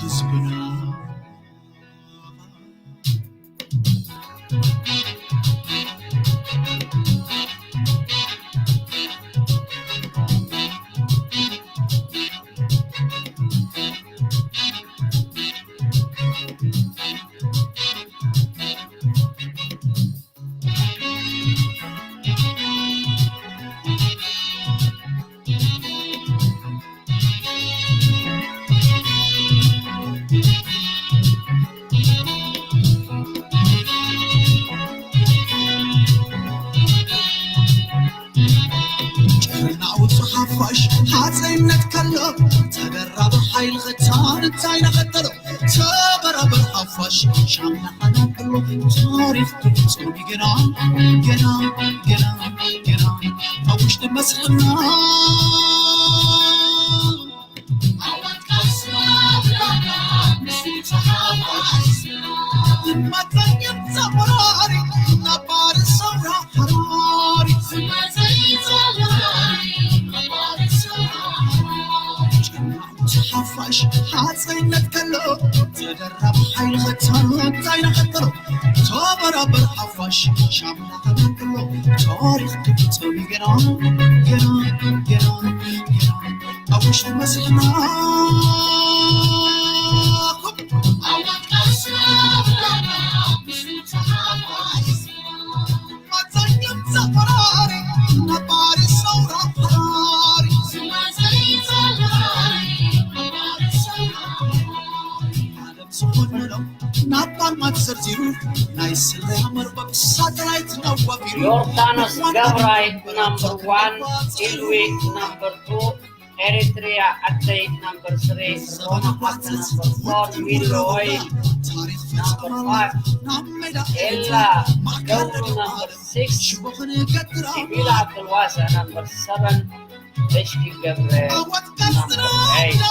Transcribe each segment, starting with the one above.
ህዝብና። ጭርናው ሓፋሽ ሓፀይነት ከሎ ተደራቢ ሓይሊ ኽታን እንታይ ነኸተሎ ተበራበር ሓፋሽ ሻምና ሓናን ከሎ ታሪኽ ክፍፀም ገና ገና ገና ገና ኣብ ውሽጢ መስልና ሓፋሽ ሓፀይነት ከሎ ተደራቢ ሓይሊ ኸታን እንታይ ነኸተሎ ተበራበር ሓፋሽ ሻምና ኸታን ከሎ ታሪኽ ክፍፀም ገና ገና ገና ገና ኣብ ውሽጢ መስልና ዝኾነሎም ናብ ጣልማት ዘርዚሩ ናይ ስለያ መርበብ ሳተላይት ናዋፊሩ ዮርዳኖስ ገብራይ ናምበር ዋን፣ ኢልዊ ናምበር ቱ፣ ኤሪትሪያ ዓደይ ናምበር ስሪ፣ ሮማ ሓፍተ ናምበር ፎር፣ ዊሎይ ናምበር ፋይቭ፣ ኤላ ደውሉ ናምበር ሲክስ፣ ሲቢላ ዓብዱልዋስዕ ናምበር ሰቨን፣ በሽኪ ገብረ ናምበር ኤይት።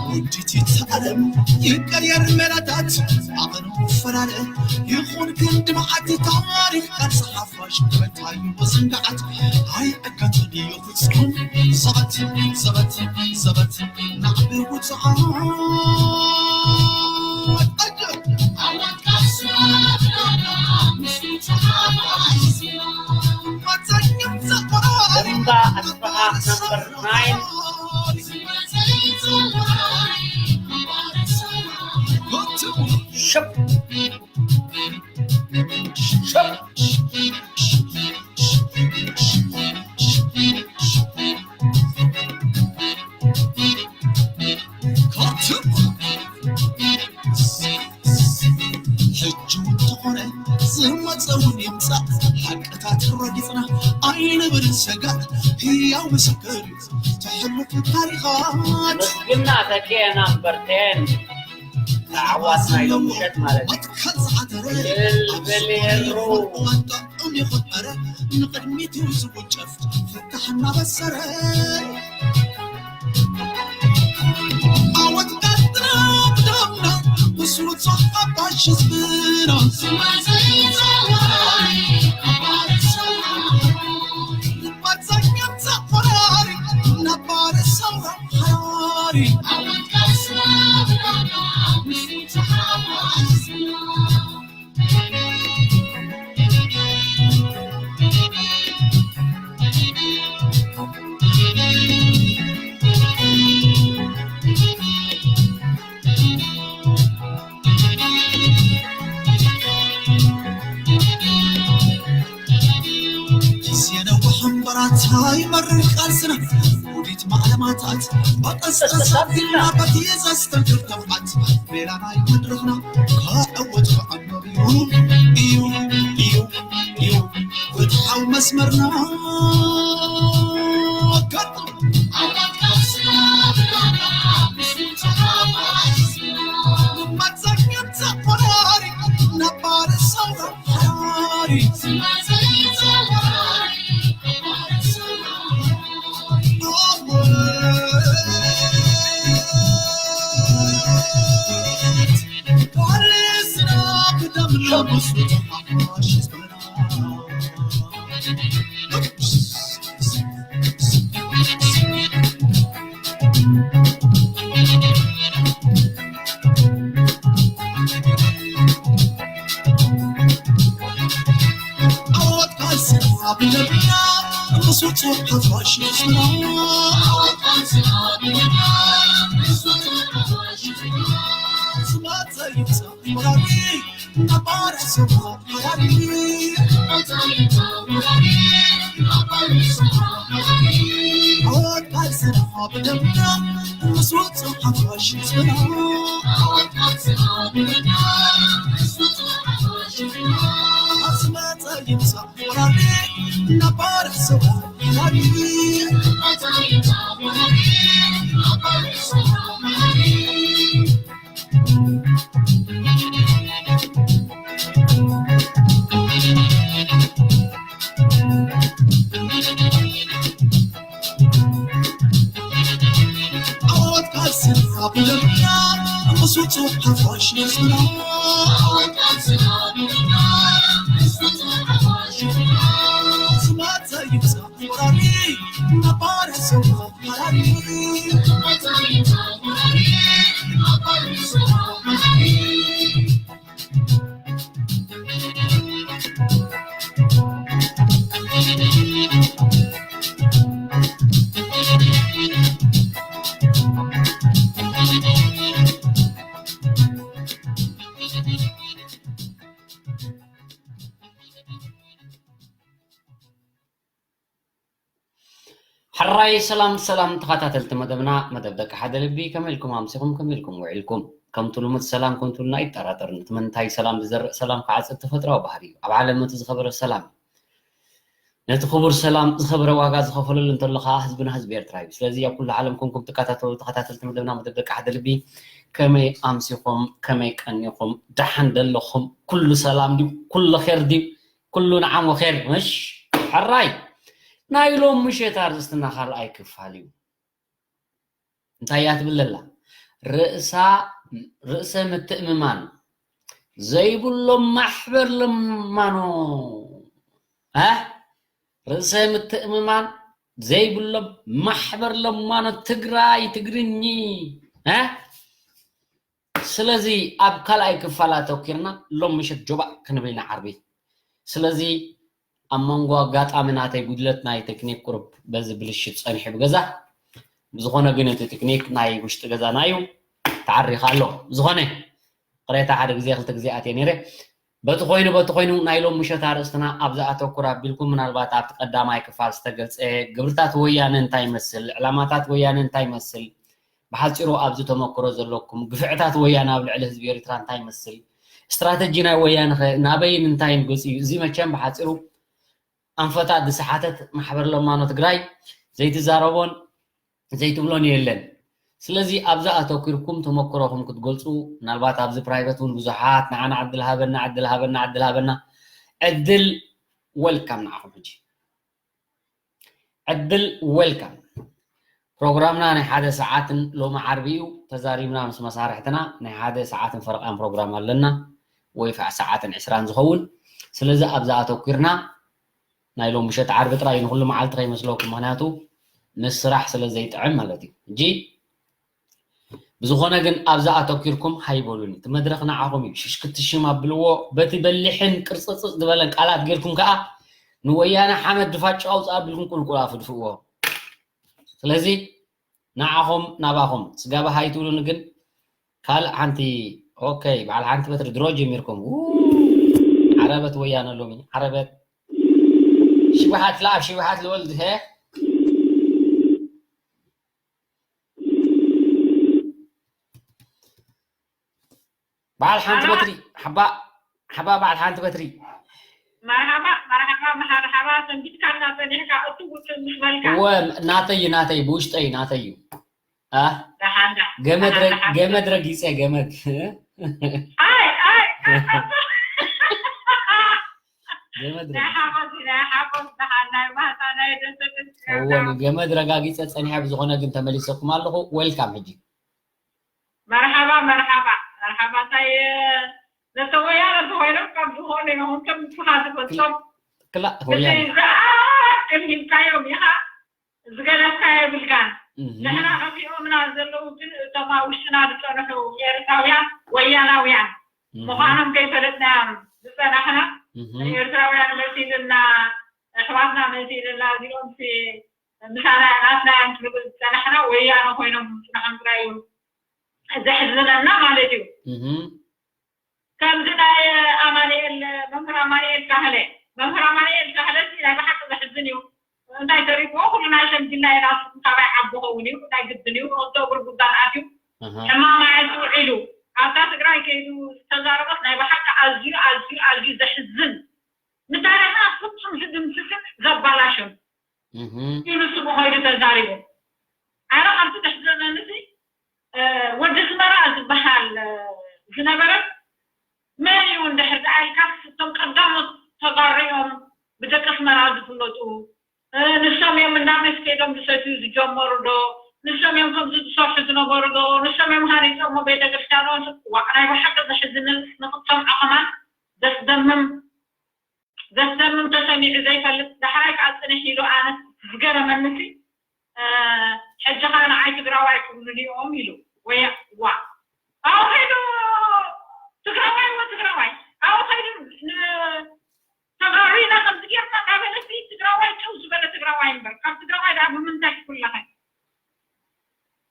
ውዲት ዓለም ይቀየር ሜላታት ኣቐኑ ፈላለ ይኹን ክንዲ መዓልቲ ታሪኽ ቃል ጸሓፋሽ ክበታዩ ብስንጋዓት ኣይዕገትን እዩ ፍጹም ዘበት ዘበት ዘበት ናዕቢ ውጽዓት እምባ ኣስፍሃ ነምበር ናይን። ሽፕ ሽፕ ሕጂ እውን ተኾነ ዝመፀ እውን ይምፃእ ሓቅታት ረጊፅና ኣይንብል ሰጋእ ህያው ምስክር እዩ ተሕልፍ ታሪኻት ምስግና ተኪኤ ናምበር ቴን ተዓዋት ናይ ሎምሸት ማለት እዩ። መትከል ዝዓተረ እልል በል የሩ። ጥዑም ይኹን ኧረ ንቕድሚት እዩ ዝውንጨፍ ፍታሕ እናበሰረ ዓወት ቀጥና ብደምና ምስ ውጹዕ ሓፋሽ ህዝብና መዘኛ ተቆራሪ ነባር ሰውራ ሓራሪ ዓወት ቀጥና ብደምና ምስ ውጹዕ ሓፋሽ ህዝብና ግዜ ነዊሕ እምበራታ ይመርር ቃልስና ውዲት ማዕለማታት ብቐስቀስ ኣቢልና በቲ ዘስተንክር ተብዓት ሜላ ናይ መድረኽና ክዕወት ብዓመር እዩ እዩ እዩ እዩ ፍትሓዊ መስመርና ገጥ መዘኛ ተቆራሪ ነባር ሰውራ ሓራሪ ሕራይ ሰላም ሰላም ተኸታተልቲ መደብና፣ መደብ ደቂ ሓደ ልቢ፣ ከመይ ኢልኩም ኣምሲኹም፣ ከመይ ኢልኩም ውዒልኩም? ከምቲ ልሙድ ሰላም ኮንቱልና ኣይጠራጠርን። እቲ ምንታይ ሰላም ዝዘርእ ሰላም ክዓጽድ ተፈጥራዊ ባህሪ እዩ። ኣብ ዓለም እቲ ዝኸበረ ሰላም እዩ። ነቲ ክቡር ሰላም ዝኸበረ ዋጋ ዝኸፈለሉ እንተሎ ከዓ ህዝብና ህዝቢ ኤርትራ እዩ። ስለዚ ኣብ ኩሉ ዓለም ኮንኩም ትከታተሉ ተኸታተልቲ መደብና፣ መደብ ደቂ ሓደ ልቢ፣ ከመይ ኣምሲኹም፣ ከመይ ቀኒኹም፣ ደሓን ደለኹም? ኩሉ ሰላም ድዩ? ኩሉ ኼር ድዩ? ኩሉ ንዓም ወኼር ምሽ? ሕራይ ናይ ሎም ምሸት ኣርእስትና ካልኣይ ክፋል እዩ። እንታይ እያ ትብል ዘላ? ርእሳ ርእሰ ምትእምማን ዘይብሎም ማሕበር ለማኖ እ ርእሰ ምትእምማን ዘይብሎም ማሕበር ለማኖ ትግራይ ትግርኚ እ ስለዚ ኣብ ካልኣይ ክፋል ኣተኪርና ሎም ምሸት ጆባእ ክንብል ኢና ዓርቢ። ስለዚ ኣብ መንጎ ኣጋጣሚ ናተይ ጉድለት ናይ ቴክኒክ ቁሩብ በዚ ብልሽት ጸኒሑ ብገዛ። ብዝኾነ ግን እቲ ቴክኒክ ናይ ውሽጢ ገዛና እዩ፣ ተዓሪኻ ኣሎ። ብዝኾነ ቅሬታ ሓደ ግዜ ክልተ ግዜ ኣትየ ነይረ። በቲ ኮይኑ በቲ ኮይኑ ናይ ሎም ምሸት ኣርእስትና ኣብዛ ኣተኩር ኣቢልኩም ምናልባት ኣብቲ ቀዳማይ ክፋል ዝተገልጸ ግብርታት ወያነ እንታይ ይመስል፣ ዕላማታት ወያነ እንታይ ይመስል፣ ብሓጺሩ ኣብዚ ተመክሮ ዘለኩም ግፍዕታት ወያነ ኣብ ልዕሊ ህዝቢ ኤርትራ እንታይ ይመስል፣ ስትራተጂ ናይ ወያነ ኸ ናበይን እንታይን ገጹ እዩ? እዚ መቸም ብሓጺሩ ኣንፈታት ዝሰሓተት ማሕበር ለማኖ ትግራይ ዘይትዛረቦን ዘይትብሎን የለን። ስለዚ ኣብዛ ኣተኪርኩም ተመክሮኹም ክትገልጹ፣ ምናልባት ኣብዚ ፕራይቨት እውን ብዙሓት ንዓና ዕድል ሃበና፣ ዕድል ሃበና፣ ዕድል ሃበና፣ ዕድል ወልካም ንዓኹም ሕጂ። ዕድል ወልካም። ፕሮግራምና ናይ ሓደ ሰዓትን ሎሚ ዓርቢ እዩ። ተዛሪብና ምስ መሳርሕትና ናይ ሓደ ሰዓትን ፈረቓን ፕሮግራም ኣለና፣ ወይ ከዓ ሰዓትን ዕስራን ዝኸውን። ስለዚ ኣብዛ ኣተኪርና ናይ ሎም ምሸት ዓርቢ ጥራይ ንኩሉ መዓልቲ ከይመስለኩም፣ ምክንያቱ ንስራሕ ስለ ዘይጥዕም ማለት እዩ። ሕጂ ብዝኾነ ግን ኣብዛ ኣተኪርኩም ሃይበሉኒ። እቲ መድረኽ ንዓኹም እዩ። ሽሽ ክትሽም ኣብልዎ፣ በቲ በሊሕን ቅርጽጽጽ ዝበለን ቃላት ጌርኩም ከኣ ንወያነ ሓመድ ድፋጭ ኣውጽእ ኣቢልኩም ቁልቁል ኣፍድፍዎ። ስለዚ ንዓኹም ናባኹም ስጋብ ሃይ ትብሉኒ ግን ካልእ ሓንቲ ኦኬ፣ በዓል ሓንቲ በትሪ ድሮ ጀሚርኩም። ው፣ ዓረበት ወያነ ሎሚ፣ ዓረበት ሽባሓት ለኣብ ሽባሓት ልወልድ ሄ። በዓል ሓንቲ በትሪ፣ ሓባ፣ ሓባ በዓል ሓንቲ በትሪ። መርሓባ፣ መርሓባ፣ መርሓባ፣ ሰንቢትካና ጸኒሕካ፣ እቱ ውጽእ ምስ በልካ። እወ፣ ናተይ እዩ፣ ናተይ፣ ብውሽጠይ ናተይ እዩ። ኣ? ደሓን፣ ደሓን፣ ገመድ ደሓን፣ ረ-፣ ደሓን። ገመድ ረጊጸ፣ ገመድ። ኣይ፣ ኣይ፣ ገመድ ናይ ረጊጸ። ሓጎስ፣ ናይ ሓጎስ፣ ደሓን፣ ናይ ባህታ፣ ናይ ደስታ፣ እወ፣ ገመድ ረጋጊጸ ጸኒሐ፣ ብዝኾነ ግን ተመሊሰኩም ኣለኹ። ዌልካም ሕጂ። መርሓባ፣ መርሓባ፣ መርሓባ፣ እንታይ፣ ነቶም ወያነ እንተኾይኖም ካብ ዝኾኑ ይኹን ከም ንስኻ ትፈልጦም ክላ ብዘይ ወያነ ዝኣክል ሂብካዮም ኢኻ ዝገለፍካ የብልካን። እህ፣ ንሕና ከፊኦምና ዘለዉ ግን እቶም ኣብ ውሽጥና ዝፀንሑ ኤርትራውያን ወያናውያን እህ፣ ምዃኖም ከይፈለጥናዮም ዝፀናሕና እህ፣ ኤርትራውያን መሲልና ኣሕዋትና መሲልና እዚኦም ምሳና ናትና እዮም ክንብል ዝፀናሕና ወያነ ኮይኖም ምፅናሖም ጥራይ እዩ ዘሕዝነና ማለት እዩ። እህ፣ ከምዚ ናይ ኣማንኤል መምህር ኣማንኤል ካህለ መምህር ኣማንኤል ካህለ ሲ ናይ ብሓቂ ዘሕዝን እዩ። እንታይ ተሪፍዎ ኩሉ ናይ ሸምግልና ኢና ካባይ ዓቢ ኸውን እዩ ናይ ግድን እዩ እቶ እግሪ ጉዳን ኣትዩ ኣሃ፣ ሕማቕ መዓልቲ ውዒሉ ኣብታ ትግራይ ከይዱ ዝተዛረቦስ ናይ ብሓቂ ኣዝዩ ኣዝዩ ኣዝዩ ዘሕዝን ንታሪኽና ፍጹም ዝድምስስን ዘባላሽን እህ፣ እዩ ንሱ ብኸይዱ ተዛሪቡ። ኣነ ካብቲ ዘሕዘነኒ ሲ ወዲ ኣስመራ ዝበሃል ዝነበረ መን እዩ እንድሕር ደኣ ኢልካስ እቶም ቀዳሞት ተጋሩ እዮም ብደቂ ኣስመራ ዝፍለጡ። ንሶም እዮም እንዳ ሜስ ከይዶም ዝሰትዩ ዝጀመሩ ዶ ንሶም እዮም ከምዚ ዝሰርሑ ዝነበሩ ዶ ንሶም እዮም ሃኒፆሞ ቤተክርስትያኖ። ዋዕ ናይ ብሓቂ ዘሕዝንን ንክትሰምዖ ከማን ዘስደምም ዘስደምም ተሰሚዑ ዘይፈልጥ ዳሕራይ ከዓ ፅንሕ ኢሉ ኣነስ ዝገረመኒ ሲ ሕጂ ከዓ ንዓይ ትግራዋይ ክብሉኒ እዮም ኢሉ ወይ ዋ ኣብኡ ከይዱ ትግራዋይ ወ ትግራዋይ ኣብኡ ከይዱ ተጋሩ ኢና ከምዚ ጌርና እናበለ ሲ ትግራዋይ ጨው ዝበለ ትግራዋይ እምበር ካብ ትግራዋይ ደኣ ብምንታይ ክፍለኸ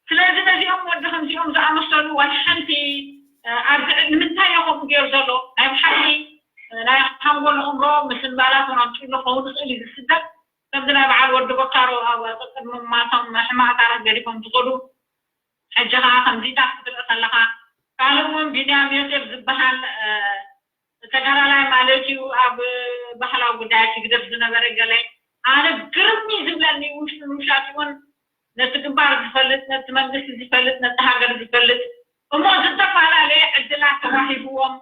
ስለዚ ነዚኦም ወዲ ከምዚኦም ዝኣመሰሉ ዋላ ሓንቲ ኣብዚ ንምንታይ እዮ ከምኡ ገይሩ ዘሎ ናይ ብሓቂ ናይ ሓንጎል ኣእምሮ ምስንባላት ውን ኣምፅኡ ኣሎ ክኸውን ይኽእል እዩ ዝስደድ ከምዚ ናይ በዓል ወዲ በካሮ ኣብ ቅድሚ ማቶም ሕማቕ ታሪክ ገዲፎም ዝኸዱ ሕጂ ከዓ ከምዚታት ክትርኢ ከለካ ካልእ እውን ቢንያም ዮሴፍ ዝበሃል ተጋዳላይ ማለት እዩ ኣብ ባህላዊ ጉዳያት ይግደፍ ዝነበረ ገለ ኣነ ግርም እዩ ዝብለኒ ውሽጡ ንውሻጡ እውን ነቲ ግንባር ዝፈልጥ ነቲ መንግስቲ ዝፈልጥ ነቲ ሃገር ዝፈልጥ እሞ ዝተፈላለየ ዕድላት ተዋሂብዎም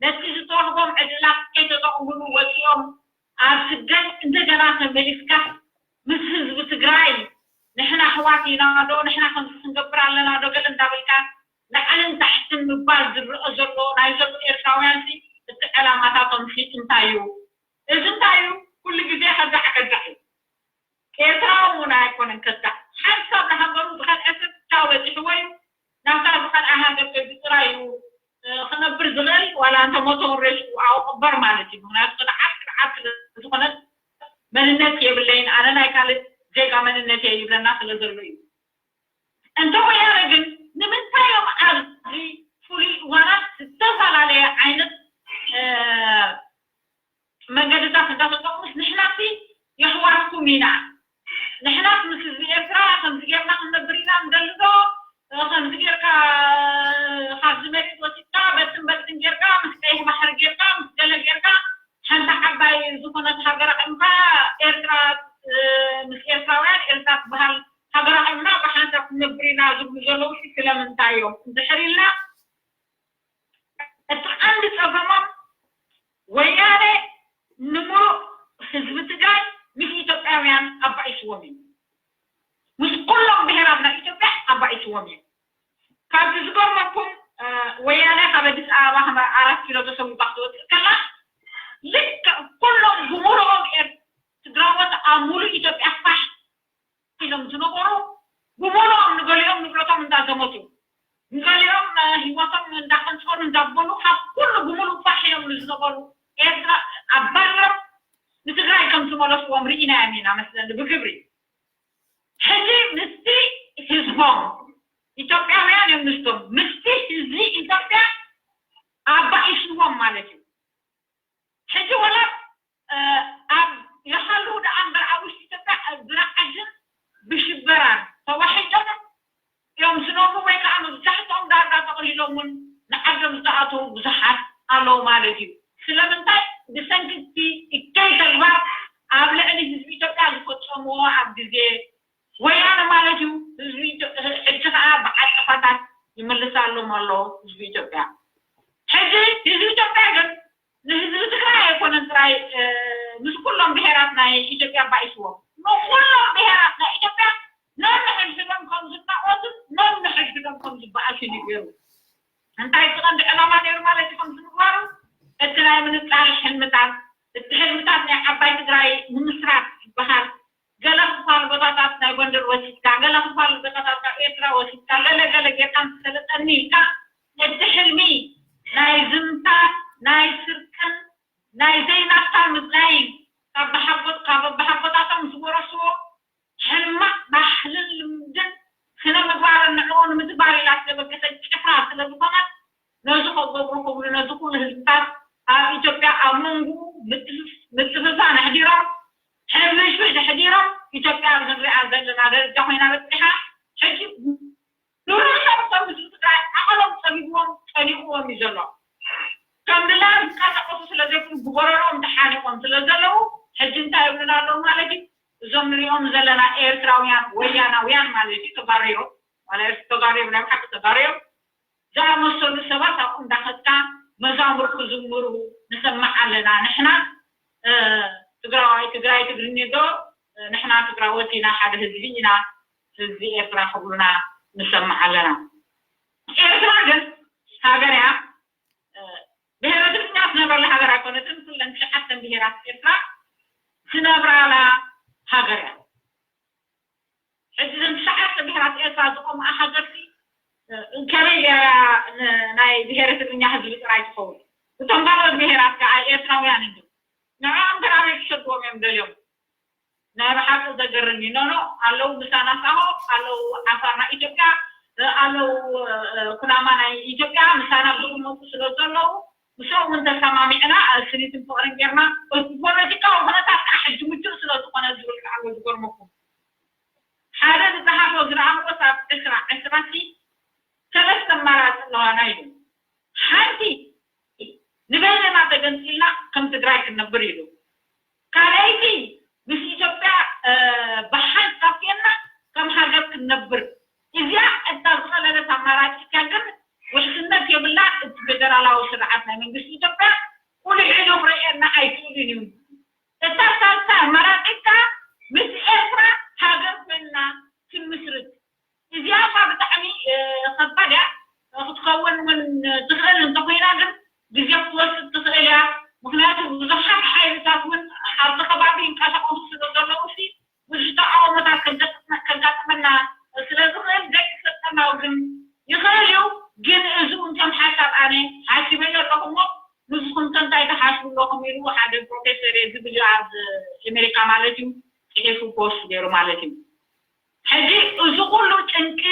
ነቲ ዝተዋህቦም ዕድላት ከይተጠቕምሉ ወፂኦም ኣብ ስደት እንደገና ተመሊስካ ምስ ህዝቢ ትግራይ ንሕና ኣሕዋት ኢና ዶ ንሕና ከምዚ ክንገብር ኣለና ዶ ገለ እንዳበልካ ላዕልን ታሕትን ምባል ዝረአ ዘሎ ናይ ዘሎ ኤርትራውያን ሲ እቲ ዕላማታቶም ሲ እንታይ እዩ እዚ እንታይ እዩ ኩሉ ግዜ ከዳዕ ከዳዕ እዩ ኤርትራዊ እውን ኣይኮነን ከዳዕ ሓንሳብ ንሃገሩ ዝኸድዐ ሰብ ቻው በፂሕዎ እዩ ናብታ ዝኸድዓ ሃገር ከይዱ ጥራይ እዩ ክነብር ዝኽእል ዋላ እንተሞተ እውን ሬስኡ ኣብኡ ክቕበር ማለት እዩ ምክንያቱ ቅንዓት ቅንዓት ስለዝኾነት መንነት የብለይን ኣነ ናይ ካልእ ዜጋ መንነት እየ ይብለና ስለ ዘሎ እዩ እንተ ወያነ ግን ንምንታይ እዮም ኣብዚ ፍሉይ እዋናት ዝተፈላለየ ዓይነት መንገድታት እንዳተጠቕሙስ ንሕናሲ የሕዋትኩም ኢና ንሕናስ ምስ ህዝቢ ኤርትራ ከምዚ ጌርና ክንነብር ኢና ንደሊ ዶ ከምዚ ጌርካ ካብዚ መሬት ወሲድካ በትን በትን ጌርካ ምስ ቀይሕ ባሕሪ ጌርካ ምስ ገለ ጌርካ ሓንቲ ዓባይ ዝኾነት ሃገር ኣቕምካ ኤርትራ ምስ ኤርትራውያን ኤርትራ ትበሃል ሃገር ኣቕምና ብሓንሳብ ክንነብር ኢና ዝብሉ ዘለዉ ስለምንታይ እዮም እንድሕር ኢልና እቲ ቀንዲ ፀገሞም ወያነ ንምሉእ ህዝቢ ትግራይ ምስ ኢትዮጵያውያን ኣባኢስዎም እዩ ምስ ኩሎም ብሄራት ናይ ኢትዮጵያ ኣባኢስዎም እዩ ካብዚ ዝገርመኩም ወያነ ካብ ኣዲስ ኣበባ ከም ኣራት ኪሎ ተሰዊባ ክትወፅእ ከላ ልክዕ ኩሎም ብምሉኦም ኤር ትግራዎት ኣብ ሙሉእ ኢትዮጵያ ፋሕ ኢሎም ዝነበሩ ብምሉኦም ንገሊኦም ንብረቶም እንዳዘመቱ ንገሊኦም ህይወቶም እንዳቀንፀሉ እንዳበሉ ካብ ኩሉ ብምሉእ ፋሕ ኢሎም ንዝነበሩ ኤርትራ ኣባሪሮም ንትግራይ ከም ዝመለስዎም ርኢናዮም ኢና መስለኒ ብግብሪ ሕጂ ምስቲ ህዝቦም ኢትዮጵያውያን እዮም ምስቶም ምስቲ ህዝቢ ኢትዮጵያ ኣባኢስዎም ማለት እዩ ሕጂ ወላ ኣብ ይሃሉ ደኣ እምበር ኣብ ውሽጢ ኢትዮጵያ ብረዓድን ብሽበራን ተዋሒጦም እዮም ዝነብሩ ወይ ከዓ መብዛሕትኦም ዳርጋ ጠቕሊሎም እውን ንዓዶም ዝተኣተዉ ብዙሓት ኣለዉ ማለት እዩ ስለምንታይ ብሰንኪ እቲ እከይ ተግባር ኣብ ልዕሊ ህዝቢ ኢትዮጵያ ዝፈፀምዎ ኣብ ግዜ ወያነ ማለት እዩ ህዝቢ ሕጂ ከዓ ብዓፀፋታት ይምልሳሎም ኣሎ ህዝቢ ኢትዮጵያ ሕጂ ህዝቢ ኢትዮጵያ ግን ንህዝቢ ትግራይ ኣይኮነን ጥራይ ምስ ኩሎም ብሄራት ናይ ኢትዮጵያ ኣባኢስዎም ንኩሎም ብሄራት ናይ ኢትዮጵያ ነንሕድሕዶም ከም ዝናቆቱን ነንሕድሕዶም ከም ዝበኣሱን ይገሩ እንታይ እቲ ቀንዲ ዕላማ ነይሩ ማለት እዩ ከምዚ ምግባሩ? እቲ ናይ ምንጻል ሕልምታት፣ እቲ ሕልምታት ናይ ዓባይ ትግራይ ንምስራት ዝበሃል፣ ገለ ክፋል ቦታታት ናይ ጎንደር ወሲድካ፣ ገለ ክፋል ቦታታት ካብ ኤርትራ ወሲድካ፣ ገለ ገለ ጌርካ ምስ ሰለጠኒ ኢልካ፣ እቲ ሕልሚ ናይ ዝምታ፣ ናይ ስርቅን ናይ ዘይናትካ ምድላይ፣ ካብ ብሓጎት ካብ ኣባሓጎታቶም ዝወረስዎ ሕማቕ ባህልን ልምድን ስነ ምግባርን ንዕኡ ንምትግባር ኢላ ዝተበገሰት ጭፍራ ስለ ዝኾነት፣ ነዚ ከገብሩ ክብሉ ነዚ ኩሉ ህዝብታት ኣብ ኢትዮጵያ ኣብ መንጎኡ ምትፍፋን ኣሕዲሮም፣ ሕምሽምሽ ኣሕዲሮም፣ ኢትዮጵያ ኣብዚ ንሪኣ ዘለና ደረጃ ኮይና በፂሓ። ሕጂ ንርእሶም እቶም ህዝቢ ትግራይ ዓቐሎም ፀቢብዎም ፀኒቕዎም እዩ ዘሎ። ከም ድላዮም ዝንቀሳቐሱ ስለ ዘይብሉ ብጎረሮኦም ተሓኒቖም ስለ ዘለዉ ሕጂ እንታይ ይብሉና ኣለዉ ማለት እዩ? እዞም ንሪኦም ዘለና ኤርትራውያን ወያናውያን ማለት እዩ ተጋሩ እዮም። ማለት ተጋሩ እዮም፣ ናይ ብሓቂ ተጋሩ እዮም። ዝኣመሰሉ ሰባት ኣብኡ እንዳኸድካ መዛሙር ክዝምሩ ንሰምዕ ኣለና። ንሕና ትግራዋይ ትግራይ ትግርኛ ዶ ንሕና ትግራዎት ኢና፣ ሓደ ህዝቢ ኢና፣ ህዝቢ ኤርትራ ክብሉና ንሰምዕ ኣለና። ኤርትራ ግን ሃገር እያ። ብሄረ ትግርኛ ዝነብረላ ሃገር ኣይኮነትን። ኩለን ትሽዓተን ብሄራት ኤርትራ ዝነብራላ ሃገር እያ። ሕጂ እዘን ትሽዓተ ብሄራት ኤርትራ ዝቆምኣ ሃገርሲ ከመይ ገይራ ናይ ብሄረ ትግርኛ ህዝቢ ጥራይ ትኸውን? እቶም ካልኦት ብሄራት ከዓ ኤርትራውያን እዮም። ንዕኦም ግን ኣበይ ክሰድዎም እዮም ደልዮም? ናይ ብሓቂ ዘገርም እዩ። ኖኖ ኣለዉ ምሳና ሳሆ፣ ኣለዉ ዓፋር ናይ ኢትዮጵያ፣ ኣለዉ ኩናማ ናይ ኢትዮጵያ ምሳና ዝቕመጡ ስለ ዘለዉ ምስኦም እውን ተሰማሚዕና ስኒትን ፍቕርን ጌርና እቲ ፖለቲካዊ ኩነታት ከዓ ሕጂ ምቹእ ስለ ዝኾነ ዝብል ከዓ ዝገርመኩም ሓደ ዝፀሓፎ ዝረኣኽዎ ኣብ ዕስራ ዕስራ ሲ ሰለስተ ኣማራፂ ኣለዋና ኢሉ። ሓንቲ ንበይንና ተገንፂልና ከም ትግራይ ክንነብር ኢሉ። ካልኣይቲ ምስ ኢትዮጵያ ብሓንሳብ ጌርና ከም ሃገር ክንነብር። እዚኣ እታ ዝቐለለት ኣማራፂ እያ፣ ግን ውሕስነት የብላ። እቲ ፌደራላዊ ስርዓት ናይ መንግስቲ ኢትዮጵያ ቁልሕ ኢሉ ክርእየና ኣይክእልን እዩ። እታ ሳልሳይ ኣማራፂ ከዓ ምስ ኤርትራ ሃገር ኮይና ትምስርት። እዚኣ እኳ ብጣዕሚ ከባድ እያ ክትከውን እውን ትኽእል እንተኮይና ግን ግዜ ክትወስድ ትኽእል እያ። ምክንያቱ ብዙሓት ሓይልታት እውን ኣብቲ ከባቢ ይንቀሳቀሱ ስለ ዘለዉ ሲ ብዙ ተቃውሞታት ከጋጥመና ስለ ዝኽእል ዘይክሰጠና ግን ይኽእል እዩ። ግን እዚ እውን ከም ሓሳብ ኣነ ሓሲበዮ ኣለኹ እሞ ንስኹም ከ እንታይ ትሓስቡ ኣለኹም ኢሉ ሓደ ፕሮፌሰር እየ ዝብል እዩ ኣብ ኣሜሪካ ማለት እዩ ፅሒፉ ፖስት ገይሩ ማለት እዩ። ሕጂ እዚ ኩሉ ጭንቂ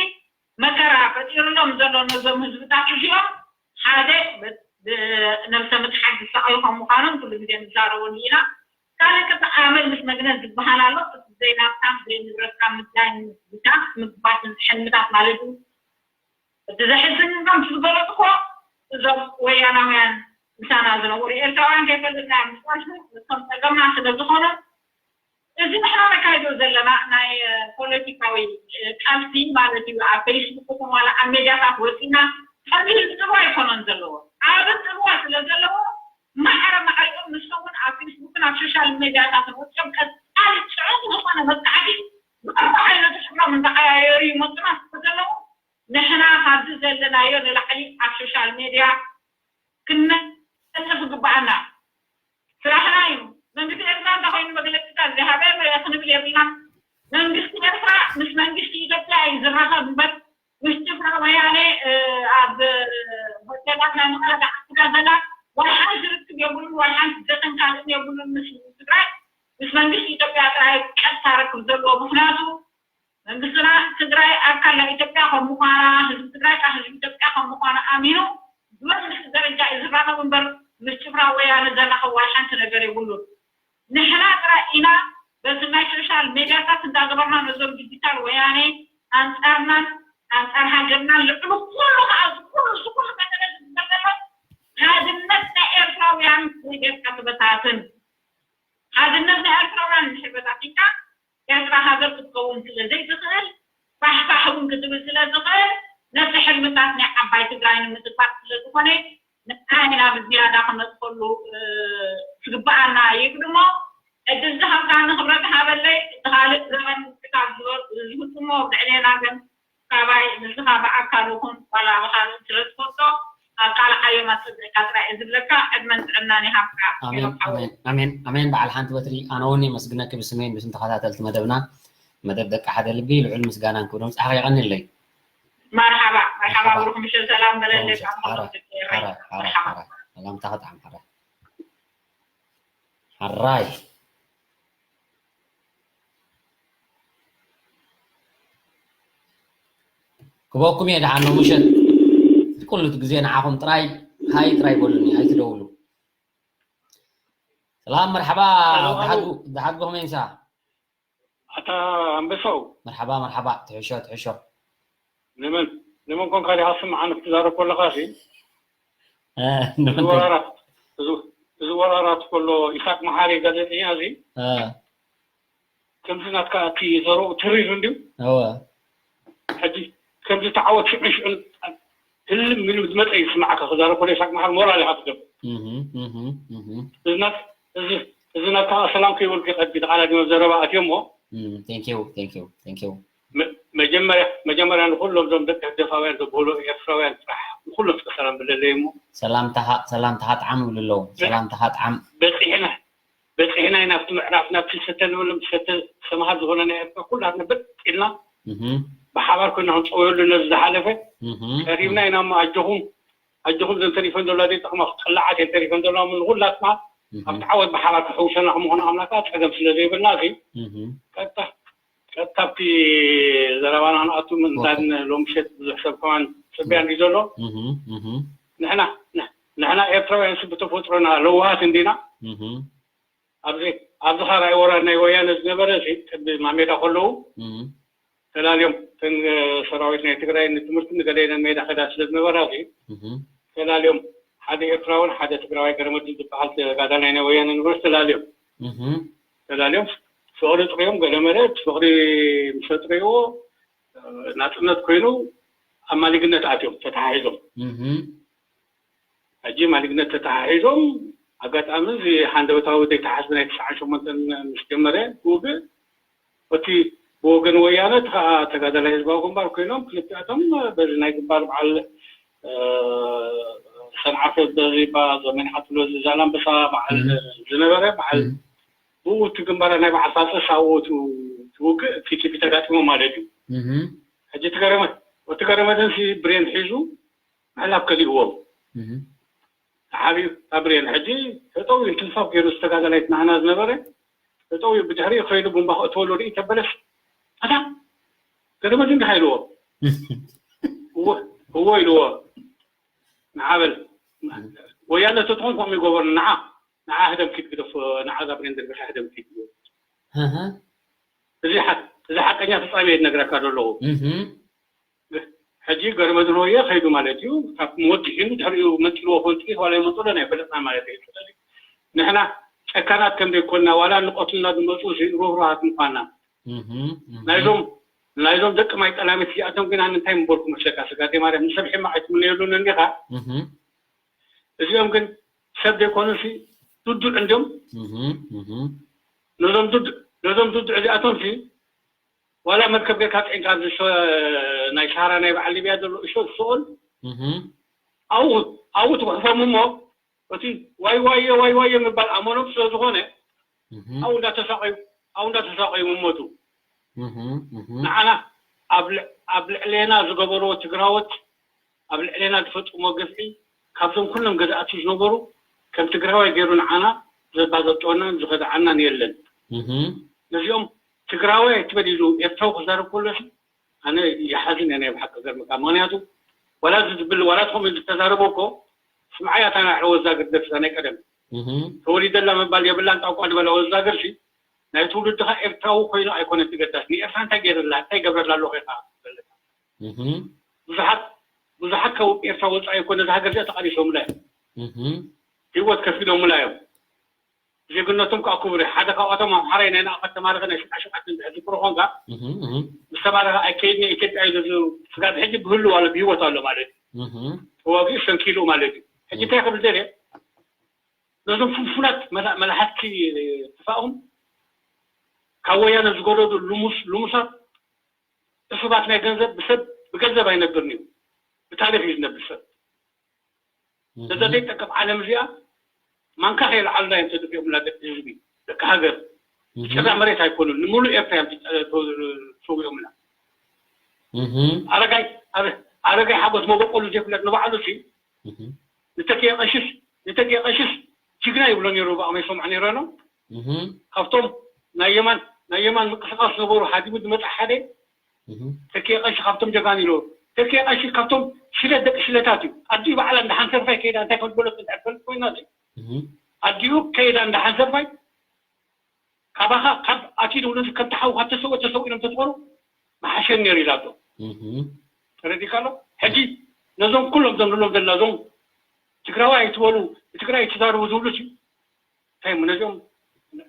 መከራ ፈጢርሎም ዘሎ ነዞም ህዝብታት እዚኦም ሓደ ነብሰ ምትሓት ዝሳቐዩ ከም ምዃኖም ኩሉ ግዜ ንዛረበሉ ኢና። ካልእ ቅጥዒ ኣመል ምስ መግነዝ ዝበሃል ኣሎ። እቲ ዘይናትካ ዘይንብረትካ ምድላይ ምግባትን ሕልምታት ማለት እዩ። እቲ ዘሕዝን ከምቲ ዝገለፅኮ እዞም ወያናውያን ምሳና ዝነበሩ ኤርትራውያን ከይፈልጥና ምስዋሽ ንሶም ፀገምና ስለ ዝኾነ እዚ ንሕና ነካይዶ ዘለና ናይ ፖለቲካዊ ቃልሲ ማለት እዩ ኣብ ፌስቡክ ይኹን ዋላ ኣብ ሜድያታት ወፂና ከምዚ ዝፅልዋ ኣይኮነን ዘለዎ ኣብ ፅልዋ ስለ ዘለዎ ማዕረ ማዕሪኦም ንሶም እውን ኣብ ፌስቡክን ኣብ ሶሻል ሜድያታትን ወፂኦም ቀፃሊ ፅዑቕ ዝኾነ መጥቃዕቲ ብኣርባ ዓይነቱ ሕብሮም እንዳቀያየሩ ይመፁና ስለ ዘለዉ ንሕና ካብዚ ዘለናዮ ንላዕሊ ኣብ ሶሻል ሜድያ ክንነጥፍ ይግባኣና። ስራሕና እዩ። መንግስቲ ኤርትራ እንተኮይኑ መግለፂታት ዝሃበ ክንብል የብልና። መንግስቲ ኤርትራ ምስ መንግስቲ ኢትዮጵያ እዩ ዝራኸብ እምበር ምስ ጭፍራ ወያነ ኣብ ሆቴላት ናይ መቐለ ዓስካ ዘላ ዋላ ሓንቲ ርክብ የብሉን፣ ዋላ ሓንቲ ዘተን ካልእን የብሉን። ምስ ትግራይ ምስ መንግስቲ ኢትዮጵያ ጥራይ ቀጥታ ርክብ ዘለዎ ምክንያቱ መንግስትና ትግራይ ኣካል ናይ ኢትዮጵያ ከም ምዃና ህዝቢ ትግራይ ካብ ህዝቢ ኢትዮጵያ ከም ምዃኑ ኣሚኑ ብመንግስቲ ደረጃ እዩ ዝራኸብ እምበር ምስ ጭፍራ ወያነ ዘራኸብ ዋላ ሓንቲ ነገር የብሉን። ንሕና ጥራይ ኢና በዚ ናይ ሶሻል ሜድያታት እንዳገበርና ነዞም ዲጂታል ወያነ ኣንፃርናን ኣንፃር ሃገርናን ልዕሊ ኩሉ ከዓ እዚ ኩሉ እዚ ኩሉ መሰለ ዝግበር ዘሎ ሓድነት ናይ ኤርትራውያን ዘይጌርካ ትበታትን ሓድነት ናይ ኤርትራውያን እንድሕር በታቲንካ ኤርትራ ሃገር ክትከውን ስለ ዘይትኽእል ፋሕፋሕ እውን ክትብል ስለ ትኽእል ነቲ ሕልምታት ናይ ዓባይ ትግራይ ንምትግባር ስለ ዝኾነ ንዓና ብዝያዳ ክነጥፈሉ ዝግበኣና እዩ። እሞ ዕድል ዝሃብካኒ ክብረት ሃበለይ። እቲ ካልእ ዘመን ክሳብ ዝህብትሞ ኣብ ልዕሌና ግን ካባይ ንስኻ ብኣካል ይኹን ዋላ ብካልእ ስለ ትፈልጦ ኣቃልዓዮም ኣጸቢቕካ ጥራይ እየ ዝብለካ። ዕድመን ጥዕናን ይሃብካ። ኣሜን፣ ኣሜን፣ ኣሜን፣ ኣሜን። በዓል ሓንቲ በትሪ፣ ኣነ እውን የመስግነኪ ብስመይን ብስም ተኸታተልቲ መደብና፣ መደብ ደቂ ሓደ ልቢ፣ ልዑል ምስጋናን ክብርን። ጸሓፊ የቐንየለይ። መርሓባ፣ መርሓባ፣ መርሓባ። ብሩኽ ምሸት፣ ሰላም በለለይ። ብሩኽ ምሸት። ካብ ሓራይ፣ ሓራይ፣ ሓራይ፣ መርሓባ። ሓራይ። ሰላምታ ከጥዓም ሓራይ። ሓራይ። ክበኩም እየ ደሓን፣ ሎሚ ምሸት ኩሉ ግዜ ንዓኹም ጥራይ ሃይ ጥራይ በሉኒ፣ ኣይትደውሉ። ሰላም፣ መርሓባ። ሰላም፣ ደሓን፣ ደሓን ከመይ ምሳ? ኣታ ኣንበሳው። መርሓባ፣ መርሓባ። ትሕሾ፣ ትሕሾ። ንመን፣ ንመን ኮንካ ዲኻ ትስምዓኒ ክትዛረብ ከለኻ ሲ? እ፣ ንመን እዚ ኮን- ወራራት፣ እዚ፣ እዚ ወራራት ከሎ ኢሳቅ መሓሪ ጋዜጠኛ እዚ እ። ከምዚ ናትካ እቲ ዘረኡ ትሪር እንድዩ። እወ። ሕጂ ከምዚ ተዓወት ሽዑን ሽዑን ህልም ኢሉ ዝመጸ እዩ ዝስምዓካ ክዛረብ ከሎ ኢሳቅ መሓሪ ሞራል ኢኻ ትገብር። እህ፣ እህ፣ እህ። እዚ ናት-፣ እዚ፣ እዚ ናትካ ሰላም ከይበልኩ ይቐዲ ተቓላዲ መብ ዘረባ ኣትዮ እሞ እም፣ thank you፣ thank you፣ thank you። መ-፣ መጀመርያ፣ መጀመርያ ንኹሎም እዞም ደቂ ህግደፋውያን ዘብህሉ ኤርትራውያን ጥራሕ ንኹሎም እስከ ሰላም ብለለይ እሞ። ሰላምታኻ፣ ሰላምታኻ ጥዓም ይብሉ ኣለዉ። በ-፣ ሰላምታኻ ጥዓም። በጺሕና፣ በጺሕና ኢና ኣብቲ ምዕራፍ፣ ናብቲ ሰተ ንብሎም ሰተ ሰምሃር ዝኾነ ናይ ኤርትራ ኩላትና በጥ ኢልና እህ። ብሓባር ኮይና ክንጸውየሉ ነዚ ዝሓለፈ እህ። ቀሪብና ኢና እሞ ኣጆኹም፣ ኣጆኹም ዘን ተሪፈን ዘለዋ ዘይጠቕማ ቀላዓት እየን ተሪፈን ዘለዋ እሞ ንኹላትና እህ። ኣብቲ ዓወት ብሓባር ክሕውሰና ከምኾነ ኣምላካ ጸገም ስለ ዘይብልና እዚ እህ። ቀጥታ ቀጥታ ኣብቲ ዘረባና ክንኣቱ ምእንታን ኦኬ። ሎሚ ምሸት ብዙሕ ሰብ ከማን ጽበያ እንዲ ዘሎ እህ፣ እህ። ንሕና፣ ንሕ-፣ ንሕና ኤርትራውያን ሲ ብተፈጥሮና ለዋሃት እንዲና። እህ። ኣብዚ፣ ኣብዚ ካልኣይ ወራር ናይ ወያነ ዝነበረ ሲ ቅድሚ ማሜዳ ከለዉ እህ። ተላልዮም እተን ሰራዊት ናይ ትግራይ ንትምህርቲ ንገለ ኢለን ሜዳ ከዳ ስለ ዝነበራ ሲ እህ። ተላልዮም ሓደ ኤርትራውን ሓደ ትግራዋይ ገረመድህን ዝበሃል ተጋዳላይ ናይ ወያነ ንብረት ተላልዮም። እህ። ተላልዮም ፍቕሪ ጥሪዮም ገለ መለት ፍቕሪ ምስ ኣጥረይዎ፣ እ፣ ናጽነት ኮይኑ ኣብ ማሊግነት ኣትዮም ተተሓሒዞም። እህ። ሕጂ ማሊግነት ተተሓሒዞም ኣጋጣሚ እዚ ሃንደበታዊ ዘይተሓዝቢ ናይ ትስዓን ሸሞንተን ምስ ጀመረ ውግእ፣ እቲ ብወገን ወያነ እቲ ኸዓ ተጋዳላይ ህዝባዊ ግንባር ኮይኖም ክልቲኣቶም በዚ ናይ ግንባር በዓል፣ እ፣ ሰንዓፈ በዚ ባ ዘመን ሓትሎ እዚ ዛላምበሳ በዓል እህ። ዝነበረ በዓል እህ። ብኡ እቲ ግንባር ናይ በዓል ፋፀስ ኣብኡ እቲ ውግእ ፊት ፊት ተጋጢሞም ማለት እዩ። እህ። ሕጂ እቲ ገረመ-፣ እቲ ገረመድህን ሲ ብሬን ሒዙ ምሕላፍ ከሊእዎም። እህ። ተሓቢኡ ካብ ብሬን ሕጂ ጠጠው ኢሉ ትንፋፍ ገይሩ ዝተጋዳላይ ናህና ዝነበረ ጠጠው ኢሉ ብድሕሪኡ ከይዱ ቡምባ ክእትወሉ ርኢ ተበለስ። ኣታ ገረመድህን ድኻ ኢልዎ። እወ፣ እወ ኢልዎ። ንዓ በል። ወያነ ተትኾን ከምኡ ይገበሩ። ንዓ፣ ንዓ ህደም ኪድ ግደፎ፣ ንዓ እዛ ብሬን ደርቢኻ ህደም ኪድ ግደፎ። እህ። እዚ ሓ-፣ እዚ ሓቀኛ ፍጻሜ እየ ዝነግረካ ዘለኹ። እህ። ሕጂ ገረመድህን ወየ ከይዱ ማለት እዩ። ካብ ሞት ድሒኑ ድሕሪኡ መንጢልዎ ኾን ጥይት ዋላ ይመንጥሎ ናይ ፈለጥና ማለት እዩ። ስለዚ ንሕና ጨካናት ከም ዘይኮንና ዋላ ንቐትሉና ዝመጹ ሲ ሩህሩሃት ምዃንና። እህ፣ እህ። ናይዞም፣ ናይዞም ደቂ ማይ ጠላሚት እዚኣቶም ግን ኣነ እንታይ ምበልኩ መስለካ ስጋዴ ማርያም ንሰብ ሕማቕ ኣይትምነየሉን እንዲኻ። እህ። እዚኦም ግን ሰብ ዘይኮኑ ሲ ዱዱዕ እንዲዮም። እህ፣ እህ። ነዞም ዱድ-፣ ነዞም ዱዱዕ እዚኣቶም ሲ ዋላ መርከብ ጌርካ ጤንካ ኣብዚ ሸ-፣ ናይ ሳራ ናይ በዓል ሊብያ ዘሎ እሾ ዝስኦል እህ። ኣብኡ፣ ኣብኡ ትጉሕፎም እሞ እቲ ዋይ ዋየ ዋይ ዋየ ምባል ኣመሎም ስለ ዝኾነ እህ። ኣብኡ እንዳተሳቐዩ፣ ኣብኡ እንዳተሳቐዩ ምሞቱ። እህ፣ እህ። ንዓና ኣብ ል-፣ ኣብ ልዕሌና ዝገበርዎ ትግራዎት ኣብ ልዕሌና ዝፈጽሞ ግፍዒ ካብዞም ኩሎም ገዛእቲ ዝነበሩ ከም ትግራዋይ ገይሩ ንዓና ዘባዘጠወናን ዝኸድዓናን የለን። እህ። ነዚኦም ትግራዋይ ኣይትበል ኢሉ ኤርትራዊ ክዛረብ ከሎሲ ኣነ ይሓዝን እየ ናይ ብሓቂ ክገርመካ። ምኽንያቱ ዋላ እዚ ዝብል ዋላ ትኹም ዝተዛረቦ እኮ ስምዓያ እታ ናይ ኣሕለ ወዛግር ደርፊ እዛ ናይ ቀደም እህ። ተወሊደላ ምባል የብላን ጣቋ ዝበላ ወዛግር ሲ ናይ ትውልድኻ ኤርትራዊ ኮይኑ ኣይኮነን ትገዳስ ንኤርትራ እንታይ ገይርላ እንታይ ገብረላ ኣለኹ ኢኻ ትፈልጥ። እህ። ብዙሓት ብዙሓት ካብ ኤርትራ ወፃኢ እኮ ነዛ ሃገር እዚኣ ተቓሊሶምላ እዮም። እህ። ህይወት ከፊሎምላ እዮም። ዜግነቶም ከዓ ክቡር እዩ። ሓደ ካብኣቶም ኣምሓራይ ናይ ንኣቐት ተማረኸ ናይ ሽቃሽቃት እንድሕር ዝክሮ ኾንካ እህ፣ እህ። ምስ ተማረኸ ኣይከይድን ኢትዮጵያ እዩ ዝብል ስጋብ ሕጂ ብህልው ኣሎ ብህይወት ኣሎ ማለት እዩ። እህ። ተዋጊኡ ሰንኪሉ ማለት እዩ። ሕጂ እንታይ ክብል ደልየ ነዞም ፍንፉናት መላ-፣ መላሓትኪ ጥፋኦም ካብ ወያነ ዝገደዱ ልሙስ ልሙሳት ዕሱባት ናይ ገንዘብ ብሰብ ብገንዘብ ኣይነብርን እዩ ብታሪክ እዩ ዝነብር ሰብ ነዛ ዘይጠቅም ዓለም እዚኣ ማንካ ከየልዓልና እዮም ተደፊኦምና፣ ደቂ ህዝቢ፣ ደቂ ሃገር። ጭራ መሬት ኣይኮኑን፣ ንምሉእ ኤርትራ እዮም ተሰዊኦምና። ኣረጋይ ኣረ- ኣረጋይ ሓጎስ መበቆሉ ዘይፍለጥ ንባዕሉ ሲ ንተኪኤ ቀሽሽ ንተኪኤ ቀሽሽ ጅግና ይብሎ ነይሩ። ብኣመይ ሰምዖ ነይረ ነው ካብቶም ናይ የማን ናይ የማን ምንቅስቃስ ነበሩ። ሃዲሙ ዝመጣ ሓደ ተኪኤ ቀሺ ካብቶም ጀጋኑ ኢሉ። ተኪኤ ቀሺ ካብቶም ሽለት ደቂ ሽለታት እዩ። ኣዲኡ ባዕላ እንዳ ሓንሰርፋይ ከይዳ እንታይ ከም ዝበለት እንድሕር ትፈልጥ ኮይና ኣዲኡ ከይዳ እንዳ ሓንሰርፋይ ካባኻ ካብ ኣቲ ንውለዱ ከም ተሓውካ ተሰውኦ ተሰውኢኖም ተትኾኑ መሓሸን ነይሩ ኢላቶ። ተረዲካ ኣሎ። ሕጂ ነዞም ኩሎም ዘንብሎም ዘለና እዞም ትግራዋይ ኣይትበሉ፣ ብትግራይ ኣይትዛረቡ ዝብሉ ሲ እንታይ እሞ ነዚኦም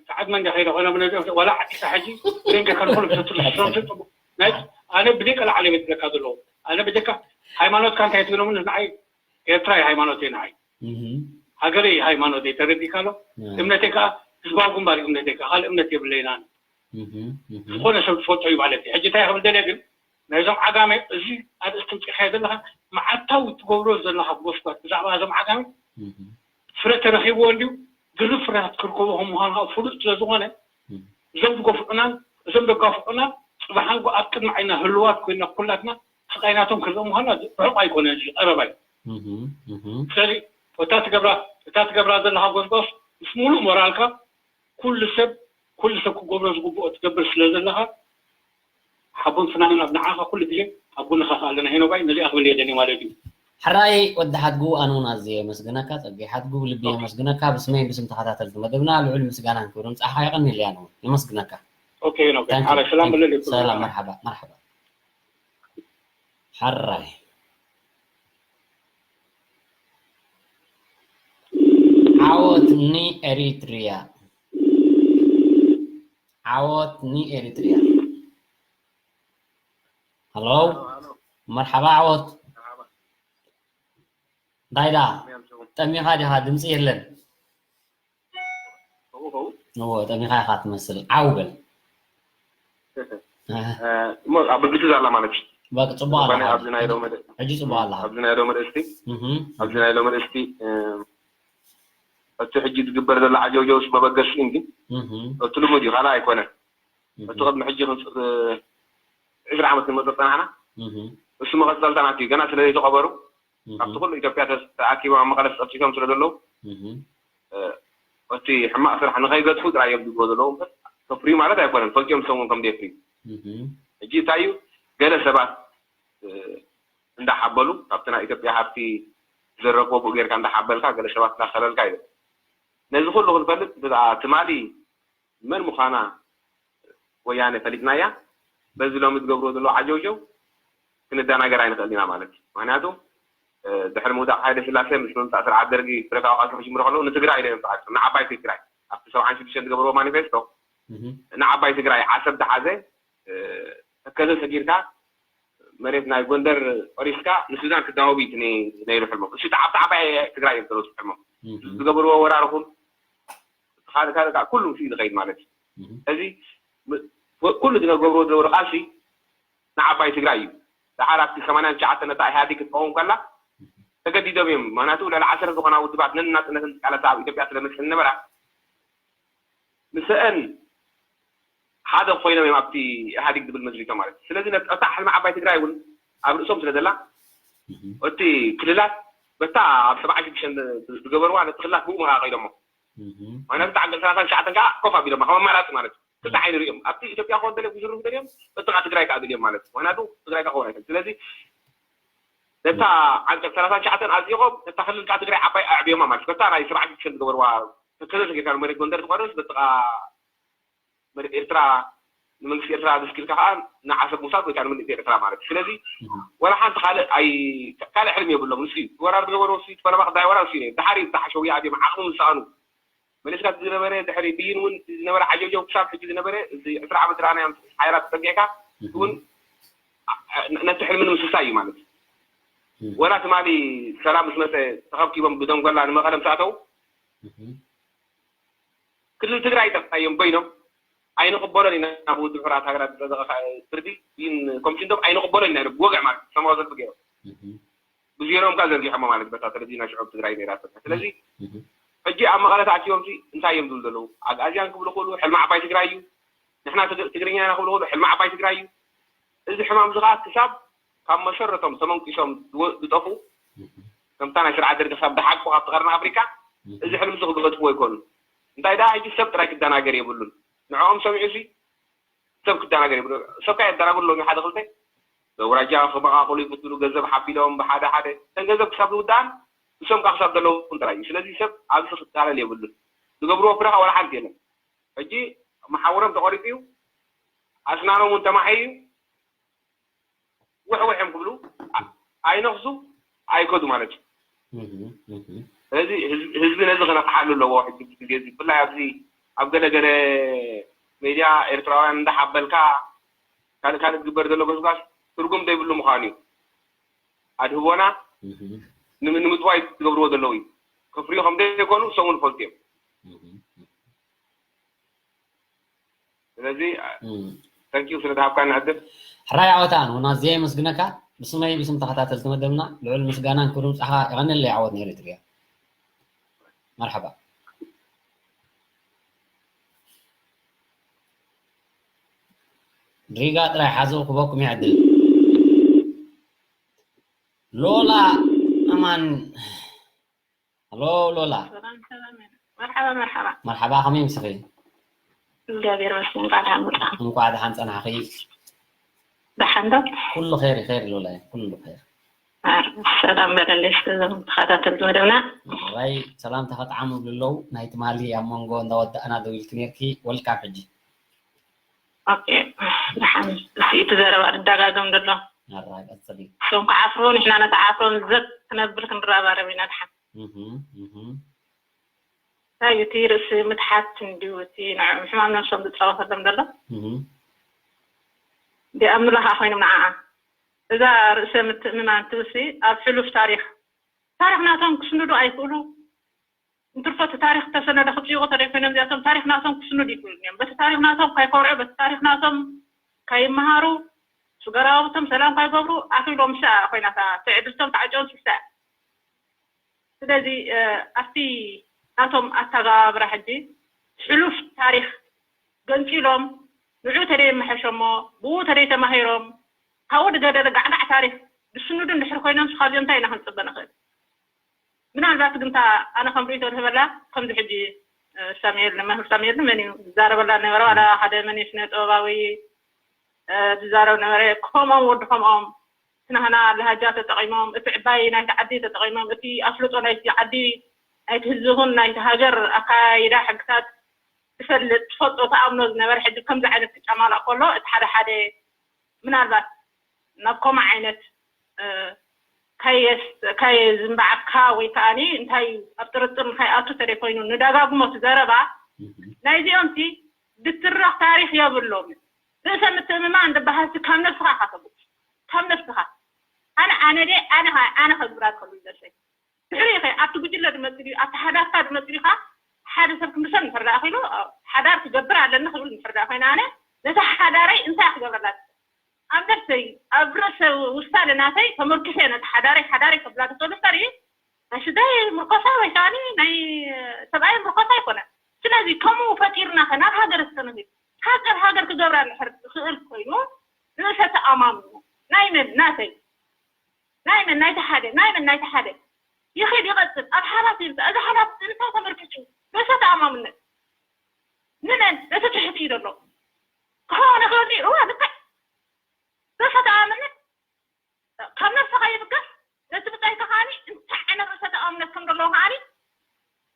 ሰዓት መንዲ ከይደ ኮይኖም ነዚኦም ዋላ ዓዲሳ ሕጂ ደንገ ከልኮሎ ብሰትሉ ስሮም ጽቡቅ ናይ ኣነ ብደቀ ላዕለ ቤት ለካ ዘለዎ ኣነ ብደካ ሃይማኖትካ እንታይ ትብሎም ንዓይ ኤርትራ እዩ ሃይማኖት እዩ ንዓይ ሃገረይ ሃይማኖት እዩ ተረዲካ ኣሎ። እምነተይ ከዓ ህዝባዊ ግንባር እዩ እምነተይ ከዓ ካልእ እምነት የብለይና። ዝኾነ ሰብ ዝፈልጦ እዩ ማለት እዩ። ሕጂ እንታይ ክብል ደልየ ግን ናይዞም ዓጋመ እዚ ኣርእስቲ ምፅኢኻዮ ዘለኻ መዓልታዊ ትገብሮ ዘለኻ ጎስጓስ ብዛዕባ እዞም ዓጋመ ፍረ ተረኺብዎ እንድዩ ግርብ ፍረታት ክርከቦ ከም ምዃኑ ከዓ ፍሉጥ ስለ ዝኾነ እዞም ዝገፍዑናን እዞም ደጋፍዑና ፅባሕ ንጎ ኣብ ቅድሚ ዓይና ህልዋት ኮይና ኩላትና ስቃይናቶም ክርኢ ምዃኑ ርሑቕ ኣይኮነን እዚ ቀረባ እዩ። ስለዚ እታ ትገብራ እታ ትገብራ ዘለኻ ጎስጓስ ምስ ሙሉእ ሞራልካ ኩሉ ሰብ ኩሉ ሰብ ክገብሮ ዝግብኦ ትገብር ስለ ዘለኻ ሓቦን ፍናንን ኣብ ንዓኻ ኩሉ ግዜ ኣብ ጎንኻ ከ ኣለና ሄኖባይ ነዚኣ ክብል እየ ደልየ ማለት እዩ። ሕራይ ወዲ ሓድጉ ኣነ እውን ኣዝየ የመስግነካ ጸጋይ ሓድጉ ብልቢ የመስግነካ ብስመይን ብስም ተኸታተልቲ መደብና ልዑል ምስጋናን ክብርን ጸሓኻ የቐንየለይ ኣነ እውን የመስግነካ ኦኬ ሄኖባይ ሓራይ ሰላም በለለይ ኩሉ ሰላም መርሓባ መርሓባ ሕራይ ዓወት ንኤሪትሪያ ዓወት ንኤሪትሪያ ሃሎ መርሓባ ዓወት እንታይ ዳ ጠሚኻ ዲኻ ድምፂ የለን እዎ ጠሚኻ ኢኻ ትመስል ዓው በል እሞ ኣብ ብልግቲ ዛላ ማለት እዩ በቃ ጽቡቕ ኣለኻ ኣብዚ ናይ ሎሚ ሕጂ ጽቡቕ ኣለኻ ኣብዚ ናይ ሎሚ ርእስቲ እህ ኣብዚ ናይ ሎሚ ርእስቲ እቲ ሕጂ ዝግበር ዘሎ ዓጀውጀውስ መበገሲ እንዲ እህ እቲ ልሙድ እዩ ካልእ ኣይኮነን እቲ ቅድሚ ሕጂ ዕስራ ዓመት ንመፀ ፀናሕና እህ እሱ መቐፀልታ ናት እዩ ገና ስለ ዘይተቐበሩ ኣብቲ ኩሉ ኢትዮጵያ ተኣኪቦም ኣብ መቐለ ተፀፍፂፎም ስለ ዘለዉ እቲ ሕማቕ ስራሕ ንኸይገድፉ ጥራይ እዮም ዝብልዎ ዘለዉ እምበር ከፍርዩ ማለት ኣይኮነን ፈልጥዮም ዝሰምዎም ከም ዘየፍርዩ ሕጂ እንታይ እዩ ገለ ሰባት እንዳሓበሉ ካብቲ ናይ ኢትዮጵያ ሃብቲ ዝረከቡ ብኡ ጌርካ እንዳሓበልካ ገለ ሰባት እንዳኸለልካ እዩ ነዚ ኩሉ ክንፈልጥ ብኣ ትማሊ መን ምዃና ወያነ ፈሊጥናያ በዚ ሎሚ ዝገብርዎ ዘለዉ ዓጀውጀው ክንደናገር ኣይንኽእል ኢና ማለት እዩ ምክንያቱ ድሕሪ ምውዳቕ ሓይለ ስላሴ ምስ ምምፃእ ስርዓት ደርጊ ፍረታዊ ቃልሲ ክጅምሩ ከለዉ ንትግራይ ኢለ እዮም ተዓፅም ንዓባይ ትግራይ ኣብቲ ሰብዓን ሽዱሽተን ዝገበርዎ ማኒፌስቶ ንዓባይ ትግራይ ዓሰብ ዝሓዘ ተከዘ ሰጊርካ መሬት ናይ ጎንደር ቆሪስካ ንሱዳን ክዳወብ እዩ ነይሩ ሕልሞም እሱ ኣብቲ ዓባይ ትግራይ እዮም ተለሱ ሕልሞም ዝገበርዎ ወራር ኹን ካልእ ካልእ ከዓ ኩሉ ምስኡ ዝኸይድ ማለት እዩ እዚ ኩሉ ዝገብርዎ ዝነበሩ ቃልሲ ንዓባይ ትግራይ እዩ ደሓር ኣብቲ ሰማንያን ትሽዓተን ነታ ኢህኣዴግ ክትቀውም ከላ ተገዲዶም እዮም ምክንያቱ ልዕሊ ዓሰርተ ዝኾና ውድባት ነናፅነትን ዝቃለሳ ኣብ ኢትዮጵያ ስለ መፅእ ዝነበራ ምስአን ሓደ ኮይኖም እዮም ኣብቲ ኢህኣዴግ ዝብል መስሪቶም ማለት እዩ ስለዚ ነታ ሕልሚ ዓባይ ትግራይ እውን ኣብ ርእሶም ስለ ዘላ እቲ ክልላት በታ ኣብ ሰብዓ ሽዱሽተ ዝገበርዋ ነቲ ክልላት ብኡ መቃቂሎሞ ምክንያቱ ዓንቀፅ ሰላሳን ትሽዓተን ከዓ ኮፍ ኣቢሎማ ከም ኣማራፂ ማለት እዩ ክልተ ዓይኒ ሪኦም ኣብቲ ኢትዮጵያ ክኾን ደልዮም ክዝርጉ ደልዮም በቲ ከዓ ትግራይ ከዓ ደልዮም ማለት እዩ ምክንያቱ ትግራይ ከዓ ክኾን ኣይክእል ስለዚ ነታ ዓንቀፅ ሰላሳን ትሽዓተን ኣፅዲቖም ነታ ክልል ከዓ ትግራይ ዓባይ ኣዕብዮማ ማለት እዩ በታ ናይ ሰብዓ ሽዱሽተ ዝገበርዋ ተከዘ ተጌርካ መሬት ጎንደር ትቆርስ በቲ ከዓ መሬት ኤርትራ ንመንግስቲ ኤርትራ ዘስኪልካ ከዓ ንዓሰብ ምውሳድ ወይ ከዓ ንምልእቲ ኤርትራ ማለት እዩ ስለዚ ወላ ሓንቲ ካልእ ኣይ ካልእ ሕልሚ የብሎም ንሱ እዩ ወራር ዝገበሩ ሲ ፈለማ ክዳይ ወራር ሲ ነይሩ ድሓር እዩ ብተሓሸው ይኣትዮም ዓቕሚ ምስ ሰኣኑ መሊስካ ዝነበረ ድሕሪ ብይን እውን ዝነበረ ዓጀብጀብ ክሳብ ሕጂ ዝነበረ እዚ ዕስራ ዓመት ዝረኣናዮም ሓይላት ተጠንቂዕካ እውን ነቲ ሕልሚ ንምስሳይ እዩ ማለት እዩ ወላ ትማሊ ሰላም ምስ መፀ ተኸብኪቦም ብደንጎላ ንመቐለ ምስ ኣተው ክልል ትግራይ ጠፍጣዮም በይኖም ኣይንቕበሎን ኢና ናብ ውድብ ሕራት ሃገራት ዝፀደቐ ፍርዲ ይን ኮሚሽን ዶም ኣይንቕበሎን ኢና ኢሎም ብወግዕ ማለት ሰማዊ ዘልፊ ገይሮም ዜኖም ከ ዘርጊሖሞ ማለት በታ ቴሌቪዥን ናይ ሽዑብ ትግራይ ነይራ ትርካ። ስለዚ ሕጂ ኣብ መቐለ ተኣኪቦም ሲ እንታይ እዮም ዝብሉ ዘለዉ? ኣግኣዝያን ክብሉ ክእሉ ሕልሚ ዓባይ ትግራይ እዩ። ንሕና ትግ- ትግርኛ ኢና ክብሉ ክእሉ ሕልሚ ዓባይ ትግራይ እዩ። እዚ ሕማም እዚ ከዓ ክሳብ ካብ መሰረቶም ተመንቂሶም ዝወ- ዝጠፉ ከምታ ናይ ስርዓት ደርጊ ክሳብ ደሓቁ ካብቲ ቀርኒ ኣፍሪካ እዚ ሕልሚ እዚ ክገጥፍዎ ኣይኮኑን። እንታይ ደኣ ሕጂ ሰብ ጥራይ ክደናገር የብሉን። ንዕኦም ሰሚዑ ሲ ሰብ ክደናገር ይብሉ። ሰብ ከ የደናግሩ ኣለዉ ሓደ ክልተ በውራጃ ክበቃቅሉ ይፍትኑ ገንዘብ ሓቢሎም ብሓደ ሓደ እተን ገንዘብ ክሳብ ዝውዳኣን እሶም ከዓ ክሳብ ዘለዉ ጥራይ እዩ። ስለዚ ሰብ ኣብዚ ክቃለል የብሉን። ዝገብርዎ ፍረ ከዓ ዋላ ሓንቲ የለን። ሕጂ መሓውሮም ተቆሪፁ እዩ። ኣስናኖም እውን ተማሒ እዩ። ውሕውሕ እዮም ክብሉ ኣ- ኣይነኽሱ ኣይከዱ ማለት እዩ። ስለዚ ህዝቢ ነዚ ክነቕሓሉ ኣለዎ። ሕጂ ግዜ እዚ ብፍላይ ኣብዚ ኣብ ገለ ገለ ሜድያ ኤርትራውያን እንዳሓበልካ ካልእ ካልእ ዝግበር ዘሎ ጎስጓስ ትርጉም ዘይብሉ ምዃኑ እዩ። ኣድህቦና ንም- ንምጥዋይ ዝገብርዎ ዘለዉ እዩ። ክፍርዩ ከም ዘይኮኑ ሰሙን ይፈልጡ እዮም። ስለዚ ተንኪዩ ስለ ዝሃብካኒ ዕድል። ሕራይ ዓወታ ኣነ እውን ኣዝየ የመስግነካ። ብስመይ ብስም ተኸታተልቲ መደብና ልዑል ምስጋናን ክብሪ ምብጻሕካ የቐንየለይ። ዓወት ንኤሪትርያ። መርሓባ። ሪጋ ጥራይ ሓዘው ክበኩም ይዕድል። ሎላ ኣማን። ሃሎ ሎላ። ሰላም ሰላም። መርሓባ መርሓባ። መርሓባ፣ ከመይ ምስኺ? እግዚኣብሔር ይመስገን። እንኳዕ ደሓን መጻ። እንኳዕ ደሓን ጸናሕኺ። ደሓን ዶ? ኩሉ ኸይር ኸይር ሎላ ኩሉ ኸይር። ሰላም በለለይ እስከ እዞም ተኸታተልቲ መደብና። ራይ ሰላምታ ከጥዓሙ ኣለዉ ናይ ትማሊ ኣብ መንጎ እንዳወዳእና ደው ኢልኪ ነርኪ። ወልካም ሕጂ። ኦኬ። ደሓን። እቲ ዘረባ ዝደጋገም ዘሎ ኣራይ ቀጽሊ። እሶም ክዓፍሩ ንሕና ነተዓፍሮም ዘት ክነብል ክንረባረብ ኢና። ደሓን። እንታይ እዩ እቲ ርእሲ ምትሓት እንድዩ እቲ ንዕኦም ሕማም ነብሶም ዝፃወተሎም ዘሎ? ዲኣምኑላ ከዓ ኮይኖም ንዓኣ እዛ ርእሰ ምትእምማን ትብልሲ ኣብ ሕሉፍ ታሪክ ታሪክ ናቶም ክስንዱ ኣይክእሉ። እንትርፎ እቲ ታሪክ ተሰነደ ክፅይቁ ተደይ ኮይኖም እዚኣቶም ታሪክ ናቶም ክስንዱ ይክእሉ እዮም። በቲ ታሪክ ናቶም ካይኮርዑ በቲ ታሪክ ናቶም ካይመሃሩ ስገራውቶም ሰላም ካይገብሩ ኣኺሎም ምሳ ኮይናታ ትዕድልቶም ተዓጨውን ስሳ። ስለዚ ኣብቲ ናቶም ኣተጋባብራ ሕጂ ሕሉፍ ታሪክ ገንፂሎም ንዑ ተደይ መሐሸሞ ብኡ ተደይ ተማሂሮም ካብኡ ድገደለ ጋዕጋዕ ታሪክ ዝስንዱ እንድሕር ኮይኖም ስኻብዚኦም እንታይ ኢና ክንፅበ ንኽእል? ምናልባት ግንታ ኣነ ከም ርእይቶ ዝህበላ ከምዚ ሕጂ ሳሙኤል ንመምህር ሳሙኤል መን እዩ ዝዛረበላ ነበረ ዋላ ሓደ መን እዩ ስነ ጥበባዊ ዝዛረብ ነበረ። ከምኦም ወዲ ከምኦም ትናህና ለሃጃ ተጠቂሞም እቲ ዕባይ ናይቲ ዓዲ ተጠቂሞም እቲ ኣፍልጦ ናይቲ ዓዲ ናይቲ ህዝቢ ይኹን ናይቲ ሃገር ኣካይዳ ሕግታት ትፈልጥ ትፈልጦ ተኣምኖ ዝነበረ ሕጂ ከምዚ ዓይነት ክጨማላቕ ከሎ እቲ ሓደ ሓደ ምናልባት ናብ ከምኡ ዓይነት ካየ ዝንባዓካ ወይ ከዓኒ እንታይ ኣብ ጥርጥር ንኸይኣቱ ተደይ ኮይኑ ንደጋግሞ እቲ ዘረባ ናይዚኦም ሲ ድትረኽ ታሪክ የብሎም። ርእሰ ምትእምማን ዝበሃል ሲ ካብ ነብስኻ ኢኻ ተብቁስ ካብ ነብስኻ ኣነ ኣነ ደ ኣነ ኣነ ከዝብራ ዝኸሉ ይደርሰይ ድሕሪ ኢኸ ኣብቲ ጉጅለ ድመፅ ድዩ ኣብቲ ሓዳርካ ድመፅ ድዩ ካ ሓደ ሰብ ክንዲ ሰብ እንድሕር ደኣ ኪሉ ሓዳር ክገብር ኣለኒ ክብል እንድሕር ደኣ ኮይነ ኣነ ነቲ ሓዳረይ እንታይ ክገብረላ ኣብ ነብሰይ ኣብ ርእሰ ውሳነ ናተይ ተመርኪሰ ነቲ ሓዳረይ ሓዳረይ ከብላ ተሰሉ እምበር ናይ ስደይ ምርኮሳ ወይ ከዓ ናይ ሰብኣይ ምርኮሳ ኣይኮነን። ስለዚ ከምኡ ፈጢርና ከ ናብ ሃገር እስከ ንኺድ ሃገር ሃገር ክገብራ እንድሕር ዝኽእል ኮይኑ ርእሰ ተኣማምኑ ናይ መን ናተይ ናይ መን ናይቲ ሓደ ናይ መን ናይቲ ሓደ ይኸይድ ይቐጽል ኣብ ሓላፊ ይምጻእ እዚ ሓላፊ እንታይ ተመርኪሱ ርእሰ ተኣማምነት ንመን ነቲ ትሕቲ እዩ ዘሎ ክኸውን ይኽእል ድዩ እዋ ልክዕ ርእሰ ተኣማምነት ካብ ነብስኻ ይብገስ ነቲ ብጻይካ ከዓኒ እንታይ ዓይነት ርእሰ ተኣማምነት ከም ዘለዎ ከዓኒ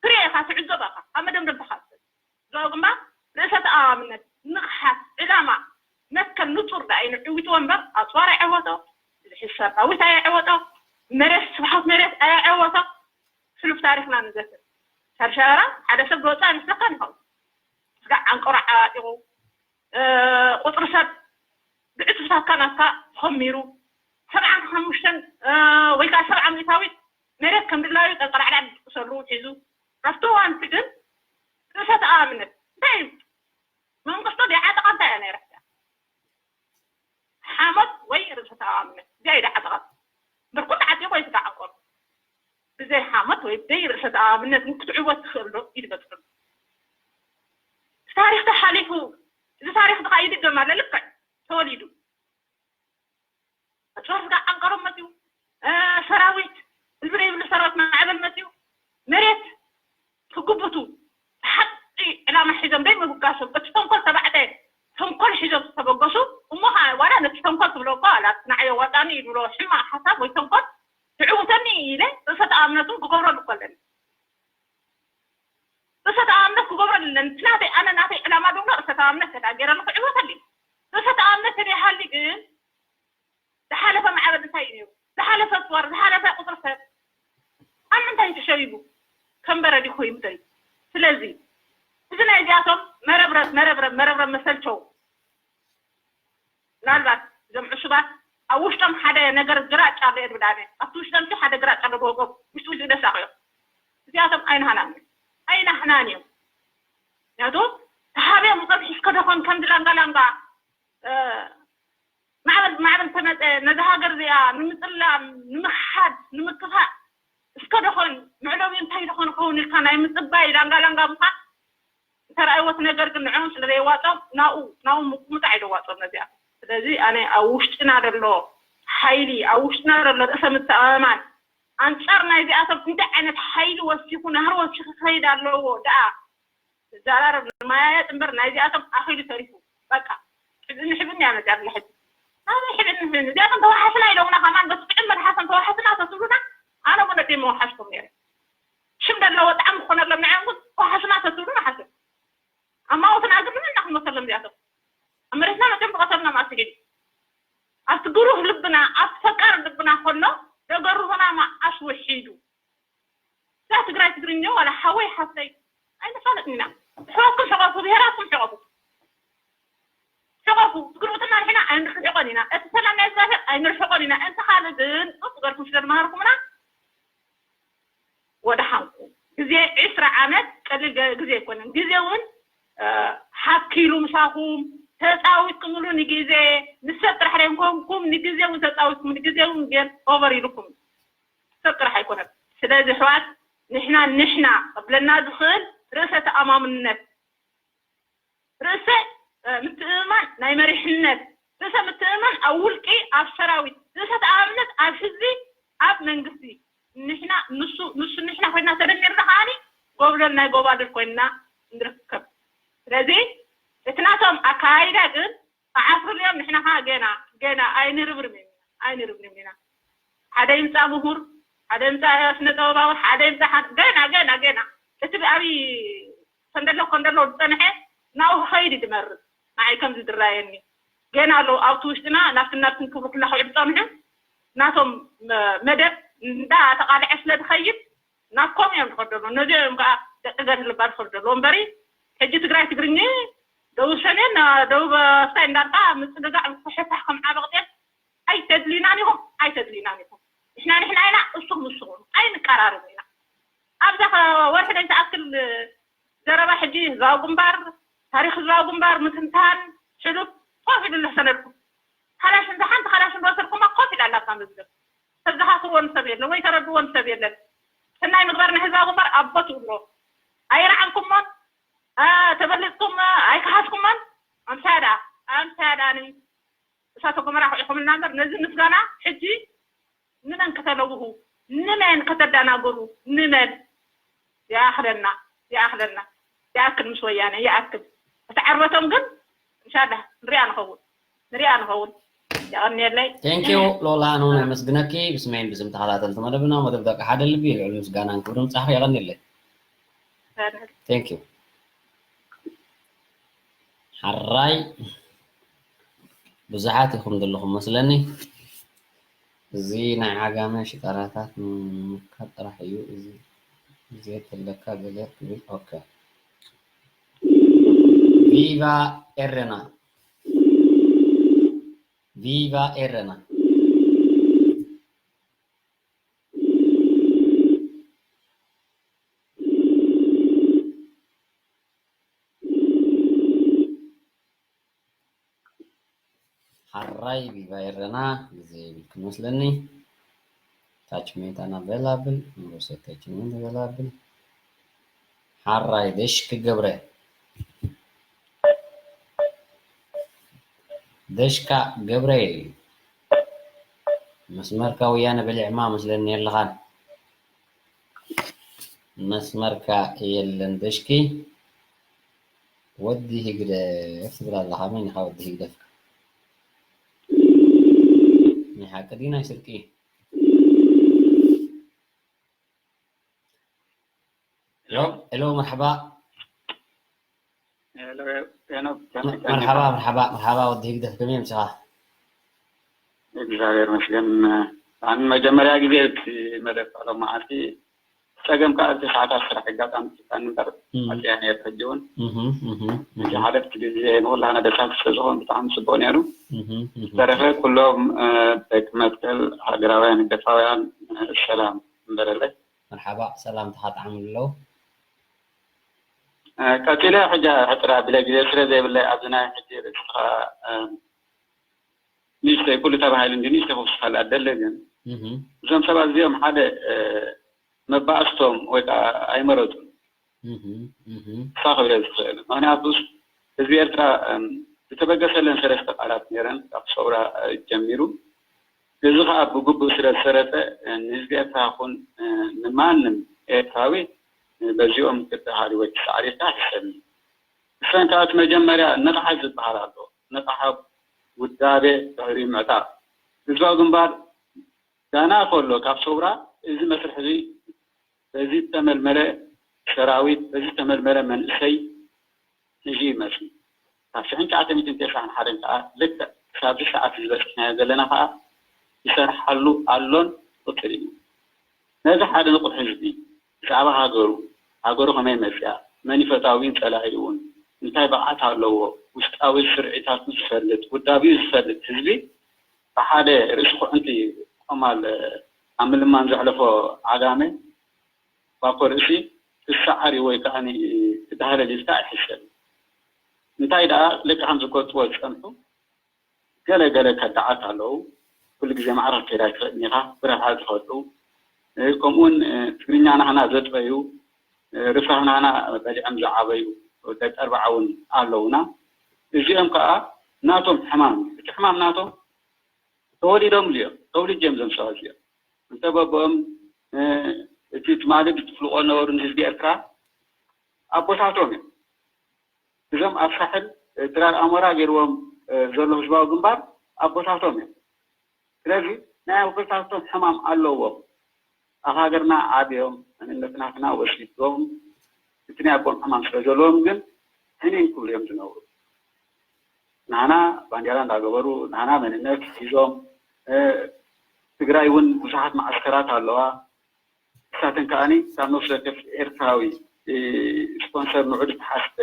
ትሪኦ ኢኻ ትዕዘቦ ኢኻ ኣብ መደምደምታ ካብ ትበጽሕ እዚኦ ግንባር ርእሰ ተኣማምነት ንቕሓት ዕላማ መትከል ንጹር ደኣ እዩ ንዕዊትዎ እምበር ኣጽዋር ኣይዕወቶ ብዝሒ ሰራዊት ኣየዕወጦ መሬት ስብሓት መሬት ኣየዕወቶ ሕሉፍ ታሪኽና ንዘክር ካብ ሸራራ ሓደ ሰብ ዝወፅኣ ይመስለካ ንኸውን ስጋዕ ዓንቀሮ ዓጢቑ ቁፅሪ ሰብ ብዕፅፍታትካ ናትካ ተኸሚሩ ሰብዓን ሓሙሽተን ወይ ከዓ ሰብዓ ሚእታዊት መሬት ከም ድላዩ ጠንቀላዕላዕ ዝድቅሰሉ ሒዙ ኣብቲ እዋንቲ ግን ርእሰ ተኣማምነት እንታይ እዩ መንግስቱ ዲዓጠቓ እንታይ እያ ነይራ ሓሞት ወይ ርእሰ ተኣማምነት እዚኣ እዩ ዲዓጠቓ ብርኩት ዓጢቑ ወይ ስጋዕ ዓንቀሮ ብዘይ ሓሞት ወይ ብዘይ ርእሰ ተኣማምነት ክትዕወት ትኽእል ዶ? ኢሉ በፅሑ። ታሪኽ ተሓሊፉ፣ እዚ ታሪኽ እዚ ከዓ ይድገም ኣሎ። ልክዕ ተወሊዱ ጦር ስጋ ዓንቀሮም መፅዩ፣ ሰራዊት ህዝቢ ዘይብሉ ሰራዊት ማዕበል መፅዩ፣ መሬት ክጉብቱ ብሓቂ ዕላማ ሒዞም ደይ ምብጋሶም፣ እቲ ተንኮል ተባዕተ ተንኮል ሒዞም ዝተበገሱ እሞ ከዓ ዋላ ነቲ ተንኮል ትብሎ እኮ ኣላት ንዓይ ኣዋጣኒ እዩ ዝብሎ ሕማቕ ሓሳብ ወይ ተንኮል ትዕውተኒ ኢለ ርእሰ ተኣምነቱ ክገብረሉ እኮ ኣለኒ። ርእሰ ተኣምነት ክገብረሉ ኣለኒ። እቲ ናተይ ኣነ ናተይ ዕላማ ዝብሎ ርእሰ ተኣምነት ተዳገረሉ ክዕወተሉ እዩ። ርእሰ ተኣምነት ተደይሃሊ ግን ዝሓለፈ ማዕበል እንታይ እዩ ነይሩ? ዝሓለፈ ስዋር፣ ዝሓለፈ ቁፅሪ ሰብ ኣብ ምንታይ ተሸቢቡ? ከም በረድ ኮይኑ ተሪፉ። ስለዚ እዚ ናይ እዚኣቶም መረብረብ መረብረብ መረብረብ መሰልቸው። ምናልባት እዞም ዕሱባት ኣብ ውሽጦም ሓደ ነገር ግራጭ ኣሎ የድብል ኣነ ኣብቲ ውሽጦም ሓደ ግራጭ ኣሎ ብወገብ ውሽጢ ውሽጢ ደሳቕ እዮም። እዚኣቶም ኣይናህናን እዮም ኣይናህናን እዮም። ምክንያቱ ተሃብዮም ዝፀንሑ እስከ ደኾን ከምዚ ላንጋ ላንጋ ማዕበል ማዕበል ተመፀ ነዚ ሃገር እዚኣ ንምፅላም ንምክሓድ ንምክፋእ እስከ ደኾን መዕለቢ እንታይ ደኾን ኸውን ኢልካ ናይ ምፅባይ ላንጋ ላንጋ ምዃን እንተረኣይዎ እቲ ነገር ግን ንዕኦም ስለ ዘየዋፅኦም ናብኡ ናብኡ ምቁምጣዕ እዩ ዘዋፅኦም ነዚኣ። ስለዚ ኣነ ኣብ ውሽጥና ዘሎ ሓይሊ ኣብ ውሽጥና ዘሎ ርእሰ ምትእምማን ኣንፃር ናይዚኣቶም እንታይ ዓይነት ሓይሊ ወሲኹ ናህሪ ወሲኹ ክኸይድ ኣለዎ ደኣ ንዘራረብ ንመያየጥ እምበር ናይዚኣቶም ኣኺሉ ተሪፉ በቃ። ሕብኒ ሕብኒ እያ መፅያ ብላ ሕጂ ኣበይ ሕብኒ እዚኣቶም ተዋሓስና ኢሎምና ከማን በቲ ጥዑም መልሓሶም ተዋሓስና ተትብሉና ኣነ እውን ኣደ መዋሓስኩም ነይረ። ሽም ዘለዎ ጣዕሚ ክኾነሎም ንዕኦም እውን ተዋሓስና ተትብሉና ሓስብ ኣብ ማወትና ግን ንመና ክንመሰሎም እዚኣቶም ኣብ መሬትና መቸም ብቐተልና ማእሲ ሄዱ ኣብቲ ግሩህ ልብና ኣብቲ ፈቃር ልብና ከሎ ደገርሁና ማኣስ ውሒዱ እዛ ትግራይ ትግርኛ ዋላ ሓወይ ሓፍተይ ኣይንፋለጥን ኢና። ሕወኩም ሕቆፉ ብሄራትኩም ሕቆፉ ሕቆፉ ትግርብትና ንሕና ኣይንርሕቆን ኢና። እቲ ሰላም ናይ እግዚኣብሔር ኣይንርሕቆን ኢና። እንተ ካልእ ግን ጡፍ ገርኩም ስለ ዝመሃርኩምና ወደሓንኩም። ግዜ ዕስራ ዓመት ቀሊል ግዜ ኣይኮነን። ግዜ እውን ሓኪሉ ምሳኹም ተፃዊትኩምሉ ንግዜ ንሰብ ጥራሕ ደይኮንኩም ንግዜ እውን ተፃዊትኩም ንግዜ እውን ግን ኦቨር ኢልኩም ሰብ ጥራሕ ኣይኮነን። ስለዚ ኣሕዋት ንሕና ንሕና ከብለና ዝኽእል ርእሰ ተኣማምነት ርእሰ ምትእምማን ናይ መሪሕነት ርእሰ ምትእምማን ኣብ ውልቂ ኣብ ሰራዊት ርእሰ ተኣማምነት ኣብ ህዝቢ ኣብ መንግስቲ ንሕና ንሱ ንሱ ንሕና ኮይና ተደሚርና ከዓኒ ጎብለል ናይ ጎባልል ኮይና ንርከብ። ስለዚ እቲ ናቶም ኣካይዳ ግን ክዓፍርልዮም ንሕና ከዓ ገና ገና ኣይንርብርብን ኢና ኣይንርብርብን ኢና ሓደ ይምፃእ ምሁር ሓደ ይምፃእ ስነ ጥበባዊ ሓደ ይምፃእ ገና ገና ገና እቲ ብኣብይ ከንደሎ ከንደሎ ዝፀንሐ ናብኡ ክኸይድ እዩ ዝመርፅ ንዓይ ከምዚ ዝረኣየኒ ገና ኣለዉ ኣብቲ ውሽጥና ናብትን ናብትን ክብሉ ክላኽዑ ዝፀንሑ ናቶም መደብ እንዳ ተቃልዐ ስለ ዝኸይድ ናብ ከምኡ እዮም ዝኸዱ ዘለዉ ነዚኦም እዮም ከዓ ደቂ ገድሊ እባ ዝኸዱ ዘለዉ እምበሪ ሕጂ ትግራይ ትግርኝ ደቡብ ሰሜን ደቡብ ኣፍታይ እንዳልካ ምፅግጋዕ ምፍሕፋሕ ከም ዓበቕ ጤፍ ኣይተድልዩናን ኢኹም ኣይተድልዩናን ኢኹም ንሕና ንሕና ኢና እሱኹም እሱኹም ኣይንቀራረብ ኢና ኣብዛ ወርሒ ናይ ዝኣክል ዘረባ ሕጂ ህዝባዊ ግንባር ታሪክ ህዝባዊ ግንባር ምትንታን ሕሉፍ ኮፍ ኢሉ ኣሎ ሰነድኩም ካላሽን ዝሓንቲ ካላሽን ዝወሰድኩማ ኮፍ ኢላ ኣላ ኣብታ መዝገብ ተዘኻኽርዎ ንሰብ የለን ወይ ተረድዎ ንሰብ የለን ሰናይ ምግባር ናይ ህዝባዊ ግንባር ኣቦ ትብሎ ኣይረዓምኩሞን ተበሊፅኩም ኣይከሓስኩሞን ኣምሳያ ደኣ ኣምሳያ ደኣ እሳተ ጎመራ ክዒኹምልና እምበር ነዚ ምስጋና ሕጂ ንመን ከተለውሁ ንመን ከተዳናግሩ ንመን ይኣኽለና ይኣኽለና ይኣክል ምስ ወያነ ይኣክል እቲ ዓርበቶም ግን እንሻላ ንሪኣ ንኸውን ንሪኣ ንኸውን የቐንየለይ ቴንኪዩ ሎላ ኣነ እውን ኣመስግነኪ ብስመይን ብስም ተኸታተልቲ መደብና መደብ ደቂ ሓደ ልቢ ልዑል ምስጋናን ክብርን ፃሕሪ የቐንየለይ ቴንኪዩ ሓራይ ብዙሓት ኢኹም ዘለኹም መስለኒ እዚ ናይ ዓጋመ ሽጣራታት ንምምካት ጥራሕ እዩ እዚ ግዜ ተለካ ገለ ክብል ኦከ ቪቫ ኤረና ቪቫ ኤረና ሓራይ ቪቫ ኤረና ግዜ የብልክን መስለኒ Attachment unavailable, ንጉስ attachment available። ሓራይ ደሽኪ ገብረ፣ ደሽካ ገብረ፣ መስመርካ ወያነ በሊዕማ መስለኒ የለኻን። መስመርካ የለን ደሽኪ። ወዲ ህግደፍ ትብል ኣለኻ። መን ኢኻ ወዲ ህግደፍ? ናይ ሓቂ ድዩ ናይ ስርቂ? ሄሎ፣ ሄሎ፣ መርሓባ። ሄሎ፣ ሄኖክ፣ ከመይ ቀኒኻ? መርሓባ፣ መርሓባ፣ መርሓባ ወዲ ህግደፍ፣ ከመይ ኣምሲኻ? እግዚኣብሔር ይመስገን። ኣነ መጀመርያ ግዜ እቲ መደብ ቃለ መዓልቲ ጸገም ከኣ እቲ ሰዓታት ስራሕ ኣጋጣሚ ትካኒ እምበር እም። ኣጽያ ነይረ ሕጂ እውን። እህ፣ እህ፣ እህ። እቲ ሓደት ግዜ ንኹላና ደሳሲ ስለ ዝኾን ብጣዕሚ ጽቡቕ ነይሩ። እህ፣ እህ። ዝተረፈ ኩሎም፣ እ፣ ደቂ መትከል ሃገራውያን ህግደፋውያን፣ እ፣ ሰላም እምበረለይ። መርሓባ፣ ሰላምታኻ ጥዓምሉ ኣለዉ። እ፣ ቀጺለ ሕጂ ሕጽር ኣቢለ ግዜ ስለ ዘይብለይ ኣብዚ ናይ ሕጂ ርእስኻ፣ እ፣ ንእሽተይ ኩሉ ተባሂሉ እንዲ ንእሽተይ ክውስኸላ ኣደለ ግን እህ። እዞም ሰባት እዚኦም ሓደ፣ እ፣ መባእስቶም ወይ ከዓ ኣይመረጹን። እህ፣ እህ። እሳ ክብለ ዝኽእል። ምኽንያቱስ ህዝቢ ኤርትራ፣ እም፣ ዝተበገሰለን ሰለስተ ቃላት ነይረን ካብ ሰውራ፣ እ፣ ጀሚሩ። እዚ ኸኣ ብግቡእ ስለ ዝሰረጸ፣ እ፣ ንህዝቢ ኤርትራ ይኹን፣ እ፣ ንማንም ኤርትራዊ፣ እ፣ በዚኦም ክትሃሪ ወይ ትሰዓር ኢልካ ኣይሕሰብን። እሰን ከኣ እቲ መጀመርያ ንቕሓት ዝበሃል ኣሎ። ንቕሓት ውዳቤ ድሕሪ ምዕጣቕ። ህዝባዊ ግንባር ዳና ከሎ ካብ ሰውራ እዚ መስርሕ እዚ በዚ ዝተመልመለ ሰራዊት፣ በዚ ዝተመልመለ መንእሰይ ሒዙ ይመጽእ። ካብ ሽሕን ትሽዓተ ሚእትን ተስዓን ሓደን ከኣ ልክዕ ክሳብ እዚ ሰዓት እዚ በጺሕናዮ ዘለና ከኣ ይሰርሓሉ ኣሎን ይቕጽል እዩ። ነዚ ሓደ ንቑሕ ህዝቢ ብዛዕባ ሃገሩ፣ ሃገሩ ከመይ መጽያ፣ መን እዩ ፈታዊን ጸላኢኡን፣ እንታይ ብቕዓት ኣለዎ፣ ውሽጣዊ ስርዒታቱ ዝፈልጥ፣ ውዳቢኡ ዝፈልጥ ህዝቢ ብሓደ ርእሲ ኩዕንቲ ቆማል ኣብ ምልማን ዘሕለፎ ዓጋመ ባኮ ርእሲ ክሰዓር እዩ ወይ ከዓኒ ክዳህለል ኢልካ ኣይሕሰብን። እንታይ ደኣ ልክዕ ከም ዝቆጥዎ ዝጸንሑ ገለ ገለ ከዳዓት ኣለዉ። ኩሉ ግዜ ማዕረ ክትከይድ ኣይትኽእልን ኢኻ፣ ብረብሓ ዝኸዱ። እ፣ ከምኡውን፣ እ፣ ትግርኛ ናህና ዘጥረዩ፣ እ፣ ርፍራህ ናህና በሊዖም ዝዓበዩ ደቂ ኣርብዓ እውን ኣለዉና። እዚኦም ከኣ ናቶም ሕማም እዩ። እቲ ሕማም ናቶም ተወሊዶምሉ እዮም። ተውልጅ እዮም እዞም ሰባት እዚኦም። እንተ በቦኦም፣ እ፣ እቲ ትማሊ ብትፍልቆ ነበሩ ንህዝቢ ኤርትራ ኣቦታቶም እዮም። እዞም ኣብ ሳሕል፣ እ፣ ድራር ኣሞራ ገይርዎም፣ እ፣ ዘሎ ህዝባዊ ግንባር ኣቦታቶም እዮም። ስለዚ ናይ ኣቦታቶም ሕማም ኣለዎም። ኣብ ሃገርና ዓብዮም፣ መንነት ናትና ወሲዶም፣ እቲ ናይ ኣቦም ሕማም ስለ ዘለዎም ግን ሕኒን ክብሉ እዮም ዝነብሩ። ናህና ባንዴራ እንዳገበሩ፣ ናህና መንነት ሒዞም፣ እ፣ ትግራይ እውን ብዙሓት መዓስከራት ኣለዋ። ንሳተን ከኣኒ ካብ ነፍሲ ወከፍ ኤርትራዊ፣ እ፣ ስፖንሰር ንዑ ዝተሓስበ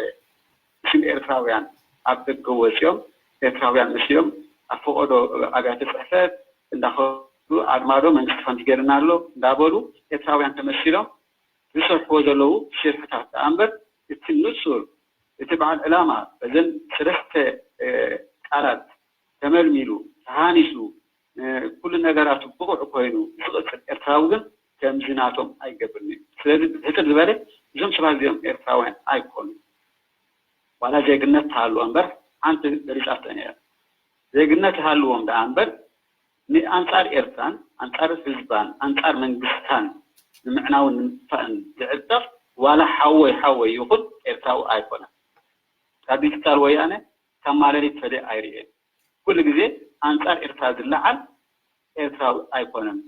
ብሽም ኤርትራውያን ኣብ ደገ ወፂኦም ኤርትራውያን መሲሎም ኣብ ፈቐዶ ኣብያተ ፅሕፈት እንዳኸዱ ኣድማ ዶ መንግስቲ ከምዚ ገይርና ኣሎ እንዳበሉ ኤርትራውያን ተመሲሎም ዝሰርሕዎ ዘለዉ ሽርሕታት ደኣ እምበር እቲ ንጹር እቲ በዓል ዕላማ በዘን ሰለስተ፣ እ፣ ቃላት ተመልሚሉ ተሃኒሱ፣ እ፣ ኩሉ ነገራቱ ብቑዕ ኮይኑ ዝቕጽል ኤርትራዊ ግን ከምዚ ናቶም ኣይገብርን እዩ። ስለዚ ብሕጽር ዝበለ እዞም ሰባት እዚኦም ኤርትራውያን ኣይኮኑን። ዋላ ዜግነት ትሃልዎ እምበር ሓንቲ በሊጻቶም እያ። ዜግነት ይሃልዎም ደኣ እምበር ንኣንጻር ኤርትራን ኣንጻር ህዝባን ኣንጻር መንግስታን ንምዕናውን ንምጥፋእን ዝዕጠቕ ዋላ ሓወይ ሓወይ ይኹን ኤርትራዊ ኣይኮነን። ካብ ዲጂታል ወያነ ካብ ማለሊት ፈሊየ ኣይርእየን። ኩሉ ግዜ ኣንጻር ኤርትራ ዝለዓል ኤርትራዊ ኣይኮነን።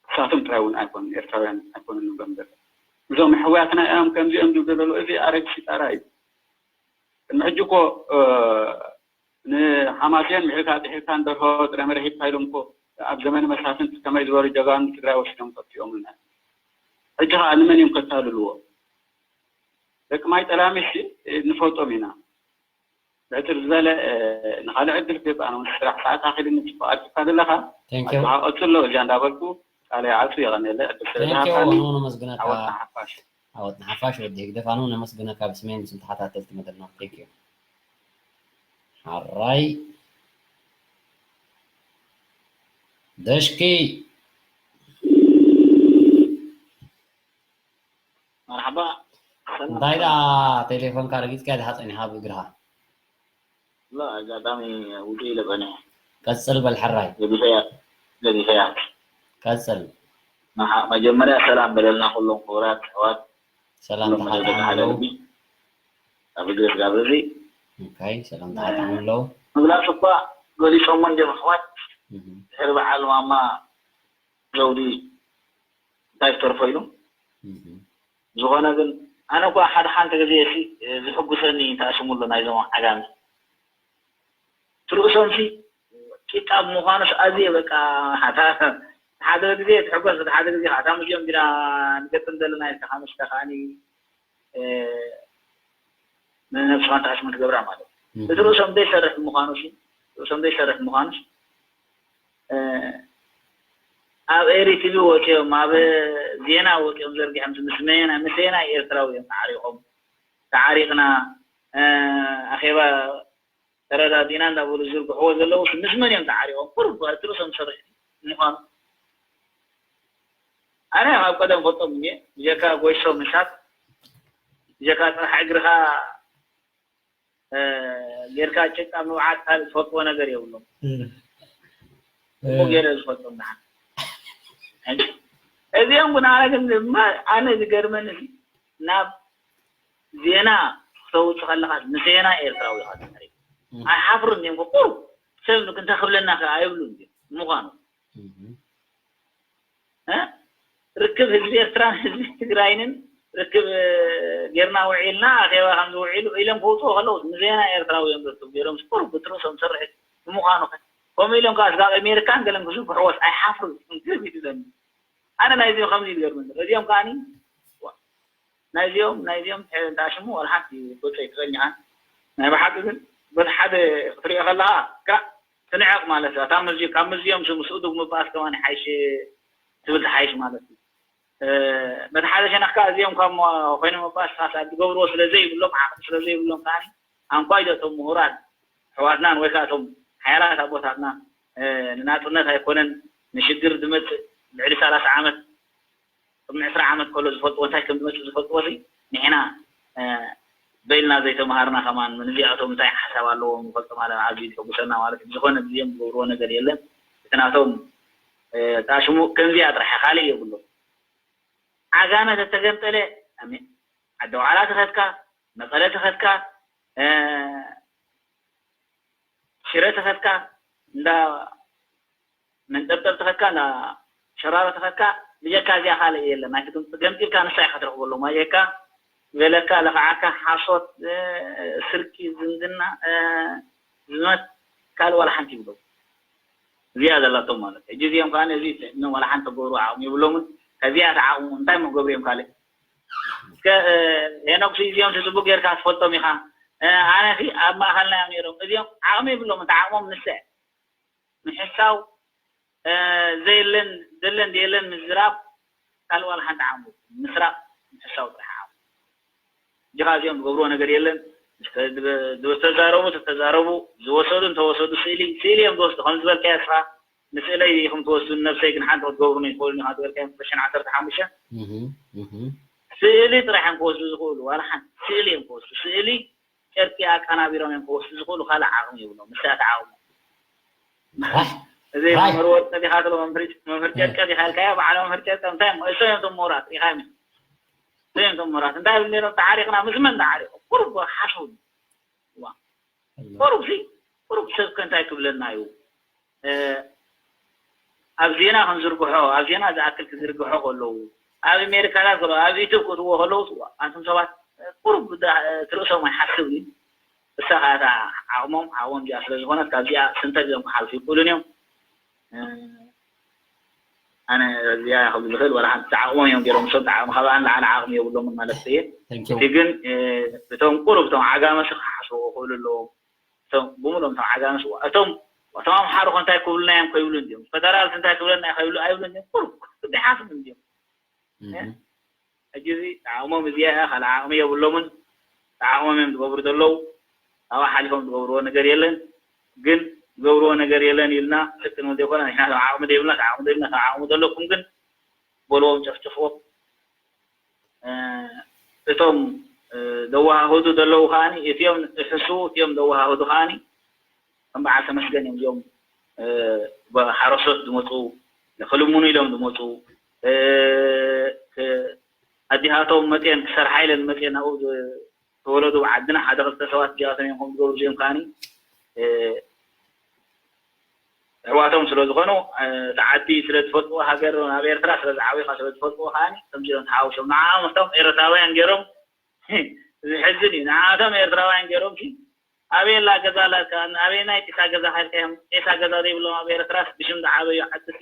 ንሳቶም ጥራይ እውን ኣይኮኑን፣ ኤርትራውያን ኣይኮኑን ንብሎም ዘለና። እዞም ኣሕዋትና እዮም ከምዚኦም ዝብሉ ዘለዉ፣ እዚ ኣረግሲ ጣራ እዩ። ቅድሚ ሕጂ እኮ፣ እ፣ ንሓማሴን ምሒርካ ጥሒርካን ደርሆ ጥረ መረ ሂብካ ኢሎም እኮ ኣብ ዘመነ መሳፍንቲ ከመይ ዝበሉ ጀጋኑ ትግራይ ወሲዶም ጠፊኦምልና። ሕጂ ኸዓ ንመን እዮም ከታልልዎ? ደቂ ማይ ጠላሚሲ ንፈልጦም ኢና። ብሕጽር ዝበለ፣ እ፣ ንኻልእ ዕድል ክህብ ኣነ እውን ስራሕ ሰዓት ኣኺሉኒ ጽቡቕ ኣርኪብካ ዘለኻ። Thank you። ኣጆኻ ቀጽሎ፣ እዚኣ እንዳበልኩ ቃለይ ይዓጹ። የቐንየለይ ዕድል ስለ Thank you። ዝሃብካኒ። ኣነ እውን ኣመስግነካ። ዓወት ንሓፋሽ። ዓወት ንሓፋሽ ወዲ ህግደፍ፣ ኣነ እውን ኣመስግነካ ብስመይ ምስም ተኸታተልቲ መደብና። Thank you። ሓራይ ደሽኪ። መርሓባ። ሰላም። እንታይ ደኣ ቴሌፎንካ ረጊጽካ ኢኻ ጸኒሓ ብእግርኻ? ላ፣ ኣጋጣሚ ውድእ ኢለ ጸኒሐ። ቀጽል በል ሕራይ። ገዲፈያ፣ ገዲፈያ። ቀጽል። መሓ-፣ መጀመርያ ሰላም በለልና ኩሎም ክቡራት ኣሕዋት። ሰላም ኩሎም መደብ ተሓጣም ሓደ ኣለዉ። ልቢ። ኣብ እግሪ እግዚኣብሔር እዚ። ኦኬ፣ ሰላም ተሓጣም ኣለዉ። ምግላጽ እኳ ገሊጾሞ እንድዮም ኣሕዋት። እህ፣ ድሕሪ በዓል ማማ ዘውዲ እንታይ ዝተርፎ ኢሉ። እህ፣ ዝኾነ ግን ኣነ እኳ ሓደ ሓንቲ ግዜ ሲ-፣ ዝሕጉሰኒ ተኣሽሙ ኣሎ ናይዞም ዓጋመ። ትርእሶም ሲ ቂጣ ብምዃኑስ ኣዝየ በቃ ሓታ-፣ ሓደ ግዜ ትሕጎስ፣ ሓደ ግዜ ከዓ እታ ምስኦም ቢራ ንገጥም ዘለና ኢልካ ካብ መስተ ከዓኒ፣ እ፣ ንነብስኻ ተኣሽሙ ትገብራ ማለት እዩ። እህ። እቲ ርእሶም ዘይሰርሕ ብምዃኑ ሲ፣ ርእሶም ዘይሰርሕ ብምዃኑስ፣ እ፣ ኣብ ኤሪ ቲቪ ወፂኦም፣ ኣብ ዜና ወፂኦም ዘርጊሖም ምስ መየና-፣ ምስ መየናይ ኤርትራዊ እዮም ተዓሪቖም? ተዓሪቕና፣ እ፣ ኣኼባ ተረዳዲእና እንዳበሉ ዝዝርግሕዎ ዘለዉ ምስ መን እዮም ተዓሪቖም? ቁሩብ እቲ ርእሶም ዝሰርሕ ምዃኑ። ኣነ ካብ ቀደም ፈልጦም እየ፣ ብጀካ ጎይሶ ምሻት፣ ብጀካ ጥራሕ እግርኻ፣ እ፣ ጌርካ ጭቃ ምብዓት ካልእ ዝፈልጥዎ ነገር የብሎም። እህ። እሞ ገይረ ዝፈልጦም ደሓን። ሕጂ እዚኦም ግን ኣነ ግን ድማ ኣነ ዝገርመኒ እዚ ናብ ዜና ክተውፅእ ከለኻ ንዜና ኤርትራዊ ኢኻ ተመሪጽ። እህ። ኣይሓፍሩን እዮም። ቁሩብ ሰብ እንተ ክብለና ከ ኣይብሉን እዮም ምዃኑ። እህ። እ? ርክብ ህዝቢ ኤርትራን ህዝቢ ትግራይንን ርክብ፣ እ፣ ጌርና ውዒልና ኣኼባ ከም ዝውዒሉ ኢሎም ክውፅኡ ከለዉ ንዜና ኤርትራዊ እዮም ዘርክቡ ገይሮም ቁሩብ ብትርእሶም ሰርሕ ብምዃኑ ከ ከምኡ ኢሎም ከዓ ስጋብ ኣሜሪካን ገለን ክዝርግሕዎስ ኣይሓፍሩን እዮም። ግርም እዩ ዝብለኒ። ኣነ ናይዚኦም ከምዚ እዩ ዝገርመኒ። እዚኦም ከዓኒ ናይዚኦም፣ ናይዚኦም እንታይ ሽሙ ዋላ ሓንቲ ገጾ ኣይትፈልጥን ኢኻ። ናይ ብሓቂ ግን በቲ ሓደ ክትሪኦ ከለኻ፣ ካ-፣ ትንዕቕ ማለት እያ። እታ ምዚ-፣ ካብ ምዚኦም ስም ስኡዱግ ምባኣስ ከማን ይሓይሽ ትብል ትሓይሽ ማለት እዩ። እ፣ በቲ ሓደ ሸነኽ ከዓ እዚኦም ካብ ሞ-፣ ኮይኖም ምባኣስ ካሳ ዝገብርዎ ስለ ዘይብሎም፣ ዓቕሚ ስለ ዘይብሎም ከዓኒ ኣንኳይ ዶ እቶም ምሁራት ኣሕዋትናን ወይ ከዓ እቶም ሓያላት ኣቦታትና፣ እ፣ ንናጽነት ኣይኮነን ንሽግር ዝመጽእ ልዕሊ ሰላሳ ዓመት ቅድሚ ዕስራ ዓመት ከሎ ዝፈልጥዎ እንታይ ከም ዝመጽእ ዝፈልጥዎ ሲ ንሕና፣ እ፣ በይልና ዘይተምሃርና ከማን ንዚኣቶም እንታይ ሓሳብ ኣለዎም ንፈልጦ ማለት ኣብዚ ዝሕጉሰና ማለት እዩ። ብዝኾነ ግዜም ዝገብርዎ ነገር የለን። እቲ ናቶም፣ እ፣ ጣሽሙ ከምዚኣ ጥራሕ እያ፣ ካልእ የብሎም። ዓጋመ ተተገምጠለ ኣሜን። ዓዲ ዋዕላ ተኸድካ፣ መቐለ ተኸድካ፣ እ፣ ሽረ ተኸድካ፣ እንዳ መንጠብጠብ ተኸድካ፣ እንዳ ሸራሮ ተኸድካ፣ ብጀካ እዚኣ ካልእ የለን። ኣይትግም-፣ ገምጢልካ ንሳ ኢኻ ትረኽበሎም። ኣየካ ዝበለካ፣ ለኽዓካ፣ ሓሶት፣ እ፣ ስርቂ፣ ዝምድና፣ እ፣ ዝመት፣ ካልእ ዋላ ሓንቲ ይብሎም። እዚኣ ዘላቶም ማለት እዩ። ሕጂ እዚኦም ከኣ ነዚ ዋላ ሓንቲ ክገብሩ ዓቕሚ የብሎምን። ከዚኣ ተዓቕሙ እንታይ እሞ ክገብሩ እዮም ካልእ? እስከ፣ እ፣ ሄኖክ ሲ እዚኦም ሲ ጽቡቅ ጌርካ ትፈልጦም ኢኻ። እ፣ ኣነ ሲ ኣብ ማእኸልና እዮም ነይሮም። እዚኦም ዓቕሚ የብሎምን፣ ተዓቕሞም ንሰ ምሕሳው፣ እ፣ ዘየለን፣ ዘለን ዘየለን ምዝራብ፣ ካልእ ዋላ ሓንቲ ዓቕሚ ምስራቕ ምሕሳው ጥራሕ ዓቕሚ። እጅኻ እዚኦም ዝገብርዎ ነገር የለን። ዝተ-፣ ዝተዛረቡ ተተዛረቡ፣ ዝወሰዱ እንተወሰዱ ስእሊ፣ ስእሊ እዮም ዝወስዱ። ከም ዝበልካዮ እስኻ ንስእለይ ኢኹም ትወስዱ፣ ንነብሰይ ግን ሓንቲ ክትገብሩኒ ኣይትኽእሉን ኢኻ ዝበልካዮ ፍሽን ዓሰርተ ሓሙሽተ። እህ፣ እህ። ስእሊ ጥራሕ እዮም ክወስዱ ዝኽእሉ፣ ዋላ ሓንቲ ስእሊ እዮም ክወስዱ። ስእሊ ጨርቂ ኣቀናቢሮም እዮም ክወስዱ ዝኽእሉ፣ ካልእ ዓቕሚ የብሎም። ንሳት ዓቕሙ። ራህ፣ እዚ ራህ። መምህር ወርቂ ዲኻ ትብሎ፣ መምህር፣ መምህር ጨርቂ ዲኻ ኢልካዮ፣ በዓል መምህር ጨርቂ እንታይ እሞ፣ እሶም እዮም እቶም ምሁራት፣ ሪኢኻ ኢኻ። እሶም እዮም እቶም ምሁራት። እንታይ ይብሉ ነይሮም? ተዓሪቕና፣ ምስ መን ተዓሪቑ? ቁሩብ ሓስቡ። ዋ። ቁሩብ ሲ፣ ቁሩብ ሰብ ከ እንታይ ክብለና እዩ? እ፣ ኣብ ዜና ክንዝርግሖ፣ ኣብ ዜና ዝኣክል ክዝርግሖ ከለዉ፣ ኣብ ኣሜሪካታት ከለዉ፣ ኣብ ዩቱብ ክትዎ ከለዉ፣ ኣንቱም ሰባት ቁሩብ ዳ-፣ እቲ ርእሶም ኣይሓስብ እዩ። እሳ ኸኣ እታ ዓቕሞም፣ ዓቕሞም እዚኣ ስለ ዝኾነት፣ ካብዚኣ ስንተት እዮም ክሓልፉ ይኽእሉን እዮም። እ፣ ኣነ እዚኣ ክብል ዝኽእል ዋላ ሓንቲ ዓቕሞም እዮም ገይሮም፣ እሶም ዓቕሚ፣ ካብኣ ንላዕሊ ዓቕሚ የብሎምን ማለት እየ። Thank you። እቲ ግን፣ እ፣ እቶም ቁሩብ፣ እቶም ዓጋመ ሲ ክሓስቡ ክኽእሉ ኣለዎም። እቶም ብምሉኦም እቶም ዓጋመ ሲ፣ እቶም፣ እቶም ኣምሓሩ ከ እንታይ ክብሉና እዮም ከይብሉ እንድዮም። ፈደራል እንታይ ክብለና እዩ ከይብሉ፣ ኣይብሉ እንድዮም። ቁሩብ፣ ቁሩብ ይሓስቡ እንድዮም። እህ። ሕጂ እዚ ዓቕሞም እዚኣ እያ፣ ካልእ ዓቕሚ የብሎምን። ዓቕሞም እዮም ዝገብሩ ዘለዉ። ኣብኣ ሓሊፎም ዝገብርዎ ነገር የለን። ግን ዝገብርዎ ነገር የለን ኢልና ስቅ ንብል ዘይኮነ፣ ንሕና ዓቕሚ ዘይብልና፣ ዓቕሚ ዘይብልና፣ ዓቕሚ ዘለኩም ግን በልዎም፣ ጨፍጭፍዎም። እ፣ እቶም ዘወሃህዱ ዘለዉ ከዓኒ እቲኦም ዝሕስዉ እቲኦም ዘወሃህዱ ከዓኒ ከም በዓል ተመስገን እዮም። እዚኦም ሓረሶት ዝመፁ ክልምኑ ኢሎም ዝመፁ ኣዲሃቶም መፅየን ክሰርሓ ኢለን መፅየን ኣብኡ ዝተወለዱ ዓድና ሓደ ክልተ ሰባት እዚኣቶም እዮም ከም ዝገብሩ እዚኦም ከዓኒ ኣሕዋቶም ስለ ዝኾኑ እቲ ዓዲ ስለ ዝፈልጥዎ ሃገር ኣብ ኤርትራ ስለ ዝዓበኻ ስለ ዝፈልጥዎ ከዓኒ ከምዚ ኢሎም ተሓዋዊሶም ንዓኦም እቶም ኤረትራውያን ገይሮም ዝሕዝን እዩ። ንዓቶም ኤርትራውያን ገይሮም ሲ ኣበየላ ገዛ ኣላትካ ኣበየናይ ጢሳ ገዛ ሃልካዮም ጢሳ ገዛ ዘይብሎም ኣብ ኤርትራስ ብሽም ዝዓበዩ ዓዲ ሲ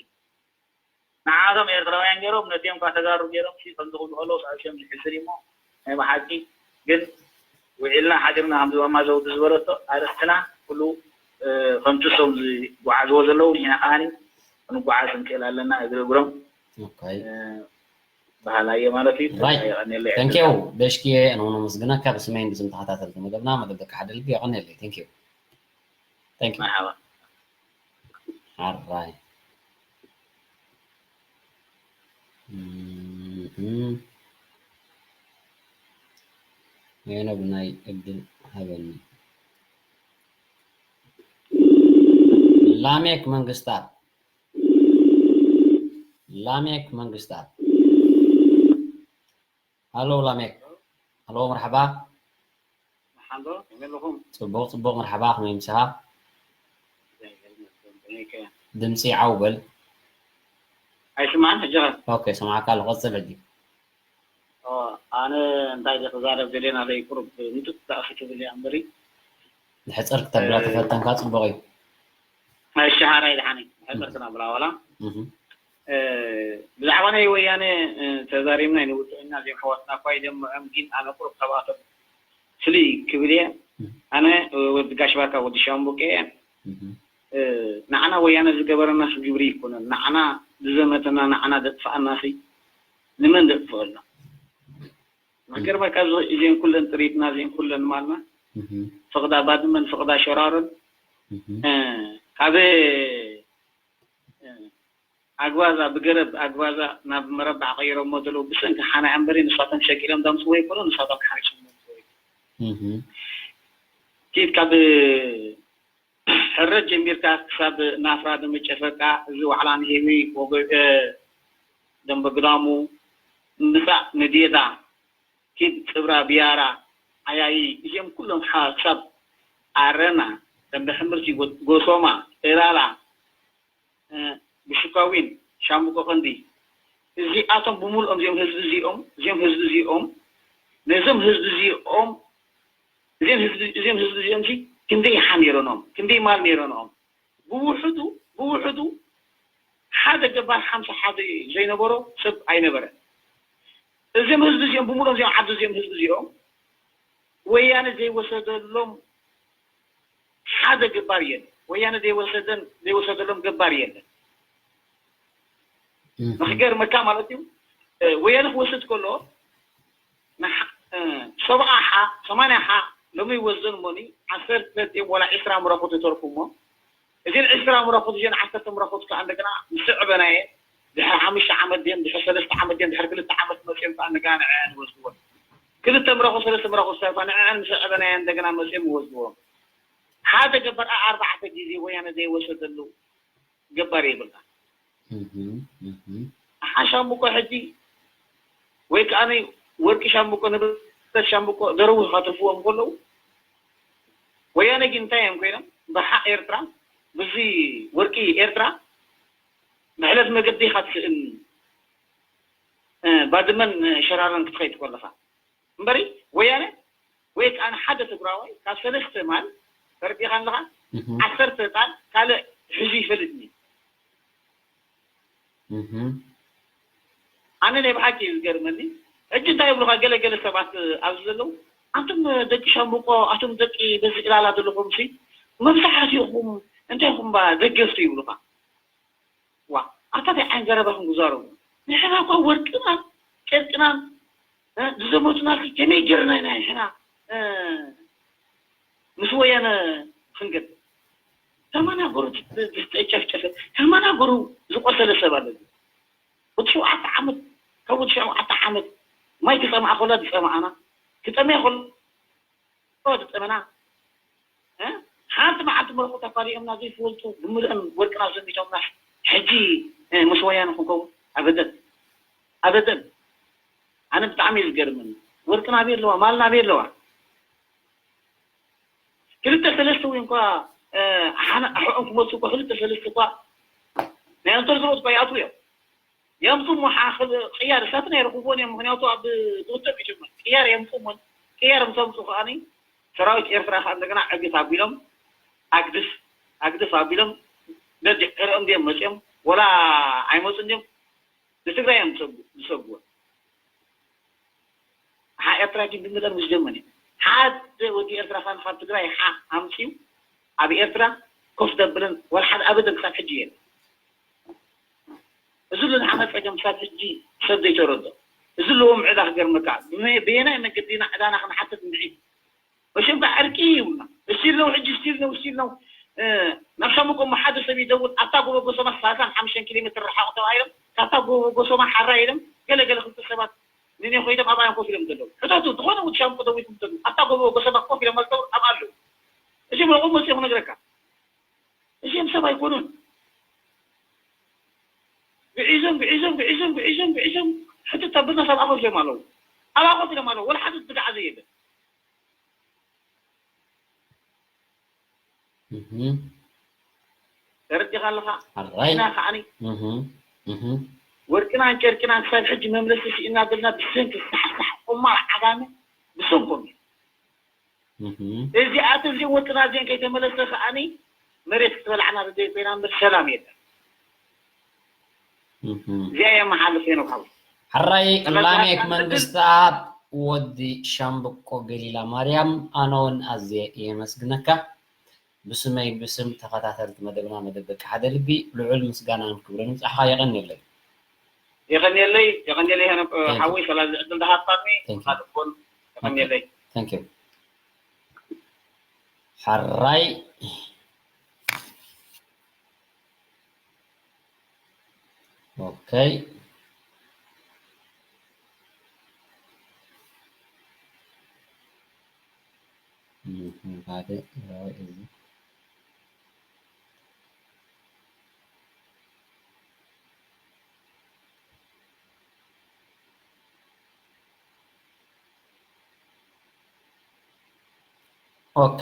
ንዓቶም ኤርትራውያን ገይሮም ነቲኦም ኳ ተጋሩ ገይሮም ሲ ከምዚ ክብሉ ከለዉ ኣዝዮም ዝሕዝን እዩ እሞ ናይ ብሓቂ ግን ውዒልና ሓዲርና ከምዚ ማማ ዘውዲ ዝበለቶ ኣርእስትና ኩሉ ከምቲ እሶም ዝጓዓዝዎ ዘለዉ ንሕና ከዓኒ ክንጓዓዝ ክንክእል ኣለና እግሪ እግሮም Okay. በሃላ እየ ማለት እዩ። Right. የቐንየለይ Thank you. ደሽኪየ ኣነ እውን ኣመስግነካ ብስመይን ብስም ተኸታተልቲ መደብና መደብ ደቂ ሓደ ልቢ የቐንየለይ። Thank you. Thank you. መርሓባ። All right. እም፣ እም። የነ ብናይ እድል ሃበኒ። ላሜክ መንግስታት ላሜክ መንግስታት ሃሎ ላሜክ ሃሎ መርሓባ ሓንዶ ከመይ ኣለኹም? ጽቡቕ ጽቡቕ መርሓባ ከመይ ምሳኻ ከመይ ከ? ድምፂ ዓው በል ኣይስማዕን ሕጂ ኸ? ኦኬ ሰማዕካ ኣሎ ቀጽል ሕጂ ኦ፣ ኣነ እንታይ ድየ ክዛረብ ደልየ ናተይ ቁሩብ ምጥጣእ ክትብል እያ እምበሪ ንሕፅር ክተብላ ተፈተንካ ጽቡቕ እዩ እሺ ሓራይ ደሓነይ ሕፅር ክነብላ ዋላ እህ። ብዛዕባ ናይ ወያነ ተዛሪብና ንውድእና እዚኦም ኣሕዋትና እኳ ይደምዖም ግን ኣነ ቁሩብ ካብኣቶም ፍልይ ክብል እየ ኣነ ወዲ ጋሽ ባርካ ወዲ ሻምቡቀ እየ ንዓና ወያነ ዝገበረናስ ግብሪ ይኮነን ንዓና ዝዘመተና ንዓና ዘጥፍኣናሲ ንመን ዘጥፍኣልና ዝገርመካ እዚአን ኩለን ጥሪትና እዚአን ኩለን ማልና ፍቕዳ ባድመን ፍቕዳ ሸራሮን ካብ ኣግባዛ ብገረብ ኣግባዛ ናብ መረባዕ ቀይሮሞ ዘለዉ ብሰንኪ ሓና እምበሪ ንሳቶም ሸቂሎም ዘምፅዎ ይኮኑ ንሳቶም ሓሪሶም ዘምፅዎ ይኮኑ ኪድ ካብ ሕረ ጀሚርካ ክሳብ ናፍራ ድመጨፈቃ እዚ ዋዕላ ንሄዊ ወጎ ደንበ ግዳሙ ምፃእ ንዴዳ ኪድ ፅብራ ቢያራ ዓያይ እዚኦም ኩሎም ሓ ክሳብ ኣረና ደንበ ሕምርቲ ጎሶማ ኤላላ ብሽካዊን ሻምቆ ቀንዲ እዚኣቶም ብምልኦም እዚኦም ህዝቢ እዚኦም እዚኦም ህዝቢ እዚኦም ነዞም ህዝቢ እዚኦም እዚኦም ህዝቢ እዚኦም ህዝቢ እዚኦም ሲ ክንደይ ሓ ነይረኖም ክንደይ ማል ነይረኖም ብውሕዱ ብውሕዱ ሓደ ገባር ሓምሳ ሓደ ዘይነበሮ ሰብ ኣይነበረ እዚኦም ህዝቢ እዚኦም ብምሎም እዚኦም ዓዲ እዚኦም ህዝቢ እዚኦም ወያነ ዘይወሰደሎም ሓደ ገባር የለን ወያነ ዘይወሰደን ዘይወሰደሎም ገባር የለን ንክገርመካ ማለት እዩ ወያነ ክወስድ ከሎ ሰብዓ ሓ ሰማንያ ሓ ሎሚ ይወስደን እሞኒ ዓሰርተ ወላ ዒስራ ምረኩት ይተርፉ እሞ እዚን ዒስራ ምረኩት እዚን ዓሰርተ ምረኩት ከዓ እንደገና ምስ ዕበናየ ድሕሪ ሓሙሽተ ዓመት ድም ድሕሪ ሰለስተ ዓመት ድም ድሕሪ ክልተ ዓመት መፅኦም ከዓ እንደገና ንዐን ይወስድዎን ክልተ ምረኩት ሰለስተ ምረኩት ዝተርፋ ንዐን ምስ ዕበናየ እንደገና መፅኦም ይወስድዎም ሓደ ገበር ኣርባዕተ ግዜ ወያነ ዘይወሰደሉ ገባር የብልና ሓሻምቆ ሕጂ ወይ ከዓ ወርቂ ሻምቆ ንብረት ሻምቆ ዘረቡ ካተፍዎም ከለዉ ወያነ ግን እንታይ እዮም ኮይኖም ብሓ ኤርትራ ብዚ ወርቂ ኤርትራ መሕለፍ መገዲ ኢካ ትስእን ባድመን ሸራረን ክትኸይድ ከለካ እምበሪ ወያነ ወይ ከዓ ንሓደ ትግራዋይ ካብ ሰለስተ ማል ፈርዲኻ ኣለካ ዓሰርተ ጣል ካልእ ሕዙ ይፈልጥኒ ኣነ ናይ ብሓቂ እዩ ዝገርመኒ ሕጂ እንታይ ይብሉካ ገለ ገለ ሰባት ኣብዚ ዘለዉ ኣንቱም ደቂ ሻምብቆ ኣቱም ደቂ በዚ ዕላላ ዘለኹም ሲ መብዛሕትኹም እንታይ ኹም ደገፍቲ ይብሉካ ዋ ኣታ እንታይ ዓይነት ዘረባ ክንጉዛረቡ ንሕና እኳ ወርቅናን ጨርቅናን ዝዘመቱና ከመይ ጌርና ኢና ንሕና ምስ ወያነ ክንገድ ተመናገሩ ዝተጨፍጨፈ ተመናገሩ ዝቆሰለ ሰብ ኣለኒ ወዲ ሸውዓተ ዓመት ካብ ወዲ ሸውዓተ ዓመት ማይ ክጸምኣ ከሎ ዝጸምኣና፣ ክጠምያ ከሎ ዝጠመና፣ እ? ሓንቲ መዓልቲ መርቆ ተፋሪኦምና ዘይፈልጡ ብምልኦም ወርቅና ዘሚቶምና፣ ሕጂ፣ እ፣ ምስ ወያነ ክንከውን? ኣበደን። ኣበደን። ኣነ ብጣዕሚ እዩ ዝገርመኒ። ወርቅና ኣበይ ኣለዋ? ማልና ኣበይ ኣለዋ? ክልተ ሰለስተ ወይ እንኳ፣ እ፣ ሓነ-፣ ኣሕኦም ክመፁ እኮ ክልተ ሰለስተ እኳ ናይ ኣንቶር ዝሮጥ እኳ ይኣትዉ እዮም። የምፁ እሞ ሓ-፣ ክል-፣ ቅያር እሳት ናይ ረኽብዎን እዮም። ምኽንያቱ ኣብ ዝውጥም ይጅምር። ቅያር የምፁ እሞ ቅያር ምስ ኣምፁ ከኣኒ ሰራዊት ኤርትራ ከኣ እንደገና ዕግት ኣቢሎም ኣግድፍ፣ ኣግድፍ ኣቢሎም ነዲዕሪኦም ድዮም መፂኦም ወላ ኣይመፁን ድዮም? ንትግራይ እዮም ዝሰጉ-፣ ዝሰጉዎ። ሓ ኤርትራ ግን ብምለን ምስ ደመን እዩ። ሓደ ወዲ ኤርትራ ካን ካብ ትግራይ ሓ ኣምፅዩ ኣብ ኤርትራ ኮፍ ደብልን ወላ ሓደ ኣበደን ክሳብ ሕጂ የለን። እዚ ሉ ዝሓመፀ ግን ክሳብ ሕጂ ሰብ ዘይተረዶ። እዚ ኣለዎም ዕዳ ክገርመካ። ብመ-፣ በየናይ መገዲ ኢና ዕዳና ክንሓትት ንድዒ? መሸም ከዓ ዕርቂ ይብሉና። እስቲል ነው ሕጂ፣ እስቲል ነው፣ እስቲል ነው። እ፣ ናብ ሻምቆ እሞ ሓደ ሰብ ይደውል፣ ኣታ ጎቦ ጎሶማ ሰላሳን ሓሙሽተን ኪሎ ሜትር ርሓቑ ተባሂሎም፣ ካብታ ጎቦ ጎሶማ ሓራ ኢሎም፣ ገለ ገለ ክልተ ሰባት ንኔ ኮይዶም ኣብኣዮም ኮፍ ኢሎም ዘለዉ። ሕተቱ፣ ዝኾነ ወዲ ሻምቆ ደዊልኩም ትፈልጡ፣ ኣታ ጎቦ ጎሶማ ኮፍ ኢሎም ኣልተው ኣብ ኣለዉ። እዚኦም ኣብኡ መፅኡ ክነግረካ። እዚኦም ሰብ ኣይኮኑን። ግዒዞም፣ ግዒዞም፣ ግዒዞም፣ ግዒዞም፣ ግዒዞም፣ ሕትት ኣቢልና ሰብ ኣኾፍ ኢሎም ኣለዉ። ኣብ ኣኾፍ ኢሎም ኣለዉ። ወላ ሓደ ዝትጋዓዘ የለን። እህ። ተረዲኻ ኣለኻ? ኣራይ። ኢና ከዓኒ እህ። እህ። ወርቅናን ጨርቅናን ክሳብ ሕጂ መምለሲ ስኢና ዘለና ብሰንኪ ሳሕሳሕ ቁማር ዓጋመ ብሰንኮም እዩ። እህ። እዚኣቶም እዚኦም ወርቅና እዚአን ከይተመለሰ ከዓኒ መሬት ክትበልዓና ደደይ ኮይና እምበር ሰላም የለን። እህ። እዚኣ እየ መሓልፍ ሄኖክ ሓው። ሕራይ ተመልካች ላሜክ ኣንተ መንግስትኣብ ወዲ ሻምብቆ ገሊላ ማርያም፣ ኣነ እውን ኣዝየ የመስግነካ። ብስመይ ብስም ተኸታተልቲ መደብና መደብ ደቂ ሓደ ልቢ ልዑል ምስጋናን ክብርን ይብጻሕኻ። የቐንየለይ። የቐንየለይ፣ የቐንየለይ ሄኖክ፣ Thank you. ሓወይ፣ ሰላም ዝዕድል ዝሃብካኒ፣ Thank you. ካልእ እውን Okay. የቐንየለይ። Thank you. ሕራይ። ኦኬ። እህ፣ ሓደ፣ ራይ፣ እዚ። ኦኬ፣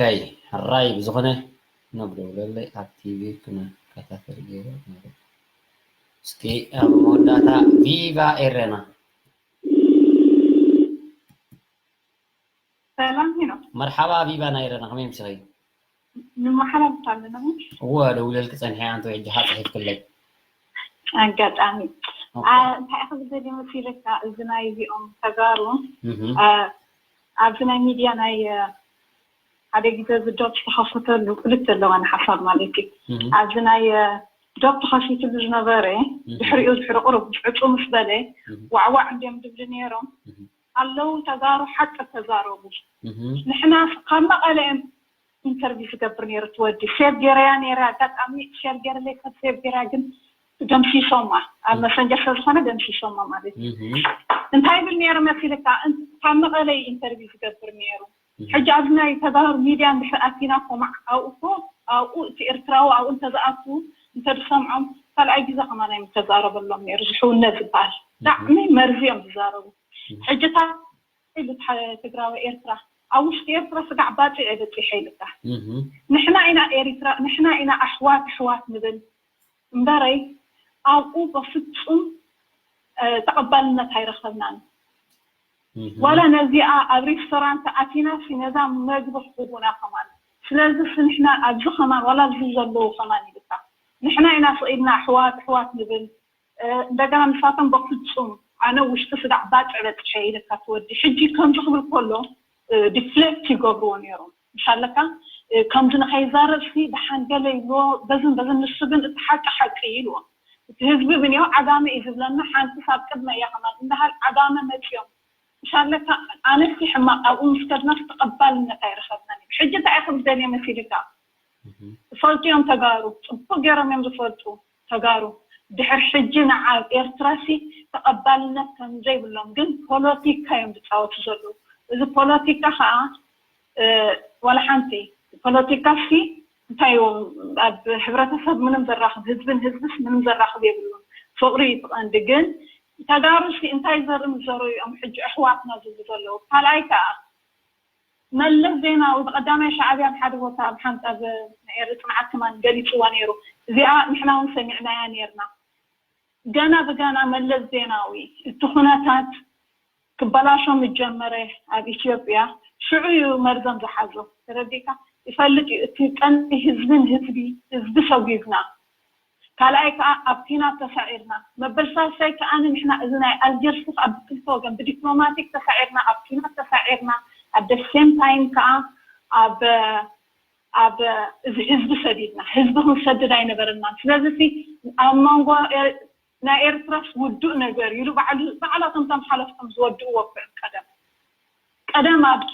ሕራይ ብዝኾነ ነብደውለለይ ኣብ ቲቪ ክነከታተል ገይረ ነይረ። እስኪ ኣብ መወዳእታ ቪቫ ኤረና። ሰላም ሄኖክ። መርሓባ ቪቫ ናይ ኤረና፣ ከመይ ምሲኺ? ንመሓላልፍ ኣለና። እወ፣ ደውለልኪ ጸኒሐ፣ ኣንተ ሕጂ ሓ ጽሒፍክለይ። ኣጋጣሚ። ኦኬ። አ፣ እንታይ ኢኻ ዝደልዮ መሲለካ፣ እዚ ናይ እዚኦም ተጋሩ፣ እህ። አ፣ ኣብዚ ናይ ሚድያ ናይ፣ አ፣ ሓደ ግዜ እዚ ዶብ ዝተኸፈተሉ ክልተ ኣለዋ ንሓሳብ ማለት እዩ። እህ። ኣብዚ ናይ፣ አ፣ ዶብ ተኸፊትሉ ዝነበረ፣ እህ። ድሕሪኡ ድሕሪ ቁሩብ ዕጹ ምስ በለ፣ እህ። ዋዕዋዕ እንድዮም ዝብሉ ነይሮም። እህ። ኣለዉ ተጋሩ ሓቂ ተዛረቡ። እህ። ንሕና ካብ መቐለ እዮም ኢንተርቪው ዝገብር ነይሩ እቲ ወዲ። ሴቭ ገይረያ ነይረ፣ ኣጋጣሚ ሸር ገይርለይ ካብ ሴቭ ገይራ ግን ደምሲሶማ። ኣብ እህ። መሰንጀር ስለ ዝኾነ ደምሲሶማ ማለት እዩ። እህ። እንታይ ይብል ነይሩ መሲልካ? እን-፣ ካብ መቐለ እዩ ኢንተርቪው ዝገብር ነይሩ። እህ። ሕጂ ኣብዚ ናይ ተጋሩ ሚድያ እንድሕር ኣቲና እኮ ማዕ ኣብኡ እኮ ኣብኡ እቲ ኤርትራዊ ኣብኡ እንተዝኣቱ እንተዝሰምዖም ካልኣይ ግዜ ከማን ኣይምተዛረበሎም ነይሩ። ዝሕውነት ዝበሃል እህ። ብጣዕሚ መርዚ እዮም ዝዛረቡ። እህ። ሕጂ እታ ኢሉ ትሓ-፣ ትግራዊ ኤርትራ ኣብ ውሽጢ ኤርትራ ስጋዕ ባጽዕ የበጺሐ ኢልካ። እህ። ንሕና ኢና ኤሪትራ፣ ንሕና ኢና ኣሕዋት ኣሕዋት ንብል እምበረይ ኣብኡ በፍጹም፣ እ፣ ተቐባልነት ኣይረኸብናን። እህ። ዋላ ነዚኣ ኣብ ሬስቶራንት ኣቲናሲ ነዛ መግቢ ክህቡና ከማን። ስለዚ ንሕና ኣብዚ ከማን ዋላ ኣብዚ ዘለዉ ከማን ኢልካ ንሕና ኢና ስቕ ኢልና ኣሕዋት ኣሕዋት ንብል። እ፣ እንደገና ንሳቶም በፍጹም ኣነ ውሽጢ ስጋዕ ባጽዕ በጽሐ ኢልካ ትወዲ። ሕጂ ከምዚ ክብል ከሎ፣ እ፣ ዲፍሌክት ይገብርዎ ነይሮም። ምሻለካ፣ እ፣ ከምዚ ንኸይዛረብ ሲ ደሓን ገለ ይብልዎ፣ በዝን በዝን ንሱ ግን እቲ ሓቂ ሓቂ እዩ ኢልዎ። እቲ ህዝቢ ብንዮ ዓጋመ እዩ ዝብለና፣ ሓንቲ ሳብ ቅድመ እያ ከማን እንዳሃል ዓጋመ መጽዮም። ምሻለካ፣ ኣነሲ ሕማቕ ኣብኡ ምስ ከድናስ ተቐባልነት ኣይረኸብናን እዩ። ሕጂ እንታይ ኢኹም ደልዮ መሲልካ? እህ። ዝፈልጡ እዮም ተጋሩ፣ ጽቡቕ ገይሮም እዮም ዝፈልጡ ተጋሩ። ድሕር ሕጂ ንዓ ኤርትራሲ ተቐባልነት ከም ዘይብሎም ግን ፖለቲካ እዮም ዝፃወቱ ዘለዉ። እዚ ፖለቲካ ከዓ ዋላ ሓንቲ ፖለቲካሲ እንታይ እዩ ኣብ ሕብረተሰብ ምንም ዘራኽብ ህዝብን ህዝብስ ምንም ዘራኽብ የብሉን። ፍቕሪ እዩ እቲ ቀንዲ። ግን ተጋሩሲ እንታይ ዘርኢ ምዘሩ እዮም ሕጂ ኣሕዋትና ዝብሉ ዘለዉ። ካልኣይ ከዓ መለስ ዜናዊ ብቀዳማይ ሻዕብያ ኣብ ሓደ ቦታ ኣብ ሓንቲ ኣብ ናይ ኤሪ ፅንዓት ከማን ገሊፅዋ ነይሩ። እዚኣ ንሕና እውን ሰሚዕናያ ነይርና። ገና ብገና መለስ ዜናዊ እቲ ኩነታት ክበላሾ ምጀመረ ኣብ ኢትዮጵያ ሽዑ እዩ መርዞም ዝሓዞ። ተረዲካ ይፈልጥ እዩ እቲ ቀንዲ ህዝብን ህዝቢ ህዝቢ ሰጒግና ካልኣይ ከዓ ኣብ ኪናት ተሳዒርና መበል ሳልሳይ ከዓ ንሕና እዚ ናይ ኣልጀርስ ኣብ ክልተ ወገን ብዲፕሎማቲክ ተሳዒርና ኣብ ኪናት ተሳዒርና ኣብ ደሴም ታይም ከዓ ኣብ ኣብ እዚ ህዝቢ ሰዲድና ህዝቢ ክንሰድድ ኣይነበረናን ስለዚ ኣብ መንጎ ናይ ኤርትራስ ውዱእ ነገር ኢሉ ባዕላቶም ከም ሓለፍቶም ዝወድእዎ ክዕን ቀደም ቀደም ኣብቲ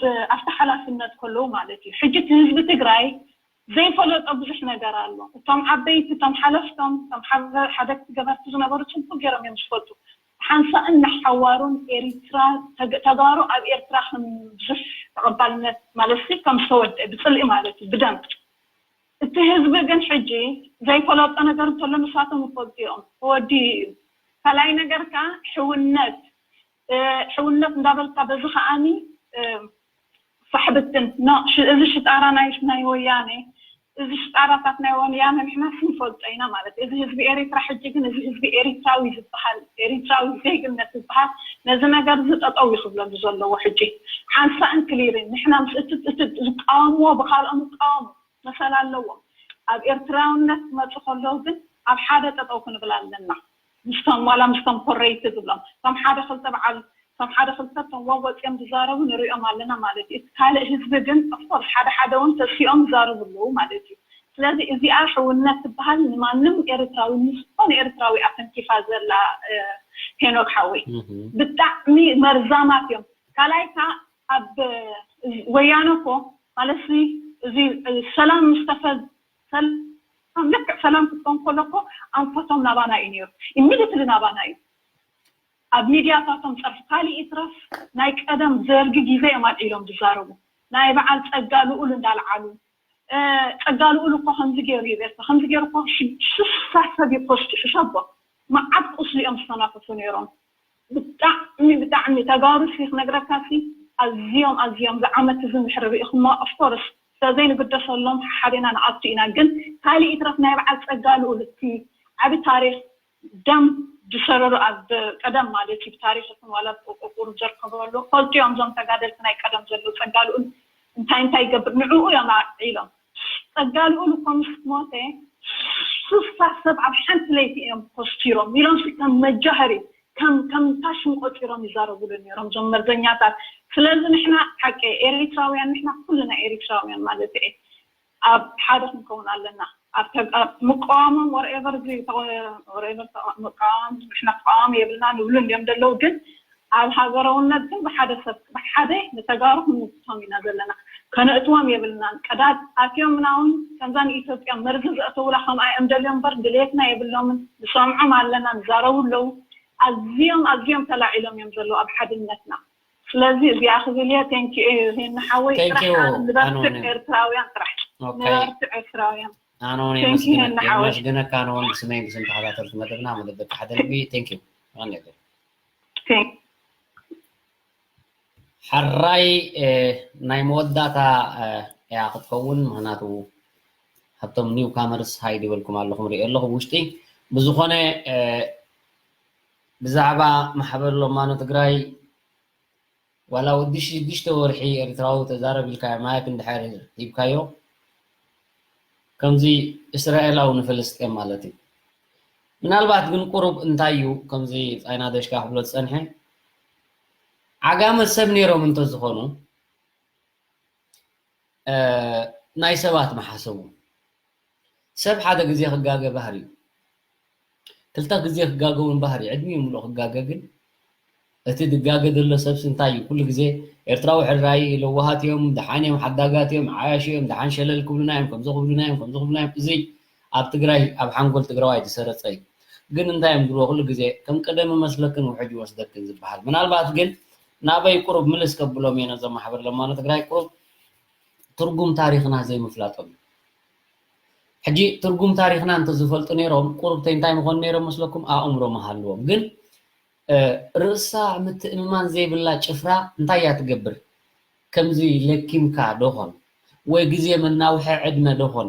ሓላፍነት ከለዉ ማለት እዩ ሕጂ ህዝቢ ትግራይ ዘይፈለጦ ብዙሕ ነገር ኣሎ። እቶም ዓበይቲ፣ እቶም ሓለፍቶም፣ እቶም ሓደግቲ ገበርቲ ዝነበሩ ፅቡቅ ገይሮም እዮም ዝፈልጡ። ሓንሳእን ንሓዋሩን ኤሪትራ ተጋሩ ኣብ ኤርትራ ከም ብዙሕ ተቐባልነት ማለት ሲ ከም ዝተወደአ ብፅልኢ ማለት እዩ ብደም እቲ ህዝቢ ግን ሕጂ ዘይፈለጦ ነገር እንተሎ ንሳቶም ይፈልጡ እዮም። ተወዲኡ እዩ። ካልኣይ ነገር ከዓ ሕውነት ሕውነት እንዳበልካ በዚ ከዓኒ ፋሕብትን እዚ ሽጣራ ናይ ናይ ወያነ እዚ ሽጣራታት ናይ ወያነ ንሕና ክንፈልጦ ኢና ማለት እዚ ህዝቢ ኤሪትራ ሕጂ ግን እዚ ህዝቢ ኤሪትራዊ ዝበሃል ኤሪትራዊ ዜግነት ዝበሃል ነዚ ነገር እዚ ጠጠው ይክብለሉ ዘለዎ ሕጂ ሓንሳእን ክሊርን ንሕና ምስ እቲ ዝቃወምዎ ብካልኦም ይቃወሙ መሰል ኣለዎም ኣብ ኤርትራውነት ክመፁ ከለዉ ግን ኣብ ሓደ ጠጠው ክንብል ኣለና ምስቶም ዋላ ምስቶም ኮረይቲ ዝብሎም እቶም ሓደ ክልተ በዓል እቶም ሓደ ክልተ እቶም ወግ ወፂኦም ዝዛረቡ ንሪኦም ኣለና ማለት እዩ። እቲ ካልእ ህዝቢ ግን ኦፍኮርስ ሓደ ሓደ እውን ተሲኦም ይዛረቡ ኣለዉ ማለት እዩ። ስለዚ እዚኣ ሕውነት ትበሃል ንማንም ኤርትራዊ ንዝኾነ ኤርትራዊ ኣተንኪፋ ዘላ ሄኖክ ሓወይ ብጣዕሚ መርዛማት እዮም። ካልኣይ ከዓ ኣብ ወያነ እኮ ማለት እዚ ሰላም ምስተፈ ሰላም ልክዕ ሰላም ክትኮን ከሎ እኮ ኣንፈቶም ናባና እዩ ነይሩ። ኢሚዲትሊ ናባና እዩ። ኣብ ሚድያታቶም ፀርፊ ካሊእ ይትረፍ ናይ ቀደም ዘርጊ ግዜ እዮም ኣልዒሎም ዝዛረቡ ናይ በዓል ፀጋ ልኡል እንዳልዓሉ ፀጋ ልኡል እኮ ከምዚ ገይሩ ይቤርካ ከምዚ ገይሩ እኮ ሽሳ ሰብ ይኮስቱ ሕሸቦ መዓት ቁስሊ እዮም ዝተናፈሱ ነይሮም። ብጣዕሚ ብጣዕሚ ተጋሩ ሲ ክነግረካ ሲ ኣዝዮም ኣዝዮም ዝዓመት እዚ ምሕሪ ርኢኹሞ ኦፍኮርስ ስለዘይንግደሰሎም ሓሓዴና ንኣቱ ኢና ግን ካሊእ ይትረፍ ናይ በዓል ፀጋ ልኡል እቲ ዓቢ ታሪክ ደም ዝሰረሩ ኣብ ቀደም ማለት እዩ ብታሪክ ይኹን ዋላ ቁርቁር ዘርከበሉ ፈልጡ እዮም እዞም ተጋደልቲ ናይ ቀደም ዘለዉ ፀጋ ልኡል እንታይ እንታይ ይገብር ንዕኡ እዮም ኣልዒሎም ፀጋ ልኡል እኮ ምስ ሞተ ስሳ ሰብ ኣብ ሓንቲ ለይቲ እዮም ኮስቲሮም ኢሎም ሲ ከም መጃህሪ ከም ከም ታሽም ቆፂሮም ይዛረቡሉ ነይሮም እዞም መርዘኛታት ስለዚ ንሕና ሓቂ ኤሪትራውያን ንሕና ኩልና ኤሪትራውያን ማለት እየ ኣብ ሓደ ክንከውን ኣለና ኣብ ምቃዋሞም ወርኤቨር ምቃዋም ንሕና ተቃዋሚ የብልና ንብሉ እንዲዮም ዘለዉ ግን ኣብ ሃገራውነት ግን ብሓደ ሰብ ብሓደ ንተጋሩ ክንምስሶም ኢና ዘለና ከነእትዎም የብልናን ቀዳድ ኣትዮም ምናውን ከምዛ ንኢትዮጵያ መርዚ ዘእተውላ ከምኣ እዮም ደልዮም እምበር ድሌትና የብሎምን ንሰምዖም ኣለና ንዛረቡ ኣለዉ ኣዝዮም ኣዝዮም ተላዒሎም እዮም ዘለዉ ኣብ ሓድነትና ስለዚ እዚኣ ክብል እየ thank you ንሓወይ ጥራሕ ንበርትዕ ኤርትራውያን ጥራሕ ንበርትዕ ኤርትራውያን ኣነ እውን የመስግነካ ኣነ እውን ብስመይ ብስም ተኸታተልቲ መደብና መደብ ደቂ ሓደ ልቢ thank you ኣነ ሓራይ ናይ መወዳእታ እያ ክትከውን ምክንያቱ ካብቶም ኒው ካመርስ ሃይ ዝበልኩም ኣለኹም ሪኦ ኣለኹ ብውሽጢ ብዝኾነ ብዛዕባ ማሕበር ሎማኖ ትግራይ ዋላ ወዲ ሽዱሽተ ወርሒ ኤርትራዊ ተዛረብ ኢልካዮ ማይክ እንድሕር ሂብካዮ ከምዚ እስራኤላዊ ንፍልስጤም ማለት እዩ ምናልባት ግን ቁሩብ እንታይ እዩ ከምዚ ፃይና ደሽካ ክብሎ ዝፀንሐ ዓጋመ ሰብ ነይሮም እንተዝኾኑ ናይ ሰባት መሓሰቡ ሰብ ሓደ ግዜ ክጋገ ባህሪ እዩ ክልተ ግዜ ክጋገ እውን ባህሪ እዩ ዕድሚኡ ምሉእ ክጋገ ግን እቲ ዝጋገ ዘሎ ሰብሲ እንታይ እዩ ኩሉ ግዜ ኤርትራዊ ሕራይ ለዋሃት እዮም ደሓን እዮም ሓዳጋት እዮም ዓያሹ እዮም ደሓን ሸለል ክብሉና እዮም ከምዚ ክብሉና እዮም ከምዚ ክብሉና እዮም እዚ ኣብ ትግራይ ኣብ ሓንጎል ትግራዋይ ዝሰረፀ እዩ ግን እንታይ እዮም ዝብልዎ ኩሉ ግዜ? ከም ቀደም መስለክን ውሕጅ ይወስደክን ዝበሃል። ምናልባት ግን ናበይ ቁሩብ ምልስ ከብሎም እየ ነዞም ማሕበር ለማኖ ትግራይ፣ ቁሩብ ትርጉም ታሪኽና ዘይምፍላጦም እዩ። ሕጂ ትርጉም ታሪኽና እንተዝፈልጡ ነይሮም፣ ቁሩብ እንታይ ምኾኑ ነይሮም መስለኩም? ኣእምሮ ምሃልዎም። ግን ርእሳ ምትእምማን ዘይብላ ጭፍራ እንታይ እያ ትገብር? ከምዚ ለኪምካ ዶኾን ወይ ግዜ መናውሒ ዕድመ ዶኾን፣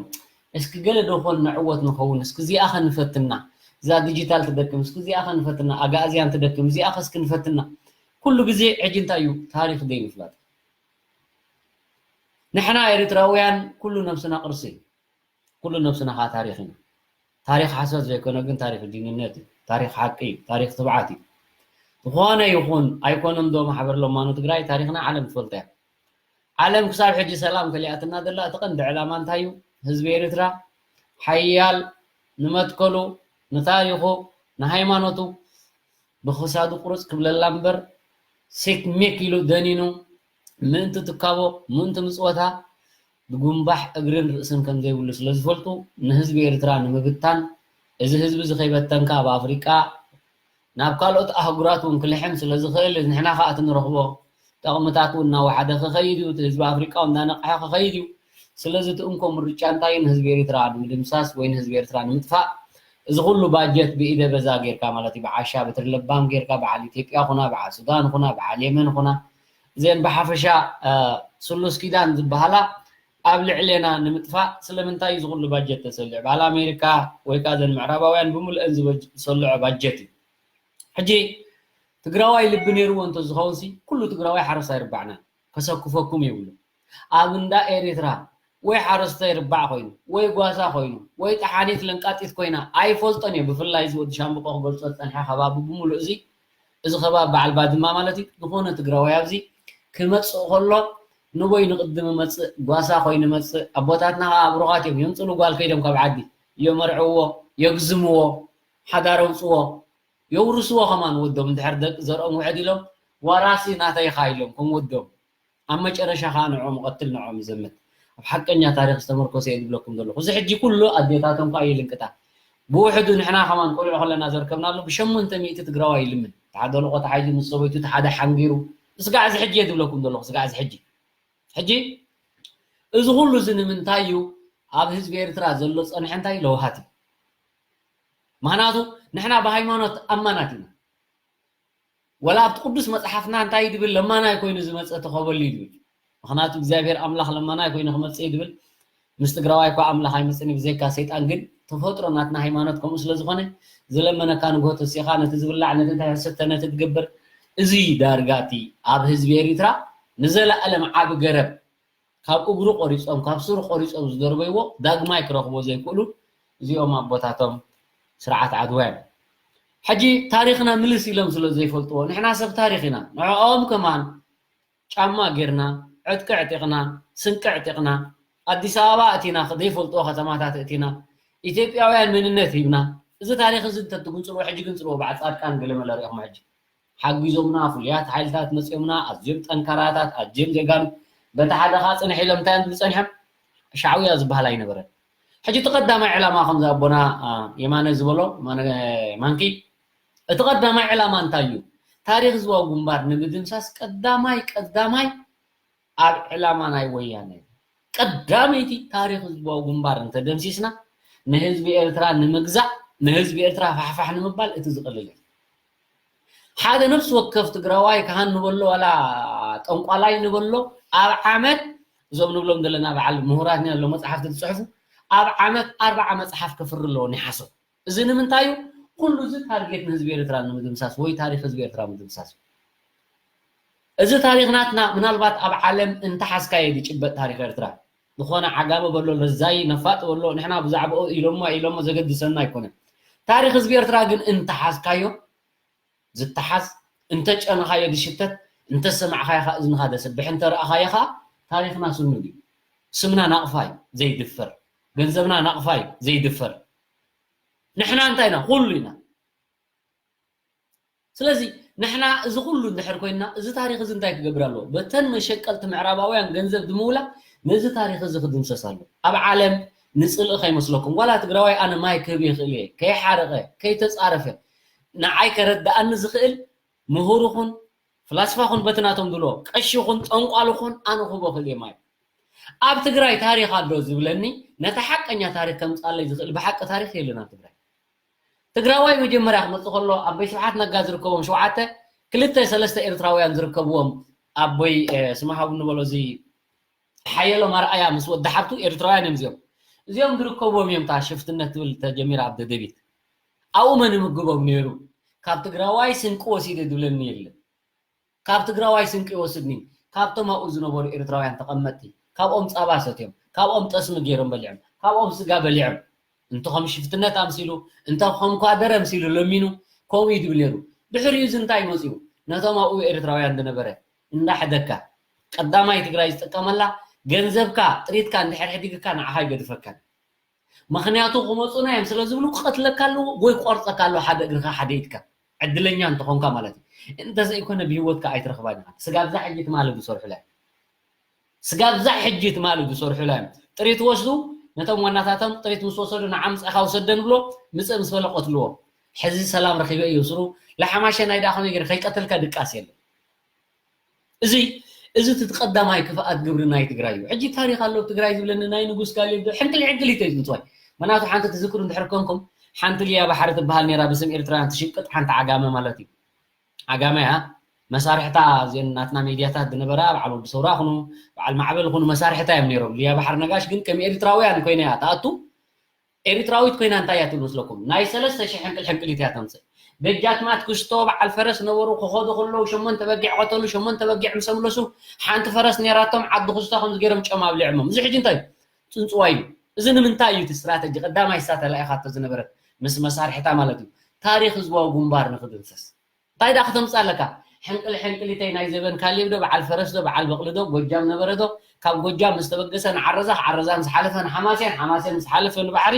እስኪ ገለ ዶኾን ንዕወት ንኸውን፣ እስኪ እዚኣ ኸ ንፈትና፣ እዛ ዲጂታል ትደክም፣ እስኪ እዚኣ ኸ ንፈትና፣ ኣጋእዝያን ትደክም፣ እዚኣ ኸ እስኪ ንፈትና። ኩሉ ግዜ ሕጂ እንታይ እዩ? ታሪኽ ዘይምፍላጥ። ንሕና ኤርትራውያን ኩሉ ነብስና ቅርሲ እዩ። ኩሉ ነብስና ኸዓ ታሪኽ ኢና። ታሪኽ ሓሶት ዘይኮነ ግን ታሪኽ ጅግንነት እዩ። ታሪኽ ሓቂ እዩ። ታሪኽ ትብዓት እዩ። ዝኾነ ይኹን ኣይኮነን ዶ ማሕበር ለማኖ ትግራይ ታሪኽና ዓለም ትፈልጦ እያ። ዓለም ክሳብ ሕጂ ሰላም ከሊኣትና ዘላ እቲ ቀንዲ ዕላማ እንታይ እዩ? ህዝቢ ኤርትራ ሓያል ንመትከሉ፣ ንታሪኹ፣ ንሃይማኖቱ ብኽሳዱ ቁርፅ ክብለላ እምበር ሴክ ሜክ ኢሉ ደኒኑ ምእንቲ ትካቦ ምእንቲ ምፅወታ ድጉምባሕ እግርን ርእስን ከም ዘይብሉ ስለ ዝፈልጡ ንህዝቢ ኤርትራ ንምብታን እዚ ህዝቢ እዚ ከይበተንካ ኣብ ኣፍሪቃ ናብ ካልኦት ኣህጉራት እውን ክልሕም ስለ ዝኽእል ንሕና ከዓ እቲ ንረኽቦ ጠቕምታት እውን እናወሓደ ክኸይድ እዩ። እቲ ህዝቢ ኣፍሪቃ እውን እናነቕሐ ክኸይድ እዩ። ስለዚ እቲ እንኮ ምርጫ እንታይ እዩ? ንህዝቢ ኤርትራ ንምድምሳስ ወይ ንህዝቢ ኤርትራ ንምጥፋእ እዚ ኩሉ ባጀት ብኢደ በዛ ጌርካ ማለት እዩ፣ ብዓሻ በትሪ ለባም ጌርካ በዓል ኢትዮጵያ ኹና፣ በዓል ሱዳን ኹና፣ በዓል የመን ኹና፣ እዚአን ብሓፈሻ ስሉስ ኪዳን ዝበሃላ ኣብ ልዕሌና ንምጥፋእ ስለምንታይ እዩ ዝኹሉ ባጀት ተሰልዑ? በዓል ኣሜሪካ ወይ ከዓ ዘን ምዕራባውያን ብምልአን ዝሰልዖ ባጀት እዩ። ሕጂ ትግራዋይ ልቢ ነይርዎ እንተዝኸውን ሲ ኩሉ ትግራዋይ ሓረስታይ ርባዕና ከሰክፈኩም የብሉ። ኣብ እንዳ ኤርትራ ወይ ሓረስታይ ርባዕ ኮይኑ ወይ ጓሳ ኮይኑ ወይ ጠሓኒት ለንቃጢት ኮይና ኣይፈልጦን እየ። ብፍላይ እዚ ወዲ ሻምብቆ ክገልጾ ዝጸንሐ ከባቢ ብምሉእ እዚ እዚ ከባቢ በዓል ባድማ ማለት እዩ። ዝኾነ ትግራዋይ ኣብዚ ክመጽእ ከሎ ንበይኑ ቅድም መጽእ፣ ጓሳ ኮይኑ መጽእ፣ ኣቦታትና ከዓ ብሩኻት እዮም። የምጽሉ ጓል ከይዶም ካብ ዓዲ የመርዕዎ፣ የግዝምዎ፣ ሓዳር ኣውፅዎ፣ የውርስዎ ከማን ወዶም። እንድሕር ደቂ ዘርኦም ውሕድ ኢሎም ዋራሲ ናተይ ኢኻ ኢሎም ከም ወዶም ኣብ መጨረሻ ከዓ ንዕኦም እቐትል ንዕኦም ይዘምት። ኣብ ሓቀኛ ታሪኽ ዝተመርኮሰ እየ ዝብለኩም ዘለኹ። እዚ ሕጂ ኩሉ ኣዴታቶም ከዓ ይልንቅጣ። ብውሕዱ ንሕና ከማን ቆልዑ ከለና ዘርከብናሉ ብሸሞንተ ሚእቲ ትግራዋይ ይልምን። እቲ ሓደ ልቆ ተሓይዙ ምስ ሰበይቱ እቲ ሓደ ሓንጊሩ። ስጋዕ እዚ ሕጂ እየ ዝብለኩም ዘለኹ፣ ስጋዕ እዚ ሕጂ። ሕጂ እዚ ኩሉ እዚ ንምንታይ እዩ? ኣብ ህዝቢ ኤርትራ ዘሎ ዝፀንሐ እንታይ ለውሃት እዩ። ምኽንያቱ ንሕና ብሃይማኖት ኣማናት ኢና። ወላ ኣብቲ ቅዱስ መፅሓፍና እንታይ ድብል? ለማናይ ኮይኑ ዝመፀ ተኸበሉ እዩ ድብል። ምኽንያቱ እግዚኣብሔር ኣምላኽ ለማናይ ኮይኑ ክመፅእ እዩ ድብል። ምስ ትግራዋይ እኳ ኣምላኽ ኣይመፅን እዩ ብዘይካ ሰይጣን፣ ግን ተፈጥሮ ናትና ሃይማኖት ከምኡ ስለ ዝኾነ ዝለመነካ ንግሆ ተሲኻ ነቲ ዝብላዕ ነቲ እንታይ ዝስተ ነቲ ትገብር። እዚ ዳርጋ እቲ ኣብ ህዝቢ ኤሪትራ ንዘለኣለም ዓቢ ገረብ ካብ እግሩ ቆሪጾም ካብ ስሩ ቆሪጾም ዝደርበይዎ ዳግማይ ክረኽቦ ዘይክእሉ እዚኦም ኣቦታቶም ስርዓት ዓድዋ እዮም። ሕጂ ታሪኽና ምልስ ኢሎም ስለ ዘይፈልጥዎ ንሕና ሰብ ታሪኽ ኢና። ንዕኦም ከማን ጫማ ጌርና፣ ዕጥቂ ዕጢቕና፣ ስንቂ ዕጢቕና፣ ኣዲስ ኣበባ እቲና ዘይፈልጥዎ ከተማታት እቲና፣ ኢትዮጵያውያን መንነት ሂብና። እዚ ታሪኽ እዚ እንተትግንጽልዎ ሕጂ ግንጽልዎ በዓል ጻድቃን ገለመለ ሪኢኹም ሕጂ ሓጊዞምና፣ ፍሉያት ሓይልታት መጺኦምና፣ ኣዝዮም ጠንካራታት፣ ኣዝዮም ጀጋኑ። በቲ ሓደ ኸኣ ጽንሕ ኢሎም እንታይ እዮም ዝብሉ ጸኒሖም? ሻዕውያ ዝበሃል ኣይነበረን። ሕጂ እቲ ቀዳማይ ዕላማ ከምዚ ኣቦና የማነ ዝበሎ፣ የማነ ማንኪ፣ እቲ ቀዳማይ ዕላማ እንታይ እዩ? ታሪኽ ህዝባዊ ግንባር ንምድምሳስ ቀዳማይ ቀዳማይ ኣብ ዕላማ ናይ ወያነ ቀዳመይቲ ታሪኽ ህዝባዊ ግንባር እንተደምሲስና ንህዝቢ ኤርትራ ንምግዛእ ንህዝቢ ኤርትራ ፋሕፋሕ ንምባል እቲ ዝቐልል እዩ። ሓደ ነፍሲ ወከፍ ትግራዋይ ካህን ንበሎ ዋላ ጠንቋላይ ንበሎ ኣብ ዓመት እዞም ንብሎም ዘለና በዓል ምሁራት ኒ ኣሎ መፅሓፍቲ ዝፅሕፉ ኣብ ዓመት ኣርባዓ መፅሓፍ ከፍሪ ኣለዎ ኒሓሶ። እዚ ንምንታይ እዩ? ኩሉ እዚ ታርጌት ንህዝቢ ኤርትራ ንምድምሳስ ወይ ታሪኽ ህዝቢ ኤርትራ ምድምሳስ እዩ። እዚ ታሪኽ ናትና ምናልባት ኣብ ዓለም እንተሓዝካዮ ዝጭበጥ ታሪኽ ኤርትራ ዝኾነ ዓጋመ በሎ ለዛይ ነፋጥ በሎ ንሕና ብዛዕባኡ ኢሎሞ ኢሎሞ ዘገድሰና ኣይኮነን። ታሪኽ ህዝቢ ኤርትራ ግን እንተሓዝካዮ ዝተሓዝ፣ እንተጨነኻዮ ዝሽተት፣ እንተሰማዕኻዮ ኸዓ እዝንኻ ዘስብሕ፣ እንተረኣኻዮ ኸዓ ታሪኽና ስኑድ እዩ። ስምና ናቕፋ እዩ ዘይድፈር፣ ገንዘብና ናቕፋ እዩ ዘይድፈር። ንሕና እንታይ ኢና? ኩሉ ኢና። ስለዚ ንሕና እዚ ኩሉ እንድሕር ኮይንና እዚ ታሪኽ እዚ እንታይ ክገብር ኣለዎ? በተን መሸቀልቲ ምዕራባውያን ገንዘብ ብምውላ ነዚ ታሪኽ እዚ ክድምሰስ ኣለዎ። ኣብ ዓለም ንፅልኢ ከይመስለኩም። ዋላ ትግራዋይ ኣነ ማይ ክህብ ይኽእል እየ፣ ከይሓረቐ፣ ከይተፃረፈ፣ ንዓይ ከረድኣኒ ዝኽእል ምሁር ይኹን፣ ፍላስፋ ኹን በቲ ናቶም ዝብሎ፣ ቀሺ ኹን፣ ጠንቋል ኹን፣ ኣነ ክህቦ ክእል እየ ማይ። ኣብ ትግራይ ታሪኽ ኣሎ ዝብለኒ፣ ነታ ሓቀኛ ታሪኽ ከምፃለይ ዝኽእል ብሓቂ ታሪኽ የለን ኣብ ትግራይ። ትግራዋይ መጀመርያ ክመፅእ ከሎ ኣቦይ ስብሓት ነጋ ዝርከቦም ሸውዓተ፣ ክልተ ሰለስተ ኤርትራውያን ዝርከብዎም ኣቦይ፣ እ፣ ስምሃቡ ንበሎ፣ እዚ ሓየሎም ኣርኣያ ምስ ወዲ ሓብቱ ኤርትራውያን እዮም እዚኦም። እዚኦም ዝርከብዎም እዮም እታ ሽፍትነት ትብል ተጀሚራ ኣብ ደደቢት። ኣብኡ መን ይምግቦም ነይሩ? ካብ ትግራዋይ ስንቂ ወሲደ ዝብለኒ የለን። ካብ ትግራዋይ ስንቂ ይወስድኒ፣ ካብቶም ኣብኡ ዝነበሩ ኤርትራውያን ተቐመጥቲ፣ ካብኦም ጻባ ሰትዮም፣ ካብኦም ጠስሚ ገይሮም በሊዖም፣ ካብኦም ስጋ በሊዖም። እንተ ከም ሽፍትነት ኣምሲሉ፣ እንተ ከም ኳደር ኣምሲሉ ለሚኑ፣ ከምኡ እዩ ዝብል ነይሩ። ድሕሪኡ እዚ እንታይ መጺኡ? ነቶም ኣብኡ ኤርትራውያን ዝነበረ እንዳሕደካ፣ ቀዳማይ ትግራይ ዝጥቀመላ፣ ገንዘብካ ጥሪትካ እንድሕር ሕዲግካ ንዓኻ ኣይገድፈካን። ምኽንያቱ ክመፁና እዮም ስለ ዝብሉ ክቐትለካ ኣለዎ ወይ ክቆርፀካ ኣለዎ ሓደ እግርኻ ሓደ ኢድካ፣ ዕድለኛ እንተኾንካ ማለት እዩ። እንተዘይኮነ ብህይወትካ ኣይትረኽባን ኢኻ። ስጋብ እዛ ሕጂ ትማሊ ዝሰርሑላ እዮም። ስጋብ እዛ ሕጂ ትማሊ ዝሰርሑላ እዮም። ጥሪት ወስዱ፣ ነቶም ዋናታቶም ጥሪት ምስ ወሰዱ ንዓ ምፅእኻ ውሰደን ብሎ፣ ምፅእ ምስ በለ ቀትልዎ። ሕዚ ሰላም ረኺበ እዩ ስሩ። ለሓማሸ ናይ ደኣ ከመይ ገይረ ከይቀተልካ ድቃስ የለን። እዚ፣ እዚ እቲ ቀዳማይ ክፍኣት ግብሪ ናይ ትግራይ እዩ። ሕጂ ታሪኽ ኣሎ ትግራይ ዝብለኒ ናይ ንጉስ ካሌብ ዶ ሕንቅል ሕንቅል እዩ ተይዝንፅዋይ። ምክንያቱ ሓንቲ ትዝክሩ እንድሕር ኮንኩም፣ ሓንቲ ሊያ ባሕሪ ትበሃል ነይራ፣ ብስም ኤርትራውያን ትሽቅጥ ሓንቲ ዓጋመ ማለት እዩ። ዓጋመ እያ። መሳርሕታ እዚአን ናትና ሚድያታት ዝነበራ በዓል ወዲ ሰውራ ኩኑ፣ በዓል ማዕበል ኩኑ መሳርሕታ እዮም ነይሮም። ሊያ ባሕሪ ነጋሽ ግን ከም ኤርትራውያን ኮይና እያ ትኣቱ። ኤሪትራዊት ኮይና እንታይ እያ ትብል መስለኩም? ናይ ሰለስተ ሽሕ ሕንቅል ሕንቅሊት እያ ተምፅእ። ደጃትማት ክስቶ በዓል ፈረስ ነበሩ፣ ክኸዱ ከለዉ ሸሞንተ በጊዕ ቀተሉ፣ ሸሞንተ በጊዕ ምስ ኣምለሱ ሓንቲ ፈረስ ነይራቶም፣ ዓዲ ክስቶ ከምዚ ገይሮም ጨም ኣብሊዖሞም። እዚ ሕጂ እንታይ እዩ? ፅንፅዋይ እዩ። እዚ ንምንታይ እዩ እቲ ስትራተጂ ቀዳማይ እሳ ተላኢኻቶ ዝነበረት ምስ መሳርሕታ ማለት እዩ? ታሪኽ ህዝባዊ ግንባር ንክድምሰስ። እንታይ ደኣ ከተምፅእ ኣለካ? ሕንቅል ሕንቅሊተይ ናይ ዘበን ካሌብ ዶ በዓል ፈረስ ዶ በዓል በቕሊ ዶ ጎጃም ነበረ ዶ? ካብ ጎጃም ምስ ተበገሰ ንዓረዛ፣ ዓረዛ ምስ ሓለፈ ንሓማሴን፣ ሓማሴን ምስ ሓለፈ ንባሕሪ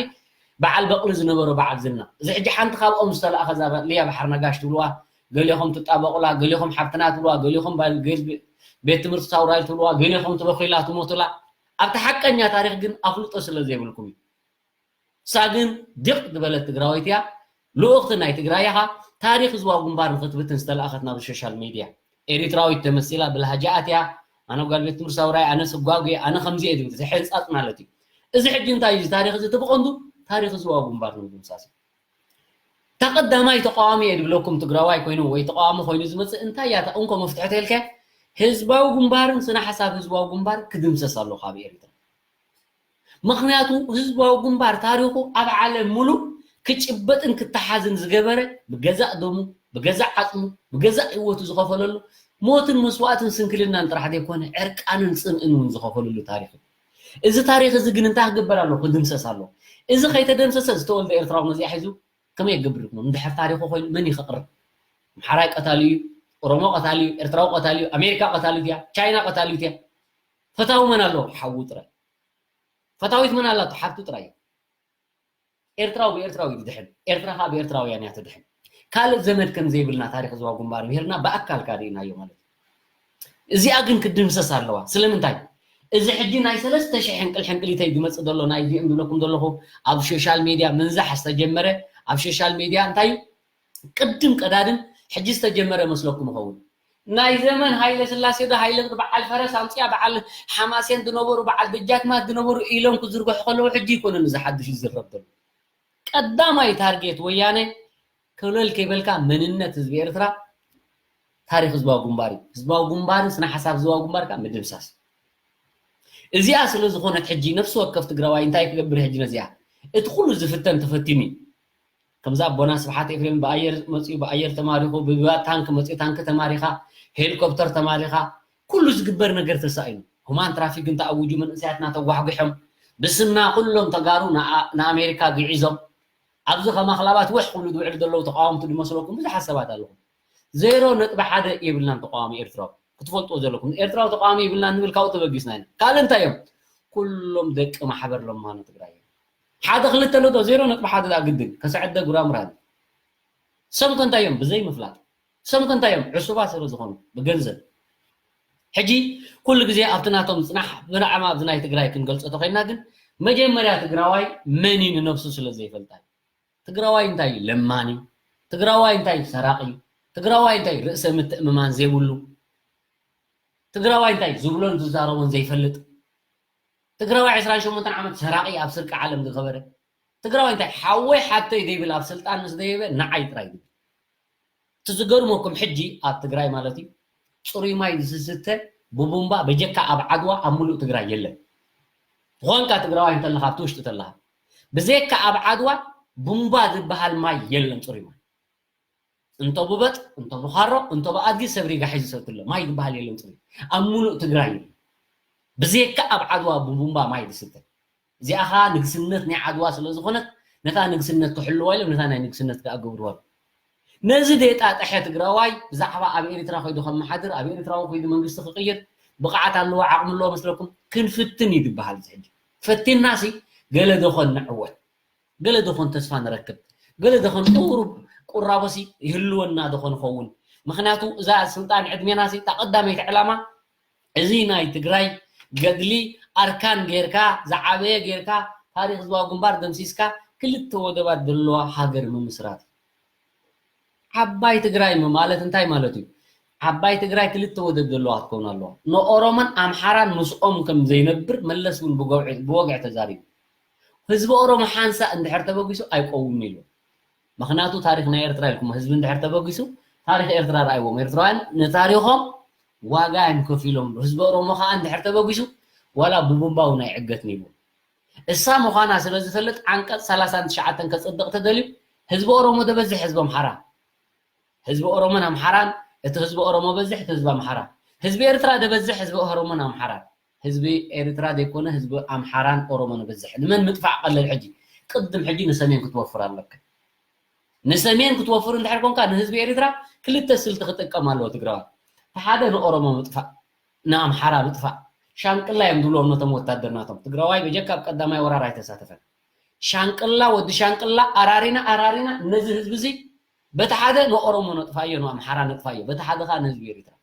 በዓል በቕሊ ዝነበሮ በዓል ዝና። እዚ ሕጂ ሓንቲ ካብኦም ዝተላእኸ እዛ ሊያ ባሕሪ ነጋሽ ትብልዋ፣ ገሊኹም ትጣበቑላ፣ ገሊኹም ሓፍትና ትብልዋ፣ ገሊኹም ባል-፣ ገል-፣ ቤት ትምህርቲ ሳውራይ ትብልዋ፣ ገሊኹም ትበኽዩላ ትሞቱላ። ኣብቲ ሓቀኛ ታሪኽ ግን ኣፍልጦ ስለ ዘይብልኩም እዩ። እሳ ግን ድቕ ዝበለት ትግራወይቲ እያ። ልኡኽቲ ናይ ትግራይ ኢኻ። ታሪኽ ህዝባዊ ግንባር ንክትብትን ዝተለኣኸት ናብ ሶሻል ሚድያ። ኤሪትራዊት ተመሲላ ብላህጃኣት እያ። ኣነ ጓል ቤት ትምህርቲ ሳውራይ፣ ኣነ ስጓጉ እየ፣ ኣነ ከምዚ እየ ዝብል፣ እዚ ሕንጻጽ ማለት እዩ። እዚ ሕጂ እንታይ እዩ? እዚ ታሪኽ እዚ እቲ ብቐንዱ ታሪኽ ህዝባዊ ግንባር ንምድምሳስ እዩ። ተቐዳማይ ተቃዋሚ እየ ዝብለኩም ትግራዋይ ኮይኑ ወይ ተቃዋሚ ኮይኑ ዝመጽእ እንታይ እያ እታ እንኮ መፍትሒ ተልከ? ህዝባዊ ግንባርን ስነ ሓሳብ ህዝባዊ ግንባር ክድምሰስ ኣለዎ ካብ ኤሪትራ። ምኽንያቱ ህዝባዊ ግንባር ታሪኹ ኣብ ዓለም ሙሉእ ክጭበጥን ክተሓዝን ዝገበረ ብገዛእ ደሙ፣ ብገዛእ ዓፅሙ፣ ብገዛእ ህይወቱ ዝኸፈለሉ ሞትን መስዋእትን ስንክልናን ጥራሕ ዘይኮነ ዕርቃንን ፅምእን እውን ዝኸፈለሉ ታሪኽ እዩ። እዚ ታሪኽ እዚ ግን እንታይ ክግበር ኣለዎ? ክድምሰስ ኣለዎ። እዚ ከይተደምሰሰ ዝተወልደ ኤርትራዊ መዚኣ ሒዙ ከመይ የገብር ይኹን? እንድሕር ታሪኹ ኮይኑ መን እዩ ከቕርብ? ኣምሓራይ ቀታሊ እዩ፣ ኦሮሞ ቀታሊ እዩ፣ ኤርትራዊ ቀታሊ እዩ፣ ኣሜሪካ ቀታሊት እያ፣ ቻይና ቀታሊት እያ። ፈታዊ መን ኣለዎ? ሓዉ ጥራይ። ፈታዊት መን ኣላቶ? ሓብቱ ጥራይ እዩ። ኤርትራዊ ብኤርትራዊ እዩ ዝድሕን። ኤርትራ ከዓ ብኤርትራውያን እያ ትድሕን። ካልእ ዘመድ ከም ዘይብልና ታሪኽ ህዝባዊ ግንባር ምሂርና ብኣካል ከዓ ርኢናዮ ማለት እዩ። እዚኣ ግን ክድምሰስ ኣለዋ። ስለምንታይ? እዚ ሕጂ ናይ ሰለስተ ሽሕ ሕንቅል ሕንቅሊተይ ዝመጽእ ዘሎ ናይ እዚኦም ዝብለኩም ዘለኹ ኣብ ሶሻል ሜድያ ምንዛሕ ዝተጀመረ ኣብ ሶሻል ሜድያ እንታይ እዩ? ቅድም ቀዳድም ሕጂ ዝተጀመረ መስለኩም ይኸውን። ናይ ዘመን ሃይለ ስላሴ ዶ ሃይለ ዶ በዓል ፈረስ ኣምፅያ በዓል ሓማሴን ዝነበሩ በዓል ደጃትማት ዝነበሩ ኢሎም ክዝርግሑ ከለዉ ሕጂ ይኮነን እዚ ሓድሽ ዝዝረብ ዘሎ። ቀዳማይ ታርጌት ወያነ ከለል ከይበልካ መንነት ህዝቢ ኤርትራ ታሪኽ ህዝባዊ ግንባር እዩ። ህዝባዊ ግንባርን ስነ ሓሳብ ህዝባዊ ግንባር ከዓ ምድምሳስ እዩ። እዚኣ ስለ ዝኾነት ሕጂ ነፍሲ ወከፍ ትግራዋይ እንታይ ክገብር ሕጂ ነዚኣ? እቲ ኩሉ ዝፍተን ተፈቲኑ እዩ። ከምዚ ኣቦና ስብሓት ኤፍሬም ብኣየር መፂኡ ብኣየር ተማሪኹ፣ ብታንክ መፂኡ ታንክ ተማሪኻ፣ ሄሊኮፕተር ተማሪኻ፣ ኩሉ ዝግበር ነገር ተሳኢኑ። ሁማን ትራፊክ እንተኣውጁ መንእሰያትና ተጓሕጒሖም ብስምና ኩሎም ተጋሩ ንኣ-፣ ንኣሜሪካ ግዒዞም ኣብዚ ከም ኣኽላባት ውሕ ክብሉ ዝውዕሉ ዘለዉ ተቃወምቲ ዝመስለኩም ብዙሓት ሰባት ኣለኹም። ዜሮ ነጥቢ ሓደ የብልናን ተቃዋሚ ኤርትራዊ ክትፈልጥዎ ዘለኩም። ኤርትራዊ ተቃዋሚ የብልናን ንብል ካብኡ ተበጊስና ኢና። ካልእ እንታይ እዮም? ኩሎም ደቂ ማሕበር ለማኖ ትግራይ እዮም። ሓደ ክልተ ለዶ ዜሮ ነጥቢ ሓደ ደኣ ግድን ከስዕደ ጉራምራን ሰምከ እንታይ እዮም? ብዘይ ምፍላጥ ሰምከ እንታይ እዮም? ዕሱባት ስለ ዝኾኑ ብገንዘብ። ሕጂ ኩሉ ግዜ ኣብቲ ናቶም ፅናሕ ብንዓማ ኣብዚ ናይ ትግራይ ክንገልፆ ተኮይንና ግን መጀመርያ ትግራዋይ መን እዩ ንነብሱ ስለ ዘይፈልጣ እዩ። ትግራዋይ እንታይ እዩ? ለማኒ። ትግራዋይ እንታይ እዩ? ሰራቂ። ትግራዋይ እንታይ እዩ? ርእሰ ምትእምማን ዘይብሉ። ትግራዋይ እንታይ እዩ? ዝብሎን ዝዛረቦን ዘይፈልጥ። ትግራዋይ ዕስራን ሸሞንተን ዓመት ሰራቂ ኣብ ስርቂ ዓለም ዝኸበረ። ትግራዋይ እንታይ ሓወይ ሓተይ ዘይብል ኣብ ስልጣን ምስ ደየበ ንዓይ ጥራይ ዝብል። እቲ ዝገርመኩም ሕጂ ኣብ ትግራይ ማለት እዩ ፅሩይ ማይ ዝስተ ብቡምባ በጀካ ኣብ ዓድዋ ኣብ ሙሉእ ትግራይ የለን። ዝኾንካ ትግራዋይ እንተለካ ኣብቲ ውሽጢ ተለካ ብዘካ ኣብ ዓድዋ ቡምባ ዝበሃል ማይ የለን ፅሩይ ማይ። እንቶ ብበጥ እንቶ ብኻሮ እንቶ ብኣድጊ ሰብ ሪጋ ሒዙ ሰትሎ ማይ ዝበሃል የለን ፅሩይ ኣብ ሙሉእ ትግራይ የለን። ብዘካ ኣብ ዓድዋ ብቡምባ ማይ ዝስተ እዚኣ ኸዓ ንግስነት ናይ ዓድዋ ስለ ዝኾነት ነታ ንግስነት ክሕልዋ ኢሎም ነታ ናይ ንግስነት ክኣገብርዋ ነዚ ደጣጠሐ ትግራዋይ ብዛዕባ ኣብ ኤርትራ ከይዱ ከመሓድር ኣብ ኤርትራዊ ከይዱ መንግስቲ ክቕይር ብቕዓት ኣለዎ ዓቕሚ ኣለዎ መስለኩም? ክንፍትን እዩ ዝበሃል እዚ ሕጂ ፈቲናሲ ገለ ደኾን ንዕወት ገለ ደኾን ተስፋ ንረክብ ገለ ደኾን ቁሩብ ቁራቦሲ ይህልወና ደኾን ኸውን ምክንያቱ እዛ ስልጣን ዕድሜናሲ እታ ቀዳመይቲ ዕላማ እዚ ናይ ትግራይ ገድሊ ኣርካን ጌርካ ዝዓበየ ጌርካ ታሪክ ህዝባዊ ግንባር ደምሲስካ ክልተ ወደባት ዘለዋ ሃገር ምምስራት ዓባይ ትግራይ ማለት እንታይ ማለት እዩ? ዓባይ ትግራይ ክልተ ወደብ ዘለዋ ክትከውን ኣለዋ። ንኦሮሞን ኣምሓራን ምስኦም ከም ዘይነብር መለስ እውን ብወግዒ ተዛሪቡ። ህዝቢ ኦሮሞ ሓንሳእ እንድሕር ተበጊሱ ኣይቀውምን ኢሉ። ምክንያቱ ታሪክ ናይ ኤርትራ ኢልኩም ህዝቢ እንድሕር ተበጊሱ ታሪክ ኤርትራ ረኣይዎም ኤርትራውያን ንታሪኮም ዋጋ እዮም ከፊሎም ህዝቢ ኦሮሞ ከዓ እንድሕር ተበጊሱ ዋላ ብቡምባ እውን ኣይዕገትን ኢሉ እሳ ምኳና ስለ ዝፈልጥ ዓንቀፅ ሰላሳን ትሽዓተን ከፅድቕ ተደልዩ ህዝቢ ኦሮሞ ደበዝሕ ህዝቢ ኣምሓራ ህዝቢ ኦሮሞን ኣምሓራን እቲ ህዝቢ ኦሮሞ በዝሕ እቲ ህዝቢ ኣምሓራ ህዝቢ ኤርትራ ደበዝሕ ህዝቢ ኦሮሞን ኣምሓራን ህዝቢ ኤርትራ ዘይኮነ ህዝቢ ኣምሓራን ኦሮሞን በዝሕ ንመን ምጥፋእ ቀለል ሕጂ ቅድም ሕጂ ንሰሜን ክትወፍር ኣለካ ንሰሜን ክትወፍር እንድሕር ኮንካ ንህዝቢ ኤርትራ ክልተ ስልቲ ክጥቀም ኣለዎ ትግራዋይ ሓደ ንኦሮሞ ምጥፋእ ንኣምሓራ ምጥፋእ ሻንቅላ እዮም ዝብልዎም ነቶም ወታደር ናቶም ትግራዋይ በጀካ ኣብ ቀዳማይ ወራር ኣይተሳተፈን ሻንቅላ ወዲ ሻንቅላ ኣራሪና ኣራሪና ነዚ ህዝቢ እዚ በቲ ሓደ ንኦሮሞ ነጥፋዮ ንኣምሓራ ነጥፋዮ በቲ ሓደ ከዓ ንህዝቢ ኤርትራ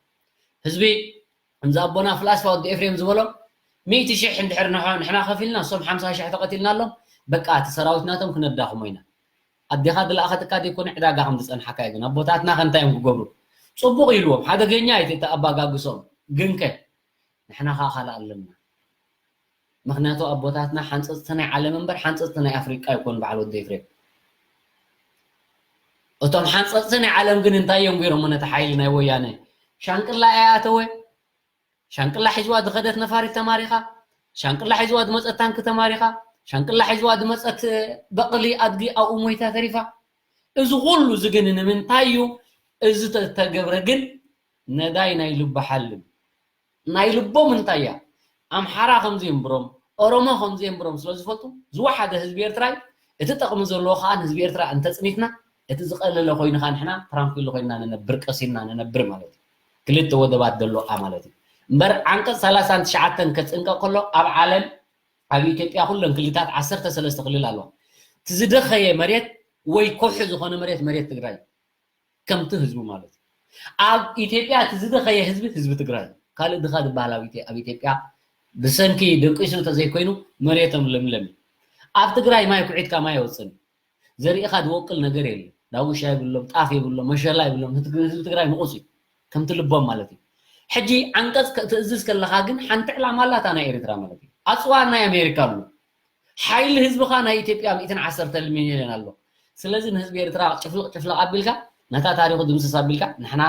ህዝቢ ከምዚ ኣቦና ፍላስፋ ወዲ ኤፍሬም ዝበሎ ሚእቲ ሽሕ እንድሕር ንሕና ከፊልና እሶም ሓምሳ ሽሕ ተቐቲልና ኣሎም በቃ እቲ ሰራዊት ናቶም ክነዳኽሞ ኢና ኣዴኻ ድለኣኸትካ ዘይኮነ ዕዳጋ ከም ዝፀንሓካ እዩ ግን ኣቦታትና ከንታይ እዮም ክገብሩ ፅቡቕ ኢልዎም ሓደገኛ እዩ ተኣባጋግሶም ግንከ ንሕና ከዓ ካልእ ኣለና ምክንያቱ ኣቦታትና ሓንፀፅቲ ናይ ዓለም እምበር ሓንፀፅቲ ናይ ኣፍሪቃ ይኮኑ በዓል ወዲ ኤፍሬም እቶም ሓንፀፅቲ ናይ ዓለም ግን እንታይ እዮም ገይሮሞ ነቲ ሓይሊ ናይ ወያነ ሻንቅላ እያ ኣተወ ሻንቅላ ሒዝዋ ዝኸደት ነፋሪት ተማሪኻ ሻንቅላ ሒዝዋ ዝመፀት ታንኪ ተማሪኻ ሻንቅላ ሒዝዋ ዝመፀት በቕሊ ኣድጊ ኣብኡ ሞይታ ተሪፋ እዚ ኩሉ እዚ ግን ንምንታይ እዩ እዚ ተተገብረ ግን ነዳይ ናይ ልቡ ሓልም ናይ ልቦም እንታይ እያ ኣምሓራ ከምዘየንብሮም ኦሮሞ ከምዘየንብሮም ስለ ዝፈልጡ ዝወሓደ ህዝቢ ኤርትራ እዩ እቲ ጠቕሚ ዘለዎ ከዓ ንህዝቢ ኤርትራ እንተፅኒትና እቲ ዝቐለለ ኮይኑ ከዓ ንሕና ትራንኩል ኮይንና ንነብር ቀሲንና ንነብር ማለት እዩ ክልተ ወደባት ዘለዋ ማለት እዩ እምበር ዓንቀፅ ሰላሳን ትሽዓተን ከፅንቀ ከሎ ኣብ ዓለም ኣብ ኢትዮጵያ ኩለን ክልታት ዓሰርተ ሰለስተ ክልል ኣለዋ እቲ ዝደኸየ መሬት ወይ ኮሒ ዝኾነ መሬት መሬት ትግራይ ከምቲ ህዝቡ ማለት እዩ ኣብ ኢትዮጵያ እቲ ዝደኸየ ህዝቢ ህዝቢ ትግራይ ካልእ ድኻ ዝበሃል ኣብ ኢትዮ- ኣብ ኢትዮጵያ ብሰንኪ ደቂሱ እንተዘይኮይኑ መሬቶም ለምለም እዩ ኣብ ትግራይ ማይ ኩዒትካ ማይ ኣይወፅን እዩ ዘርእኻ ዝወቅል ነገር የለ ዳጉሻ የብሎም ጣፍ የብሎም መሸላ የብሎም ህዝቢ ትግራይ ንቑፅ እዩ ከምቲ ልቦም ማለት እዩ ሕጂ ዓንቀፅ ትእዝዝ ከለካ ግን ሓንቲ ዕላማ ኣላታ ናይ ኤርትራ ማለት እዩ ኣፅዋር ናይ ኣሜሪካ ኣሎ ሓይሊ ህዝብኻ ናይ ኢትዮጵያ ሚእትን ዓሰርተ ሚልዮን ኣሎ ስለዚ ንህዝቢ ኤርትራ ጭፍልቕ ጭፍልቕ ኣቢልካ ነታ ታሪኹ ድምስስ ኣቢልካ ንሕና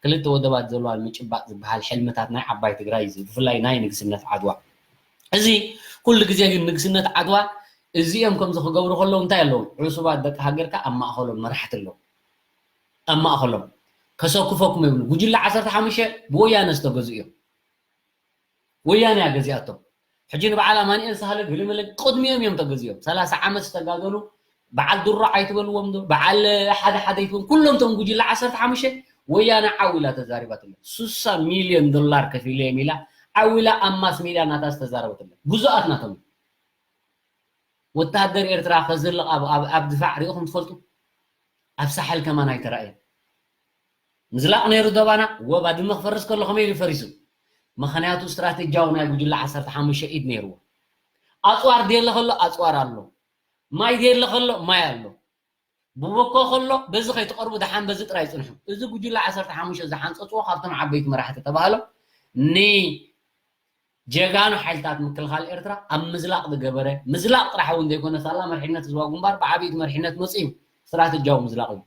ክልተ ወደባት ዘለዋ ንምጭባጥ ዝበሃል ሕልምታት ናይ ዓባይ ትግራይ እዩ ብፍላይ ናይ ንግስነት ዓድዋ እዚ ኩሉ ግዜ ግን ንግስነት ዓድዋ እዚኦም ከምዚ ክገብሩ ከለዉ እንታይ ኣለዎም ዕሱባት ደቂ ሃገርካ ኣብ ማእኸሎም መራሕቲ ኣለዉ ኣብ ማእኸሎም ከሰክፈኩም የብሉ ጉጅለ ዓሰርተ ሓሙሽተ ብወያነ ዝተገዙ እዮም ወያነ እያ ገዚኣቶም ሕጂ ንበዓል ኣማንኤል ሳህለ ገለመለ ቅድሚኦም እዮም ተገዚኦም ሰላሳ ዓመት ዝተጋገሉ በዓል ድሮ ኣይትበልዎም ዶ በዓል ሓደ ሓደ ይትበል ኩሎም ቶም ጉጅለ ዓሰርተ ሓሙሽተ ወያነ ዓው ኢላ ተዛሪባትሎም ስሳ ሚልዮን ዶላር ከፊለዮም ኢላ ዓው ኢላ ኣብ ማስ ሚድያ ናታ ዝተዛረበትሎም ግዙኣት ናቶም ወታደር ኤርትራ ከዝልቕ ኣብ ድፋዕ ሪኢኹም ትፈልጡ ኣብ ሳሕል ከማን ኣይተራእየን ምዝላቕ ነይሩ ዶባና ወ ባድመ ክፈርስ ከሎ ከመይ ኢሉ ፈሪሱ ምኽንያቱ ስትራቴጂያዊ ናይ ጉጅለ ዓሰርተ ሓሙሽተ ኢድ ነይርዎ ኣፅዋር ድየለ ከሎ ኣፅዋር ኣሎ፣ ማይ ድየለ ከሎ ማይ ኣሎ። ብቦኮ ከሎ በዚ ከይትቐርቡ ደሓን በዚ ጥራይ ፅንሑ። እዚ ጉጅለ ዓሰርተ ሓሙሽተ ዝሓንፀፅዎ ካብቶም ዓበይቲ መራሕቲ ተባህሎም ንጀጋኑ ሓይልታት ምክልኻል ኤርትራ ኣብ ምዝላቕ ዝገበረ፣ ምዝላቕ ጥራሕ እውን ዘይኮነ ሳላ መሪሕነት ህዝባዊ ግንባር ብዓብይቲ መሪሕነት መፅኡ ስትራተጂያዊ ምዝላቕ እዩ።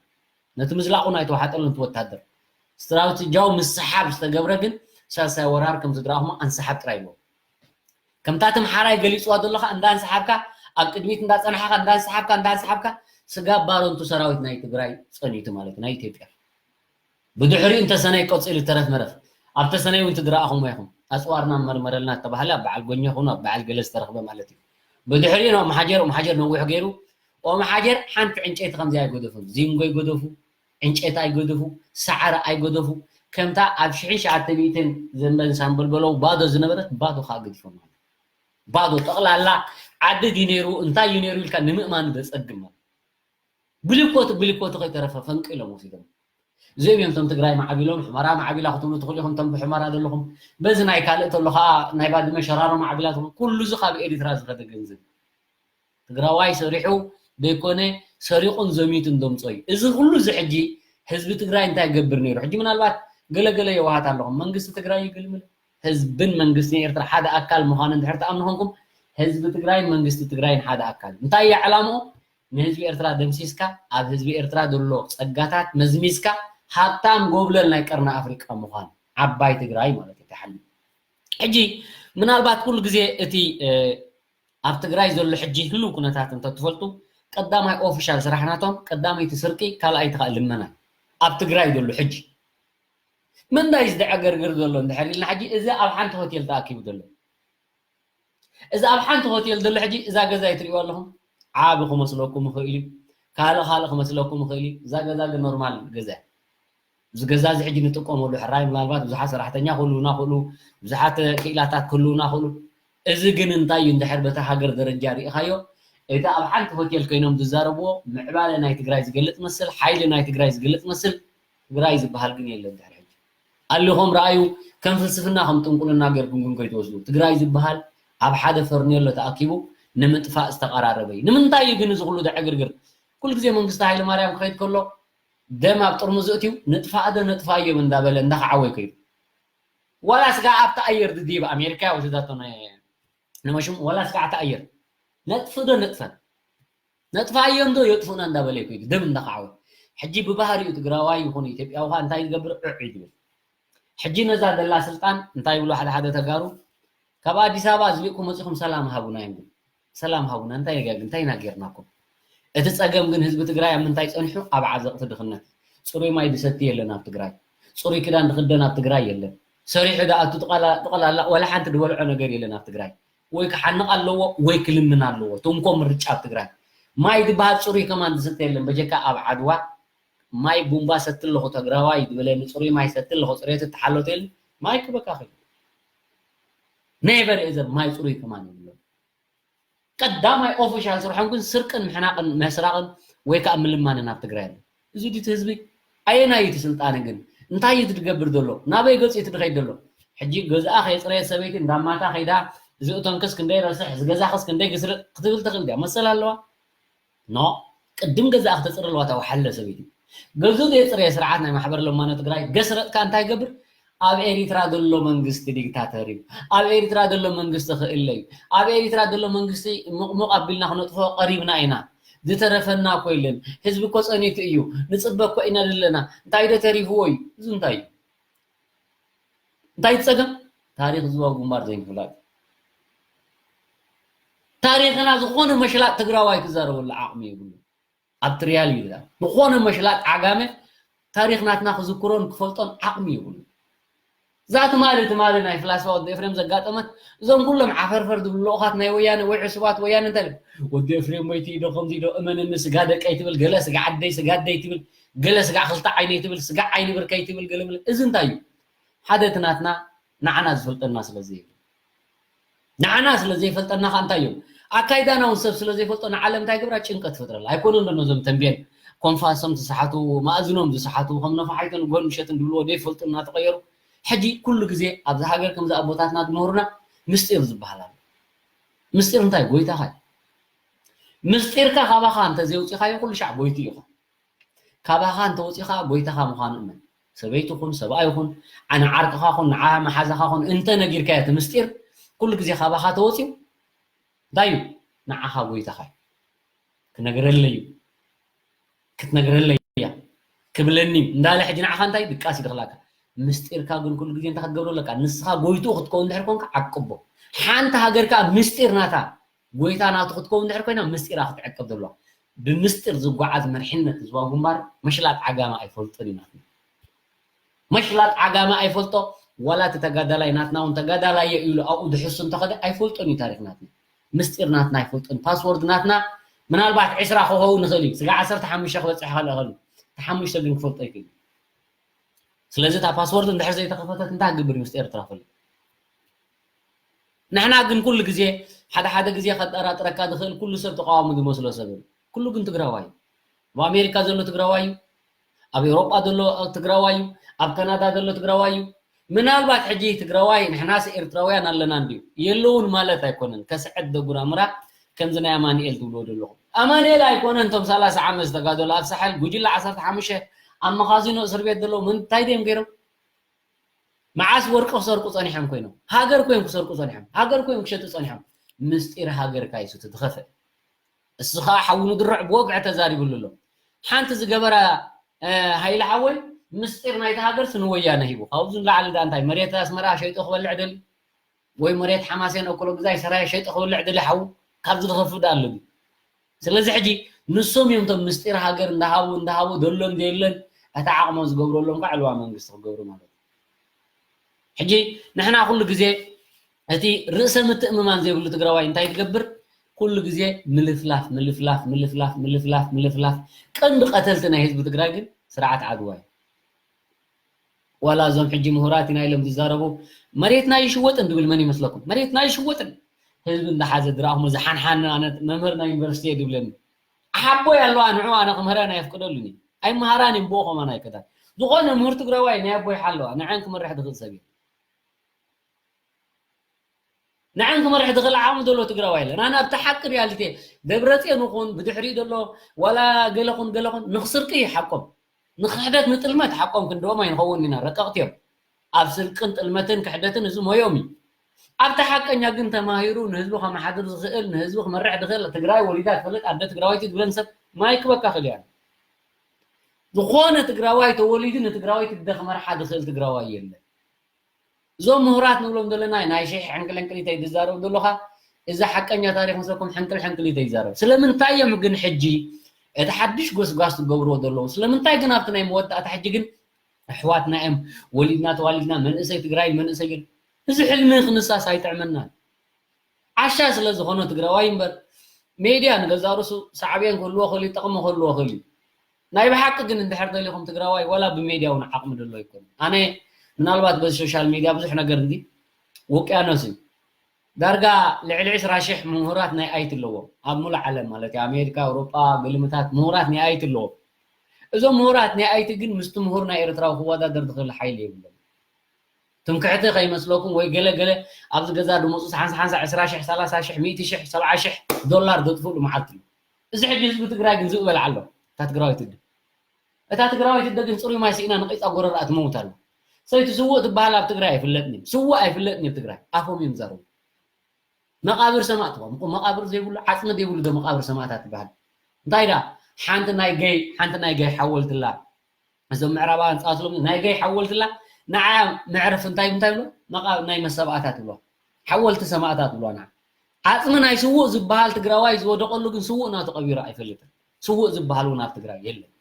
ነቲ ምዝላቑ ናይ ተዋሓጠሉ ነቲ ወታደር ስትራተጂያዊ ምስሓብ ዝተገብረ ግን ሳልሳይ ወራር ከም ዝድረኣኹሞ ኣንስሓብ ጥራይ ይብሎ። ከምታ ትምሓራይ ገሊፅዋ ዘሎ ኸዓ እንዳንሰሓብካ ኣብ ቅድሚት እንዳፀናሕካ እንዳንሰሓብካ እንዳንሰሓብካ ስጋብ ባረንቱ ሰራዊት ናይ ትግራይ ፀኒቱ ማለት ናይ ኢትዮጵያ ብድሕሪኡ እንተሰነይ ቀፂሉ ተረፍ መረፍ ኣብ ተሰነይ እውን ትድረኣኹሞ ኢኹም ኣፅዋርና መርመረልና ተባሃለ ኣብ በዓል ጎኛ ኹኑ ኣብ በዓል ገለ ዝተረኽበ ማለት እዩ ብድሕሪኡ ኦም ሓጀር ኦም ሓጀር ነዊሑ ገይሩ ኦም ሓጀር ሓንቲ ዕንጨይቲ ከምዚ ኣይገደፉን ዚንጎ ይገደፉ ዕንጨይቲ ኣይገደፉ፣ ሳዕሪ ኣይገደፉ፣ ከምታ ኣብ ሽሕን ሸዓተ ሚእትን ዘመን ሳምበልበለው ባዶ ዝነበረት ባዶ ከዓ ገዲፎም ማለት ባዶ ጠቕላላ ዓዲ ድዩ ነይሩ እንታይ እዩ ነይሩ ኢልካ ንምእማኑ ዘፀግም ማለት ብሊኮት ብሊኮት ከይተረፈ ፈንቂሎም ወሲዶም እዚኦም እዮም እቶም ትግራይ ማዕቢሎም ሕመራ ማዕቢላ ክትብሉ ትኽእሉ ኢኹም እቶም ብሕመራ ዘለኹም በዚ ናይ ካልእ ተሎ ከዓ ናይ ባድመ ሸራሮ ማዕቢላ ትኽእሉ ኩሉ እዚ ካብ ኤሪትራ ዝኸደ ገንዘብ ትግራዋይ ሰሪሑ ዘይኮነ ሰሪቑን ዘሚቱን ደምፆ እዩ። እዚ ኩሉ እዚ ሕጂ ህዝቢ ትግራይ እንታይ ይገብር ነይሩ? ሕጂ ምናልባት ገለገለ የዋሃት ኣለኹም። መንግስቲ ትግራይ ይግልምል። ህዝብን መንግስትን ኤርትራ ሓደ ኣካል ምዃኑ እንድሕር ትኣምኑ ኮንኩም ህዝቢ ትግራይን መንግስቲ ትግራይን ሓደ ኣካል። እንታይ እዩ ዕላምኡ? ንህዝቢ ኤርትራ ደምሲስካ ኣብ ህዝቢ ኤርትራ ዘሎ ፀጋታት መዝሚዝካ ሃብታም ጎብለል ናይ ቀርኒ ኣፍሪቃ ምዃን ዓባይ ትግራይ ማለት እዩ ተሓልዩ። ሕጂ ምናልባት ኩሉ ግዜ እቲ ኣብ ትግራይ ዘሎ ሕጂ ህልው ኩነታት እንተትፈልጡ ቀዳማይ ኦፊሻል ስራሕ ናቶም ቀዳመይቲ ስርቂ ካልኣይቲ ከዓ ልመና ኣብ ትግራይ ዘሎ ሕጂ ምንዳይ ዝደዐገርግር ዘሎ እንድሕር ኢልና ሕጂ እዚ ኣብ ሓንቲ ሆቴል ተኣኪቡ ዘሎ እዚ ኣብ ሓንቲ ሆቴል ዘሎ ሕጂ እዛ ገዛ ይትሪእዋ ኣለኹም ዓቢ ክመስለኩም ይኽእል እዩ ካልእ ካልእ ክመስለኩም ይኽእል እዩ እዛ ገዛ ግን ኖርማል ገዛ እዚ ገዛ እዚ ሕጂ ንጥቀመሉ ሕራይ ምናልባት ብዙሓት ሰራሕተኛ ክህልውና ክእሉ ብዙሓት ክኢላታት ክህልውና ክእሉ እዚ ግን እንታይ እዩ እንድሕር በታ ሃገር ደረጃ ሪኢኻዮ እቲ ኣብ ሓንቲ ሆቴል ኮይኖም ዝዛረብዎ ምዕባለ ናይ ትግራይ ዝገልፅ መስል ሓይሊ ናይ ትግራይ ዝገልፅ መስል ትግራይ ዝበሃል ግን የለ እንድሕር ሕጂ ኣሊኹም ረኣዩ ከም ፍልስፍና ከም ጥንቁልና ገርኩም ግን ከይትወስዱ ትግራይ ዝበሃል ኣብ ሓደ ፈርኔሎ ተኣኪቡ ንምጥፋእ ዝተቐራረበ እዩ ንምንታይ እዩ ግን እዚ ኩሉ ደዕግርግር ኩሉ ግዜ መንግስቲ ሃይለ ማርያም ክኸይድ ከሎ ደም ኣብ ጥርሙዝ እትዩ ንጥፋእ ዶ ነጥፋዮም እንዳበለ እንዳኸዓወ ይከይዱ ዋላ ስጋ ኣብቲ ኣየር ድዲብ ኣሜሪካ ወሲዳቶ ንመሽም ዋላ ስጋ ኣብቲ ኣየር ነጥፍ ዶ ነጥፈን ነጥፋዮም ዶ የጥፉና እንዳበለ ይከይዱ ደም እንዳኸዓወ ሕጂ ብባህሪኡ ትግራዋይ ይኹን ኢትዮጵያዊ ኸ እንታይ ዝገብር ዕዕ ይብል ሕጂ ነዛ ደላ ስልጣን እንታይ ይብሉ ሓደ ሓደ ተጋሩ ካብ ኣዲስ ኣበባ ዝልእኩም መፂኹም ሰላም ሃቡና እዮም ሰላም ሃቡና እንታይ ነጋ እንታይ ኢና ጌርናኩም እቲ ፀገም ግን ህዝቢ ትግራይ ኣብ ምንታይ ፀኒሑ ኣብ ዓዘቕቲ ድኽነት ፅሩይ ማይ ድሰቲ የለን ኣብ ትግራይ ፅሩይ ክዳን ድኽደን ኣብ ትግራይ የለን ሰሪሑ ድኣቱ ጥቐላላ ወላ ሓንቲ ድበልዖ ነገር የለን ኣብ ትግራይ ወይ ክሓንቕ ኣለዎ ወይ ክልምን ኣለዎ ትንኮ ምርጫ ኣብ ትግራይ ማይ ዝበሃል ፅሩይ ከማን ዝስተ የለን በጀካ ኣብ ዓድዋ ማይ ቡምባ ሰቲ ኣለኹ ተግራዋይ ዝበለኒ ፅሩይ ማይ ሰቲ ኣለኹ ፅሬት እትሓሎ ተይል ማይ ክበካ ኽእል never ever ማይ ፅሩይ ከማን የብሎ ቀዳማይ ኦፊሻል ስርሖም ግን ስርቅን ምሕናቅን መስራቅን ወይ ከዓ ምልማንን ኣብ ትግራይ ኣሎ እዚ ድቲ ህዝቢ ኣየናይ እቲ ስልጣን ግን እንታይ እዩ ትገብር ዘሎ ናበይ ገፂ ትድኸይ ዘሎ ሕጂ ገዛኣ ከየፅረየ ሰበይቲ እንዳማታ ከይዳ ዝእቶንክስ ክንደይ ረስሕ ዝገዛኽስ ክንደይ ግስርጥ ክትብል ትኽእል ድያ መሰል ኣለዋ ኖ ቅድም ገዛኣ ክተፅሪ ኣለዋ ታወሓለ ሰበይቲ ገዙ ዘየፅረየ ስርዓት ናይ ማሕበር ለማኖ ትግራይ ገስረጥካ እንታይ ገብር ኣብ ኤሪትራ ዘሎ መንግስቲ ዲክታተር እዩ ኣብ ኤሪትራ ዘሎ መንግስቲ ክእለ እዩ ኣብ ኤሪትራ ዘሎ መንግስቲ ምቕሙቕ ኣቢልና ክነጥፎ ቀሪብና ኢና ዝተረፈና እኮ የለን ህዝቢ እኮ ፀኒቱ እዩ ንፅበ እኮ ኢና ዘለና እንታይ ዶ ተሪፍዎ እዩ እዚ እንታይ እዩ እንታይ ፀገም ታሪክ ዝዋ ግንባር ዘይምፍላጥ ታሪክና ዝኾነ መሽላጥ ትግራዋይ ክዛረበሉ ዓቕሚ የብሉ ኣብቲ ሪያል እዩ ዝኾነ መሽላጥ ዓጋመ ታሪክ ናትና ክዝክሮን ክፈልጦን ዓቕሚ የብሉ እዛ ትማሊ ትማሊ ናይ ፍላስፋ ወዲ ኤፍሬም ዘጋጠመት እዞም ኩሎም ዓፈርፈር ዝብሉ ልኡኻት ናይ ወያነ ወይ ዕሱባት ወያነ እንታይ ወዲ ኤፍሬም ወይ ትኢዶ ከምዚ ኢዶ እመንኒ ስጋ ደቀይ ትብል ገለ ስጋ ዓደይ ስጋ ኣደይ ትብል ገለ ስጋ ክልተ ዓይነይ ትብል ስጋ ዓይኒ ብርከይ ትብል ገለ እዚ እንታይ እዩ ሓደ እቲ ናትና ንዓና ዝፈልጠና ስለ ዘይብሉ ንዓና ስለ ዘይፈልጠና ከዓ እንታይ እዮም ኣካይዳና እውን ሰብ ስለ ዘይፈልጦ ንዓለም እንታይ ገብራ ጭንቀት ትፈጥረላ ኣይኮነ ዶ ነዞም ተንቤን ኮንፋሶም ዝሰሓቱ ማእዝኖም ዝሰሓቱ ከም ነፋሓይቶን ጎን ምሸትን ዝብልዎ ዘይፈልጡ እናተቀየሩ ሕጂ ኩሉ ግዜ ኣብዚ ሃገር ከምዚ ኣቦታትና ዝምህሩና ምስጢር ዝበሃል ኣሎ ምስጢር እንታይ? ጎይታኻ እዩ። ምስጢርካ ካባኻ እንተዘይውፂኻዮ ኩሉ ሻዕ ጎይቱ ኢኻ። ካባኻ እንተወፂኻ ጎይታኻ ምዃኑ እመን። ሰበይቲ ኹን ሰብኣይ ኹን፣ ንዓርክኻ ኹን ንዓ መሓዛኻ ኹን እንተ ነጊርካዮ እቲ ምስጢር ኩሉ ግዜ ካባኻ ተወፂኡ እንታይ እዩ? ንዓኻ ጎይታኻ እዩ። ክነግረለይ እዩ፣ ክትነግረለይ እያ፣ ክብለኒ እዩ እንዳለ ሕጂ ንዓኻ እንታይ ድቃስ ይድኽላካ። ምስጢርካ ግን ኩሉ ግዜ እንታይ ክትገብሮ ኣለካ? ንስኻ ጎይትኡ ክትከውን እንድሕር ኮንካ ዓቅቦ። ሓንቲ ሃገር ከኣ ምስጢር ናታ፣ ጎይታ ናቱ ክትከውን እንድሕር ኮይና ምስጢራ ክትዕቅብ ዘለዋ። ብምስጢር ዝጓዓዝ መርሕነት ህዝባዊ ግንባር መሽላጥ ዓጋመ ኣይፈልጦን እዩ ናትና። መሽላጥ ዓጋመ ኣይፈልጦ፣ ዋላ እቲ ተጋዳላይ ናትና እውን ተጋዳላይ እየ ኢሉ ኣብኡ ድሕሱ እንተኸደ ኣይፈልጦን እዩ ታሪኽ ናትና። ምስጢር ናትና ኣይፈልጦን። ፓስወርድ ናትና ምናልባት ዕስራ ክኸውን ይኽእል እዩ። ስጋ ዓሰርተ ሓሙሽተ ክበፅሕ ይኽእል እዩ። እቲ ሓሙሽተ ግን ክፈልጦ ይኽእል እዩ። ስለዚ እታ ፓስወርድ እንድሕር ዘይተኸፈተት እንታይ ክገብር እዩ ምስጢር ኤርትራ ክፈልጥ? ንሕና ግን ኩሉ ግዜ ሓደ ሓደ ግዜ ከጠራጥረካ ዝኽእል ኩሉ ሰብ ተቃዋሚ ዝመስሎ ሰብ እዩ። ኩሉ ግን ትግራዋይ እዩ። ኣብ ኣሜሪካ ዘሎ ትግራዋይ እዩ። ኣብ ኤውሮጳ ዘሎ ትግራዋይ እዩ። ኣብ ካናዳ ዘሎ ትግራዋይ እዩ። ምናልባት ሕጂ ትግራዋይ ንሕናስ ኤርትራውያን ኣለና እንድዩ የለውን ማለት ኣይኮነን። ከስዐት ደጉራምራ ከምዚ ናይ ኣማኑኤል ትብልዎ ዘለኹም ኣማኑኤል ኣይኮነን። እቶም ሰላሳ ዓመት ዝተጋደሉ ኣብ ሳሕል ጉጅለ ዓሰርተ ሓሙሽተ ኣብ መኻዚኖ እስር ቤት ዘለዉ እንታይ ድዮም ገይሮም? መዓስ ወርቂ ክሰርቁ ጸኒሖም ኮይኖም? ሃገር ኮይም ክሰርቁ ጸኒሖም። ሃገር ኮይም ክሸጡ ጸኒሖም። ምስጢር ሃገርካ እዩ እቲ ዝኸፍእ። እሱ ኸዓ ሓዊ ንድርዕ ብወግዒ ተዛሪብሉ ኣሎ። ሓንቲ ዝገበራ፣ እ፣ ሃይለ ሓወይ ምስጢር ናይቲ ሃገር ንወያነ ሂቡ። ካብዚ ንላዕሊ ደኣ እንታይ? መሬት ኣስመራ ሸይጡ ክበልዕ ደልዩ? ወይ መሬት ሓማሴን እኩሎ ግዛይ ሰራየ ሸይጡ ክበልዕ ደልዩ ሓዉ? ካብዚ ዝኸፍእ ደኣ ኣሎ ድዩ? ስለዚ ሕጂ ንሶም እዮም እቶም ምስጢር ሃገር እንዳሃቡ፣ እንዳሃቡ፣ ደሎን ዘየለን እቲ ዓቕሞም ዝገብረሎም ከዓ ዕልዋ መንግስቲ ክገብሩ ማለት እዩ። ሕጂ ንሕና ኩሉ ግዜ እቲ ርእሰ ምትእምማን ዘይብሉ ትግራዋይ እንታይ ትገብር? ኩሉ ግዜ ምልፍላፍ፣ ምልፍላፍ፣ ምልፍላፍ፣ ምልፍላፍ፣ ምልፍላፍ። ቀንዲ ቀተልቲ ናይ ህዝቢ ትግራይ ግን ስርዓት ዓድዋ እዩ። ዋላ እዞም ሕጂ ምሁራት ኢና ኢሎም ዝዛረቡ፣ መሬትና ይሽወጥን ዝብል መን ይመስለኩም? መሬትና ይሽወጥን። ህዝቢ እንዳሓዘ ዝረኣኹሞ ዝሓንሓኒ ኣነ መምህር ናይ ዩኒቨርሲቲ እየ ዝብለኒ። ሓቦይ ኣለዋ ንዑ ኣነ ክምህረን ኣየፍቅደሉን እዩ። ኣይመሃራን እየን ብኡ ከማን ኣይከዳን። ዝኾነ ምሁር ትግራዋይ ናይ ኣቦይ ሓለዋ ንዐን ክመርሕ ዝኽእል ሰብ እዩ። ንዐን ክመርሕ ዝኽእል ዓቕሚ ዘሎ ትግራዋይ የለን። ኣነ ኣብቲ ሓቂ ሪያሊቲ ደብረፅዮን ይኹን ብድሕሪኡ ዘሎ ዋላ ገለ ኹን ገለ ኹን ንኽስርቂ ሓቆም፣ ንኽሕደት ንጥልመት ሓቆም ክንድኦም ኣይንኸውን ኢና። ረቀቕቲ እዮም። ኣብ ስርቅን ጥልመትን ክሕደትን እዚ ሞዮም እዩ። ኣብቲ ሓቀኛ ግን ተማሂሩ ንህዝቢ ከመሓድር ዝኽእል ንህዝቢ ክመርሕ ዝኽእል ትግራይ ወሊዳ ትፈልጥ ኣደ ትግራወይቲ ዝብለን ሰብ ማይክ በካ ክልያን ዝኾነ ትግራዋይ ተወሊዱ ንትግራወይቲ ኣደ ክመርሓ ዝኽእል ትግራዋይ የለን። እዞም ምሁራት ንብሎም ዘለና ናይ ሽሕ ሕንቅልሕንቅሊተይ ዝዛረቡ ዘለኻ እዚ ሓቀኛ ታሪክ ምስለኩም ሕንቅል ሕንቅሊተይ ይዛረብ። ስለምንታይ እዮም ግን ሕጂ እቲ ሓድሽ ጎስጓስ ዝገብርዎ ዘለዉ? ስለምንታይ ግን ኣብቲ ናይ መወዳእታ ሕጂ ግን ኣሕዋትና እዮም ወሊድና ተዋሊድና መንእሰይ ትግራይ መንእሰይ ግን እዚ ሕልሚ ክንሳስ ኣይጥዕመናን። ዓሻ ስለ ዝኾነ ትግራዋይ እምበር ሜድያ ንገዛ ርእሱ ሳዕቤን ክህልዎ ክእል እዩ፣ ጠቕሚ ክህልዎ ክእል እዩ። ናይ ብሓቂ ግን እንድሕር ደሊኹም ትግራዋይ ዋላ ብሜድያ እውን ዓቕሚ ደሎ ኣይኮነ። ኣነ ምናልባት በዚ ሶሻል ሚድያ ብዙሕ ነገር እንዲ ውቅያኖስ እዩ። ዳርጋ ልዕሊ ዕስራ ሽሕ ምሁራት ናይ ኣይቲ ኣለዎም ኣብ ሙሉእ ዓለም ማለት እዩ ኣሜሪካ ኣውሮጳ ግልምታት ምሁራት ናይ ኣይቲ ኣለዎም። እዞም ምሁራት ናይ ኣይቲ ግን ምስቲ ምሁር ናይ ኤርትራዊ ክወዳደር ዝኽእል ሓይሊ የብሎም። ትምክሕቲ ከይመስለኩም ወይ ገለ ገለ ኣብዚ ገዛ ድመፁ ሓንሳ ሓንሳ ዕስራ ሽሕ ሰላሳ ሽሕ ሚእቲ ሽሕ ሰብዓ ሽሕ ዶላር ዘጥፍእሉ መዓልቲ እዩ። እዚ ሕጂ ህዝቢ ትግራይ ግን ዝብእ በልዓ ኣሎ እታ ትግራወይቲ እደ እታ ትግራወይቲ እደ ግን ፅሩይ ማይ ስኢና ንቂፃ ጎረርኣ ትመውት ኣላ። ሰይቲ ስውእ ትበሃል ኣብ ትግራይ ኣይፍለጥን እዩ። ስውእ ኣይፍለጥን እዩ ኣብ ትግራይ ኣፎም እዮም ዝዛረቡ። መቃብር ሰማእት ኾም መቃብር ዘይብሉ ዓፅሚ ዘይብሉ ዶ መቃብር ሰማእታት ትበሃል? እንታይ ዳ ሓንቲ ናይ ገይ ሓንቲ ናይ ገይ ሓወልትላ እዞም ምዕራባውያን ፃትሎም ናይ ገይ ሓወልትላ ንዓ መዕረፍ እንታይ እንታይ ብሎ ናይ መሰብኣታት ብሎ ሓወልቲ ሰማእታት ብሎ ንዓ ዓፅሚ ናይ ስውእ ዝበሃል ትግራዋይ ዝወደቀሉ ግን ስውእ ናቱ ቀቢሩ ኣይፈልጥን። ስውእ ዝበሃል እውን ኣብ ትግራይ የለን።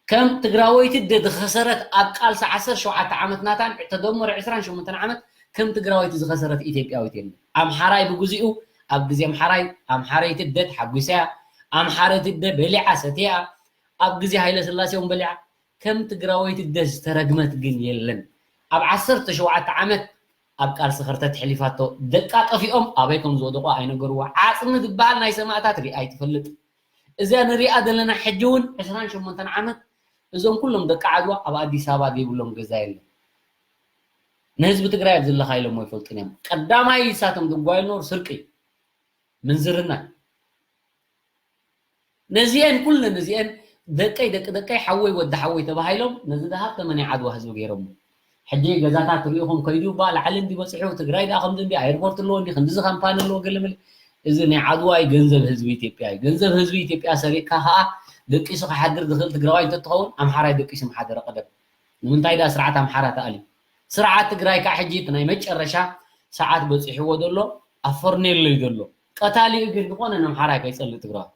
ከም ትግራወይቲ ደ ዝኸሰረት ኣብ ቃልሲ ዓሰርተ ሸውዓተ ዓመት ናታን ተደምሮ ዕስራን ሸሞንተን ዓመት ከም ትግራወይቲ ዝኸሰረት ኢትዮጵያዊት የለን። ኣምሓራይ ብግዚኡ ኣብ ግዜ ኣምሓራይ ኣምሓረይቲ ደ ተሓጒሰያ ኣምሓረይቲ ደ በሊዓ ሰትያ ኣብ ግዜ ሃይለ ስላሴ እውን በሊዓ ከም ትግራወይቲ ደ ዝተረግመት ግን የለን። ኣብ ዓሰርተ ሸውዓተ ዓመት ኣብ ቃልሲ ከርተት ሕሊፋቶ ደቃ ጠፊኦም ኣበይ ከም ዝወደቁ ኣይነገርዋ። ዓፅሚ ዝበሃል ናይ ሰማእታት ሪኣ ኣይትፈልጥ። እዚኣ ንሪኣ ዘለና ሕጂ እውን ዕስራን ሸሞንተን ዓመት እዞም ኩሎም ደቂ ዓድዋ ኣብ ኣዲስ ኣበባ ዘይብሎም ገዛ የለን። ንህዝቢ ትግራይ ኣብ ዝለካ ኢሎም ኣይፈልጡን እዮም። ቀዳማይ እሳቶም ዝጓዩ ነበሩ ስርቂ። ምንዝርና። ነዚኤን ኩለን እዚኤን ደቀይ ደቂ ደቀይ ሓወይ ወዲ ሓወይ ተባሂሎም ነዚ ደሃብ ተመን ዓድዋ ህዝቢ ገይሮም። ሕጂ ገዛታት ርኢኹም ከይዱ ባ ላዕሊ እንዲ በፂሑ ትግራይ ደኣ ከምዚ እንዲ ኣየርፖርት ኣለዎ እንዲ ክንዲዚ ካምፓኒ ኣለዎ ገለ መለ። እዚ ናይ ዓድዋ እዩ፣ ገንዘብ ህዝቢ ኢትዮጵያ እዩ። ገንዘብ ህዝቢ ኢትዮጵያ ሰሪቕካ ከዓ ደቂሱ ክሓድር ዝኽእል ትግራዋይ እንተትኸውን ኣምሓራይ ደቂሱ ምሓደረ ቀደም። ንምንታይ ደኣ ስርዓት ኣምሓራ ተኣልዩ? ስርዓት ትግራይ ከዓ ሕጂ እቲ ናይ መጨረሻ ሰዓት በፂሕዎ ዘሎ ኣብ ፈርኔሎ እዩ ዘሎ። ቀታሊኡ ግን ዝኾነ ነምሓራይ ከይፀልእ ትግራዋይ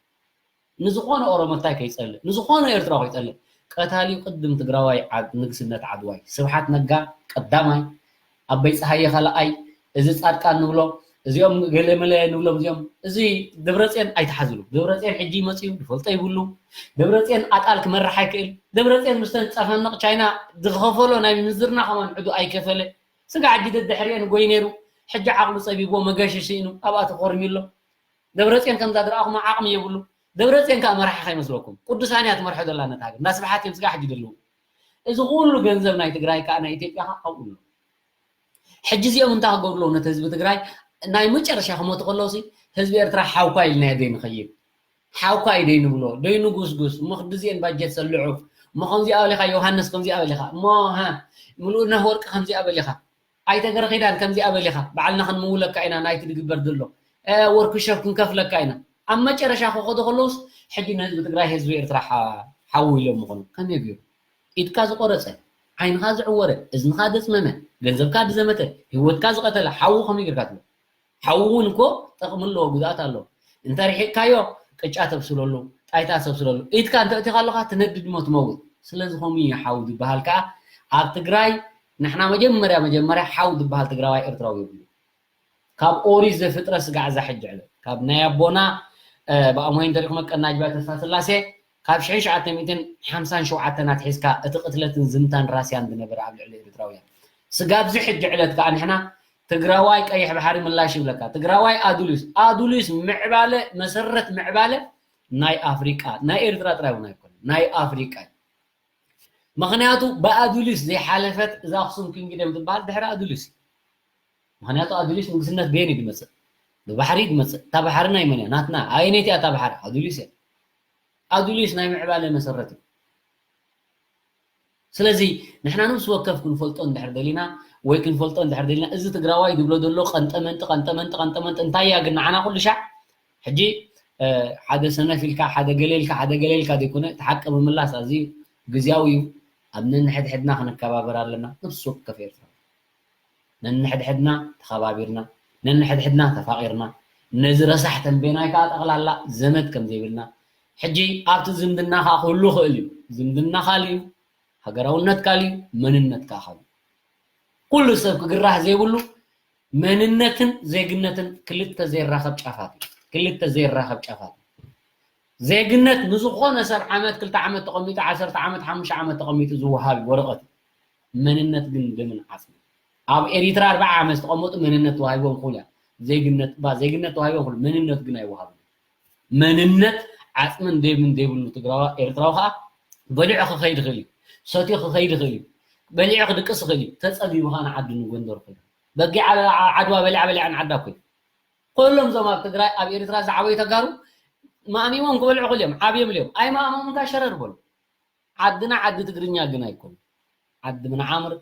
ንዝኾነ ኦሮሞ እንታይ ከይፀልእ ንዝኾነ ኤርትራዊ ከይፀልእ ቀታሊኡ ቅድም ትግራዋይ ዓድ ንግስነት ዓድዋይ ስብሓት ነጋ ቀዳማይ ኣበይ ፀሃየ ካልኣይ እዚ ፃድቃን ንብሎ እዚኦም ገለ መለ ንብሎም እዚኦም እዚ ደብረፅዮን ኣይተሓዝሉ። ደብረፅዮን ሕጂ መፅዩ ዝፈልጦ ይብሉ። ደብረፅዮን ኣጣል ክመርሕ ኣይክእል። ደብረፅዮን ምስተን ፀፈንቕ ቻይና ዝኸፈሎ ናይ ምንዝርና ከማን ዕዱ ኣይከፈለ። ስጋዕ ሕጂ ደድሕሪአን ጎይ ነይሩ። ሕጂ ዓቕሉ ፀቢብዎ መገሺ ስኢኑ ኣብኣ ተኾርሚ ኣሎ። ደብረፅዮን ከምዛ ዝረኣኹሞ ዓቕሚ የብሉ። ደብረፅዮን ከዓ መራሒ ከይመስለኩም። ቅዱሳን እያ ትመርሖ ዘላ ነታ ሃገር። እንዳ ስብሓት እዮም ስጋዕ ሕጂ ዘለዉ። እዚ ኩሉ ገንዘብ ናይ ትግራይ ከዓ ናይ ኢትዮጵያ ከዓ ኣብኡ ኣሎ። ሕጂ እዚኦም እንታይ ክገብሩ ኣለዉ ነቲ ህዝቢ ትግራይ? ናይ መጨረሻ ክሞቱ ከለዉ ሲ ህዝቢ ኤርትራ ሓውካ ኢልናዮ ዘይንኸይድ ሓውካ እዩ ደይንብሎ ደይንጉስጉስ እሞ ክድዚኤን ባጀት ሰልዑ እሞ ከምዚኣ በሊኻ ዮሃንስ ከምዚኣ በሊኻ እሞ ሃ ምሉእነህ ወርቂ ከምዚኣ በሊኻ ኣይተ ገረኺዳን ከምዚኣ በሊኻ ባዕልና ክንምውለካ ኢና ናይቲ ዝግበር ዘሎ ወርክሾፕ ክንከፍለካ ኢና ኣብ መጨረሻ ክኸዱ ከለውስ ሕጂ ንህዝቢ ትግራይ ህዝቢ ኤርትራ ሓ- ሓው ኢሎም ምኾኑ ከመይ ገይሩ ኢድካ ዝቆረፀ ዓይንኻ ዝዕወረ እዝንኻ ዘፅመመ ገንዘብካ ዝዘመተ ህይወትካ ዝቐተለ ሓዉ ከመይ ጌርካ ትብሎ ሓዉ እውን እኮ ጠቕሚ ኣለዎ ጉድኣት ኣለዎ እንተ ርሒቕካዮ ቅጫ ተብስለሉ ጣይታ ተብስለሉ ኢድካ እንተ እቲኻ ኣለኻ ትነድድ እሞ ትመውት ስለዚ ከምኡ እዩ ሓዉ ዝበሃል ከዓ ኣብ ትግራይ ንሕና መጀመርያ መጀመርያ ሓው ዝበሃል ትግራዋይ ኤርትራዊ የብሉ ካብ ኦሪት ዘፍጥረት ስጋዕ እዛ ሕጂ ዕለት ካብ ናይ ኣቦና ብኣሞይ እንተሪኹም ቀናጅባ ተስፋ ስላሴ ካብ ሽሕን ሸውዓተ ሚእትን ሓምሳን ሸውዓተን ኣትሒዝካ እቲ ቅትለትን ዝምታን ራስያን ዝነበረ ኣብ ልዕሊ ኤርትራውያን ስጋብ እዚ ሕጂ ዕለት ከዓ ንሕና ትግራዋይ ቀይሕ ባሕሪ ምላሽ ይብለካ ትግራዋይ ኣዱሊስ ኣዱሊስ ምዕባለ መሰረት ምዕባለ ናይ ኣፍሪቃ ናይ ኤርትራ ጥራይ እውን ኣይኮነ ናይ ኣፍሪቃ እዩ ምኽንያቱ ብኣዱሊስ ዘይሓለፈት እዛ ኣክሱም ኪንግደም ትበሃል ድሕሪ ኣዱሊስ እዩ። ምኽንያቱ ኣዱሊስ ንግስነት በየን እዩ ዝመፅእ? ብባሕሪ እዩ ዝመፅእ። እታ ባሕሪ ናይ መን እያ? ናትና። ኣየነይቲ እያ እታ ባሕሪ? ኣዱሊስ እያ። ኣዱሊስ ናይ ምዕባለ መሰረት እዩ። ስለዚ ንሕና ነብሲ ወከፍ ክንፈልጦ እንድሕር ደሊና ወይ ክንፈልጦ እንድሕር ደሊና እዚ ትግራዋይ ዝብሎ ዘሎ ቀንጠመንጢ ቀንጠመንጢ ቀንጠመንጢ እንታይ እያ ግን ንዓና ኩሉ ሻዕ ሕጂ ሓደ ሰነፍ ኢልካ ሓደ ገለ ኢልካ ሓደ ገለ ኢልካ ዘይኮነ እቲ ሓቂ ምምላስ ኣዝዩ ግዝያዊ እዩ ኣብ ነንሕድሕድና ክንከባበር ኣለና ነብሲ ወከፍ ኤርትራ ነንሕድሕድና ተኸባቢርና ነንሕድሕድና ተፋቒርና ነዚ ረሳሕ ተንቤናይ ከዓ ጠቕላላ ዘመድ ከም ዘይብልና ሕጂ ኣብቲ ዝምድና ከዓ ክህሉ ይኽእል እዩ ዝምድና ካልእ እዩ ሃገራውነት ካልእ እዩ መንነት ከዓ ካልእ ኩሉ ሰብ ክግራህ ዘይብሉ መንነትን ዜግነትን ክልተ ዘይራኸብ ጫፋት እዩ። ክልተ ዘይራኸብ ጫፋት እዩ። ዜግነት ንዝኾነ ሰብ ዓመት ክልተ ዓመት ተቐሚጡ ዓሰርተ ዓመት ሓሙሽተ ዓመት ተቐሚጡ ዝወሃብ እዩ ወረቐት እዩ። መንነት ግን ደምን ዓፅምን ኣብ ኤሪትራ ኣርባዓ ዓመት ዝተቐመጡ መንነት ተዋሂቦም ክብሉ እያ ዜግነት ባ ዜግነት ተዋሂቦም ክብሉ መንነት ግን ኣይወሃብን መንነት ዓፅምን ደምን ዘይብሉ ትግራዋ ኤርትራዊ ከዓ በሊዑ ክኸይድ ይኽእል እዩ ሰትዩ ክኸይድ ይኽእል እዩ በሊዑ ክድቅስ ይኽእል እዩ ተፀቢቡ ከዓ ንዓዱ ንጎንደር ኮይኑ በጊዕ ዓድዋ በሊዓ በሊዓ ንዓዳ እኮ እዩ ኩሎም እዞም ኣብ ትግራይ ኣብ ኤርትራ ዝዓበዩ ተጋሩ ማእሚሞም ክበልዑ ክእል እዮም ዓብዮም እዮም ኣይማእሞም እንካ ሸረር በሉ ዓድና ዓዲ ትግርኛ ግን ኣይኮኑ ዓዲ ምንዓምር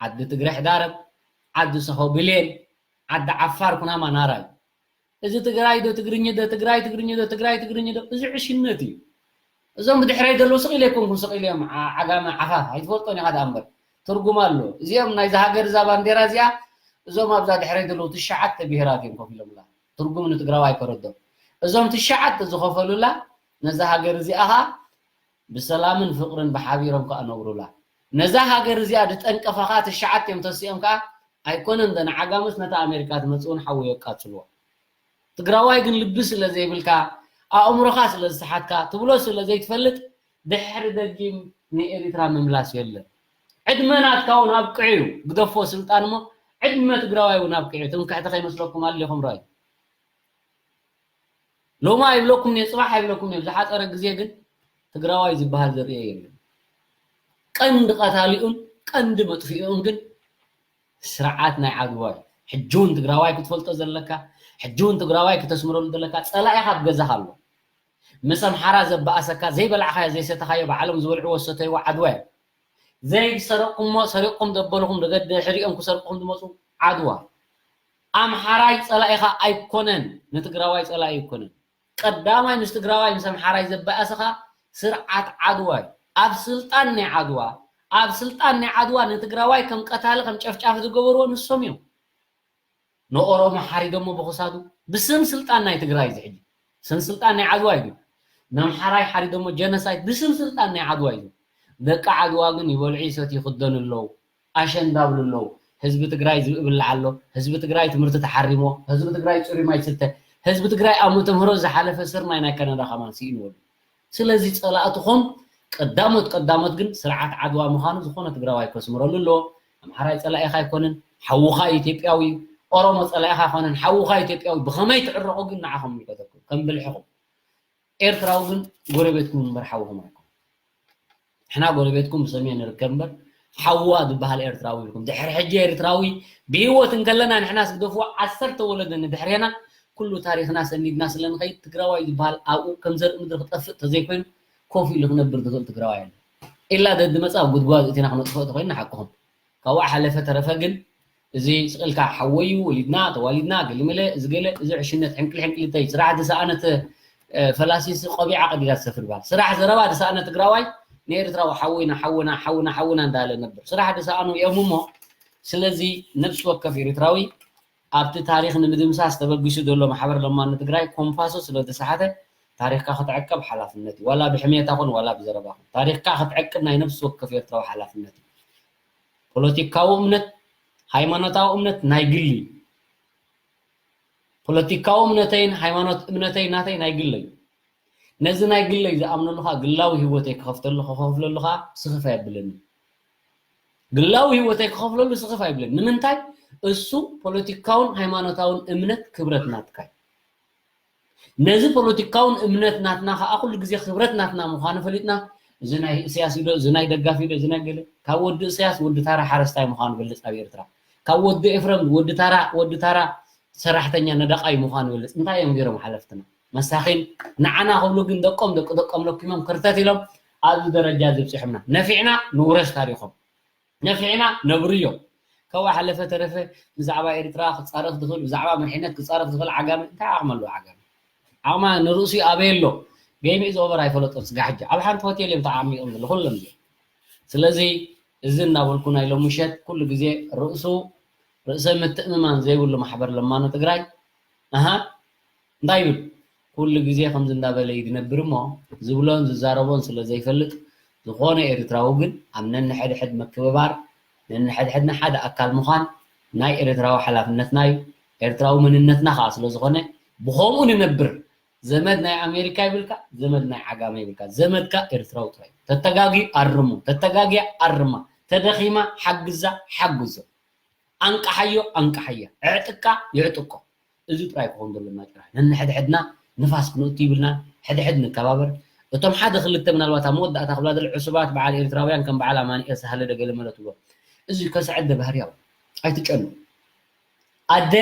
ዓዲ ትግረ ሕዳረብ ዓዲ ሰሆ ብሌን ዓዲ ዓፋር ኩናማ ናራ እዩ እዚ ትግራይ ዶ ትግርኝ ዶ ትግራይ ትግርኝ ዶ ትግራይ ትግርኝ ዶ እዚ ዕሽነት እዩ እዞም ብድሕረይ ዘለዉ ስቕ ኢለ ኣይኮንኩን ስቕ ኢለ እዮም ዓጋመ ዓፋፍ ኣይትፈልጦን ኢኻ ደኣ እምበር ትርጉም ኣሎ እዚኦም ናይዚ ሃገር እዛ ባንዴራ እዚኣ እዞም ኣብዛ ድሕረይ ዘለዉ ትሽዓተ ብሄራት እዮም ኮፍ ኢሎምላ ትርጉም ንትግራዋይ ከረዶም እዞም ትሽዓተ ዝኸፈሉላ ነዛ ሃገር እዚኣ ኸዓ ብሰላምን ፍቕርን ብሓቢሮም ከኣ ነብሩላ። ነዛ ሃገር እዚኣ ዝጠንቀፋ ከኣ ትሽዓቲኦም ተሲኦም ከኣ ኣይኮነን ዶ ንዓጋመስ ነታ ኣሜሪካ ትመጽእ እውን ሓዊ የቃጽልዋ። ትግራዋይ ግን ልቢ ስለ ዘይብልካ፣ ኣእምሮኻ ስለ ዝሰሓትካ፣ ትብሎ ስለ ዘይትፈልጥ ድሕሪ ደጊም ንኤሪትራ ምምላስ የለን። ዕድመ ናትካ እውን ኣብቂዑ እዩ። ግደፎ ስልጣን እሞ ዕድመ ትግራዋይ እውን ኣብቂዑ እዩ። ትምክሕቲ ከይመስለኩም ኣሊኹም ረኣዩ። ሎሚ ኣይብለኩም እየ፣ ጽባሕ ኣይብለኩም እየ። ዝሓጸረ ግዜ ግን ትግራዋይ ዝበሃል ዘርእዮ የለን። ቀንዲ ቀታሊኡን ቀንዲ መጥፊኡን ግን ስርዓት ናይ ዓድዋ እዩ። ሕጂ እውን ትግራዋይ ክትፈልጦ ዘለካ፣ ሕጂ እውን ትግራዋይ ክተስምረሉ ዘለካ ጸላኢኻ ኣብ ገዛኻ ኣሎ። ምስ ኣምሓራ ዘበኣሰካ ዘይበላዕኻዮ ዘይሰተኻዮ ባዕሎም ዝበልዕዎ ዝሰተይዎ ዓድዋ እዩ። ዘይሰረቕኩሞ ሰሪቕኩም ዘበልኹም ደገ ድሕሪኦም ክሰርቅኹም ዝመፁ ዓድዋ። ኣምሓራይ ጸላኢኻ ኣይኮነን፣ ንትግራዋይ ጸላኢ ኣይኮነን። ቀዳማይ ምስ ትግራዋይ ምስ ኣምሓራይ ዘበኣሰኻ ስርዓት ዓድዋ እዩ። ኣብ ስልጣን ናይ ዓድዋ ኣብ ስልጣን ናይ ዓድዋ ንትግራዋይ ከም ቀታሊ ከም ጨፍጫፊ ዝገበርዎ ንሶም እዮም። ንኦሮሞ ሓሪዶሞ ብክሳዱ ብስም ስልጣን ናይ ትግራይ እዚ ሕጂ ስም ስልጣን ናይ ዓድዋ እዩ። ነምሓራይ ሓሪዶሞ ጀነሳይት ብስም ስልጣን ናይ ዓድዋ እዩ። ደቂ ዓድዋ ግን ይበልዑ ይሰትዩ ይኽደኑ ኣለዉ። ኣሸንዳ ብሉ ኣለዉ። ህዝቢ ትግራይ ዝብኢ ብላዕ ኣሎ። ህዝቢ ትግራይ ትምህርቲ ተሓሪሞ። ህዝቢ ትግራይ ፅሩይ ማይ ይስተ። ህዝቢ ትግራይ ኣብ መተምህሮ ዝሓለፈ ስርናይ ናይ ካናዳ ከማን ስኢንዎ ኣሎ። ስለዚ ጸላእትኹም ቀዳሞት ቀዳሞት ግን ስርዓት ዓድዋ ምዃኑ ዝኾነ ትግራዋይ ከስምረሉ ኣለዎ። ኣምሓራይ ጸላኢኻ ኣይኮነን፣ ሓውኻ ኢትዮጵያዊ እዩ። ኦሮሞ ጸላኢኻ ኣይኮነን፣ ሓውኻ ኢትዮጵያዊ። ብኸመይ ትዕረቑ ግን ንዓኹም ይምልከተኩም፣ ከም ብልሕኹም። ኤርትራዊ ግን ጎረቤትኩም እምበር ሓውኹም ኣይኮነን። ንሕና ጎረቤትኩም ብሰሜን ንርከብ እምበር ሓዋ ዝበሃል ኤርትራዊ የብልኩም። ድሕሪ ሕጂ ኤርትራዊ ብህይወት እንከለና ንሕናስ ግደፍዎ ዓሰርተ ወለዶ ንድሕሬና ኩሉ ታሪኽና ሰኒድና ስለ ንኸይድ ትግራዋይ ዝበሃል ኣብኡ ከም ዘርኢ ምድሪ ክጠፍእ ተዘይኮይኑ ኮፍ ኢሉ ክነብር ዝኽእል ትግራዋይ ኣሎ። ኢላ ደድመፃ ኣብ ጉድጓድ እቲና ክነጥፍኦ ተኾይንና ሓቅኹም። ካብኡ ሓለፈ ተረፈ ግን እዚ ስቕ ኢልካ ሓወዩ ወሊድና ተዋሊድና ገሊመለ እዚ ገለ እዚ ዕሽነት ሕንቅል ሕንቅል እንታይ ስራሕ ዝሰኣነት ፈላሲስ ቆቢዓ ቀዲዳ ትሰፍር በሃል። ስራሕ ዘረባ ዝሰኣነ ትግራዋይ ንኤርትራዊ ሓወይና ሓውና ሓውና ሓውና እንዳለ ነብር። ስራሕ ዝሰኣኑ እዮም እሞ ስለዚ ነብሲ ወከፍ ኤርትራዊ ኣብቲ ታሪኽ ንምድምሳስ ተበጊሱ ዘሎ ማሕበር ለማኒ ትግራይ ኮምፓሱ ስለ ዝሰሓተ ታሪኽካ ክትዕቀብ ሓላፍነት እዩ። ዋላ ብሕሜታ ኹን ዋላ ብዘረባ ኹን ታሪኽካ ክትዕቅብ ናይ ነብሲ ወከፍ ኤርትራዊ ሓላፍነት እዩ። ፖለቲካዊ እምነት፣ ሃይማኖታዊ እምነት ናይ ግሊ እዩ። ፖለቲካዊ እምነተይን ሃይማኖት እምነተይ ናተይ ናይ ግለይ እዩ። ነዚ ናይ ግለይ ዝኣምነሉ ኸዓ ግላዊ ህይወተይ ክኸፍተሉ ክኸፍለሉ ኸዓ ስኽፍ ኣየብለኒ። ግላዊ ህይወተይ ክኸፍለሉ ስኽፍ ኣይብለኒ። ንምንታይ? እሱ ፖለቲካውን ሃይማኖታውን እምነት ክብረት ናትካ እዩ። ነዚ ፖለቲካውን እምነት ናትና ኸዓ ኩሉ ግዜ ክብረት ናትና ምዃኑ ፈሊጥና እዚ ናይ እስያስ ኢዶ እዚ ናይ ደጋፊ ኢዶ እዚ ናይ ገለ ካብ ወዲ እስያስ ወዲ ታራ ሓረስታይ ምዃኑ ገልፅ ኣብ ኤርትራ ካብ ወዲ ኤፍረም ወዲ ታራ ወዲ ታራ ሰራሕተኛ ነዳቓይ ምዃኑ ይገልጽ። እንታይ እዮም ገይሮም ሓለፍትና? መሳኺን ንዓና ክብሉ ግን ደቆም ደቂ ደቆም ለኪሞም ክርተት ኢሎም ኣብዚ ደረጃ እዚ ኣብጺሖምና። ነፊዕና ንውረስ ታሪኾም። ነፊዕና ነብርዮ። ካብኡ ሓለፈ ተረፈ ብዛዕባ ኤርትራ ክጻረፍ ዝኽእል ብዛዕባ መሪሕነት ክጻረፍ ዝኽእል ዓጋመ እንታይ ዓቕሚ ኣለዎ ዓጋመ? ዓቕማ ንርእሱ ኣበይ ኣሎ? Game is over ኣይፈለጦን ስጋሕ ሕጂ ኣብ ሓንቲ ሆቴል እዮም ተዓሚቖም ዘለዉ ኩሎም እዚኦም። ስለዚ እዚ እናበልኩ ናይ ሎሚ ምሸት ኩሉ ግዜ ርእሱ ርእሰ ምትእምማን ዘይብሉ ማሕበር ለማኖ ትግራይ ኣሃ እንታይ ይብል ኩሉ ግዜ ከምዚ እንዳበለ እዩ ዝነብር እሞ ዝብሎን ዝዛረቦን ስለ ዘይፈልጥ ዝኾነ ኤርትራዊ ግን ኣብ ነንሕድሕድ ምክብባር ነንሕድሕድና ሓደ ኣካል ምዃን ናይ ኤርትራዊ ሓላፍነትና እዩ። ኤርትራዊ መንነትና ከዓ ስለ ዝኾነ ብኸምኡ ንነብር። ዘመድ ናይ ኣሜሪካ ይብልካ፣ ዘመድ ናይ ዓጋመ ይብልካ። ዘመድካ ኤርትራዊ ጥራይ። ተተጋግዩ ኣርሞ፣ ተተጋግያ ኣርማ፣ ተደኺማ ሓግዛ ሓግዞ። ኣንቃሓዮ ኣንቃሓያ፣ ኣዕጥቃ የዕጥቆ። እዚ ጥራይ ክኾን ዘለና ጥራሕ። ነንሕድሕድና ንፋስ ክንእቱ ይብልና፣ ሕድሕድ ንከባበር። እቶም ሓደ ክልተ ምናልባት ኣብ መወዳእታ ክብላ ዝል ዕሱባት በዓል ኤርትራውያን ከም በዓል ኣማኑኤል ሳህለ ዶ ገለ መለ ትብሎ። እዚ ከስዐደ ባህርያዊ ኣይትጨኑ። ኣደ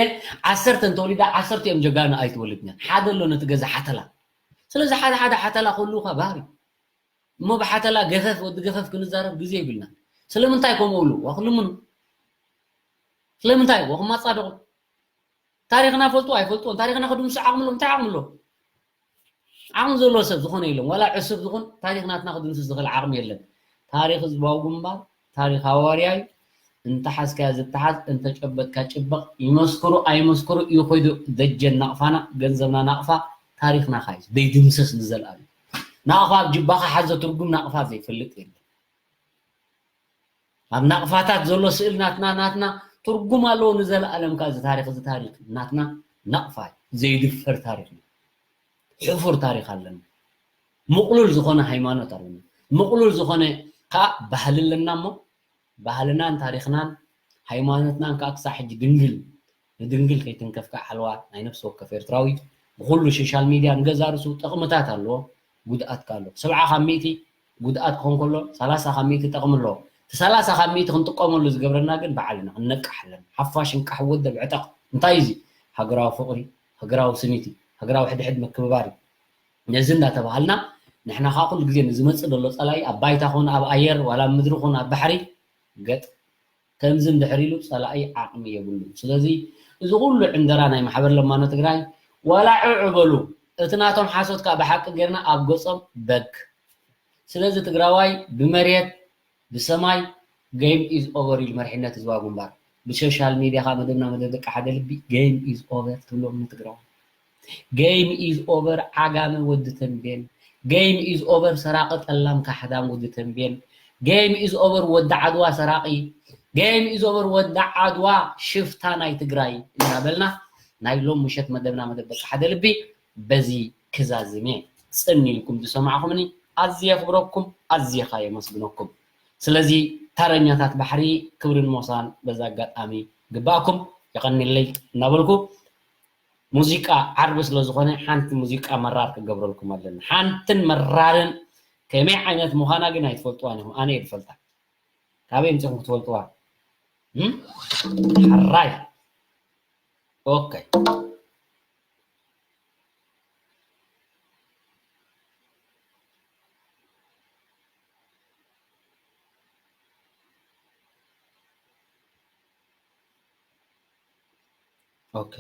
ዓሰርተ እንተወሊዳ ዓሰርተ እዮም ጀጋኑ ኣይትወልድን እያ። ሓደ ኣሎ ነቲ ገዛ ሓተላ። ስለዚ ሓደ ሓደ ሓተላ ክህልውካ ባህሪ እሞ ብሓተላ ገፈፍ ወዲ ገፈፍ ክንዛረብ ግዜ ይብልና። ስለምንታይ ከምኡ ብሉ ዋክልምኑ ስለምንታይ ዋክማፃደቑ ታሪኽና ፈልጡ ኣይፈልጥዎን ታሪኽና ክድምሱ ዓቕሚ ኣሎ እንታይ ዓቕሚ ኣሎ ዓቕሚ ዘለዎ ሰብ ዝኾነ የለን ዋላ ዕሱብ ዝኾን ታሪኽ ናትና ክድምስስ ዝኽእል ዓቕሚ የለን ታሪኽ ህዝባዊ ግንባር ታሪኽ ሃዋርያ እዩ እንተሓዝካያ ዝተሓዝ እንተጨበጥካ ጭበቕ ይመስክሩ ኣይመስክሩ እዩ ኮይዱ ደጀን ናቕፋና ገንዘብና ናቕፋ ታሪኽና ካዩ ዘይድምሰስ ንዘልኣለም ናቕፋ ኣብ ጅባኻ ሓዞ ትርጉም ናቕፋ ዘይፈልጥ የለን ኣብ ናቕፋታት ዘሎ ስእል ናትና ናትና ትርጉም ኣለዎ ንዘለኣለም ካ እዚ ታሪክ እዚ ታሪክ ናትና ናቕፋ እዩ ዘይድፈር ታሪክ እዩ ሕፉር ታሪክ ኣለና ምቕሉል ዝኾነ ሃይማኖት ኣለና ምቕሉል ዝኾነ ከዓ ባህሊ ኣለና እሞ ባህልናን ታሪክናን ሃይማኖትናን ከዓ ክሳብ ሕጂ ድንግል ንድንግል ከይትንከፍ ከዓ ሓለዋ ናይ ነፍሲ ወከፍ ኤርትራዊ ብኩሉ ሶሻል ሚድያ ንገዛ ርእሱ ጥቕምታት ኣለዎ ጉድኣት ከዓ ኣለዎ ሰብዓ ካብ ሚእቲ ጉድኣት ክኾን ከሎ ሰላሳ ካብ ሚእቲ ጠቕሚ ኣለዎ እቲ ሰላሳ ካብ ሚእቲ ክንጥቀመሉ ዝገብረና ግን ባዕልና ክንነቅሕ ኣለና ሓፋሽ እንቃሕ ወደብ ዕጠቕ እንታይ እዚ ሃገራዊ ፍቕሪ ሃገራዊ ስኒት እዩ። ሃገራዊ ሕድሕድ ምክብባር እዩ። ነዚ እንዳተባሃልና ንሕና ከዓ ኩሉ ግዜ ንዝመፅእ ዘሎ ፀላኢ ኣብ ባይታ ኹን ኣብ ኣየር ዋላ ኣብ ምድሪ ኹን ኣብ ባሕሪ ገጥ ከምዚ እንድሕር ኢሉ ፀላኢ ዓቕሚ የብሉን። ስለዚ እዚ ኩሉ ዕንደራ ናይ ማሕበር ለማኖ ትግራይ ዋላ ዕዕ በሉ፣ እቲ ናቶም ሓሶት ከዓ ብሓቂ ጌርና ኣብ ገፆም በግ። ስለዚ ትግራዋይ ብመሬት ብሰማይ game is over ኢሉ መሪሕነት ህዝባዊ ግንባር። ብሶሻል ሚድያ ከዓ መደብና መደብ ደቂ ሓደ ልቢ game is over ትብሎም ንትግራዋይ። Game is over ዓጋመ ወዲ ተንቤን። Game is over ሰራቂ ጠላም ካሕዳም ወዲ ተንቤን። Game is over ወዲ ዓድዋ ሰራቂ። Game is over ወዲ ዓድዋ ሽፍታ ናይ ትግራይ እናበልና ናይ ሎም ምሸት መደብና መደብ ደቂ ሓደ ልቢ በዚ ክዛዝም እየ። ጽን ኢልኩም ዝሰማዕኹምኒ ኣዝየ የኽብረኩም፣ ኣዝየ ኸኣ የመስግነኩም። ስለዚ ታረኛታት ባሕሪ ክብርን ሞሳን በዚ ኣጋጣሚ ግባእኩም። የቐንየለይ እናበልኩ ሙዚቃ ዓርቢ ስለ ዝኾነ ሓንቲ ሙዚቃ መራር ክገብረልኩም ኣለኒ። ሓንትን መራርን ከመይ ዓይነት ምዃና ግን ኣይትፈልጥዋን ኢኹም። ኣነ እየ ዝፈልጣ። ካበይ ኣምጺኹም ክትፈልጥዋ? እም? ሕራይ። ኦኬ። ኦኬ።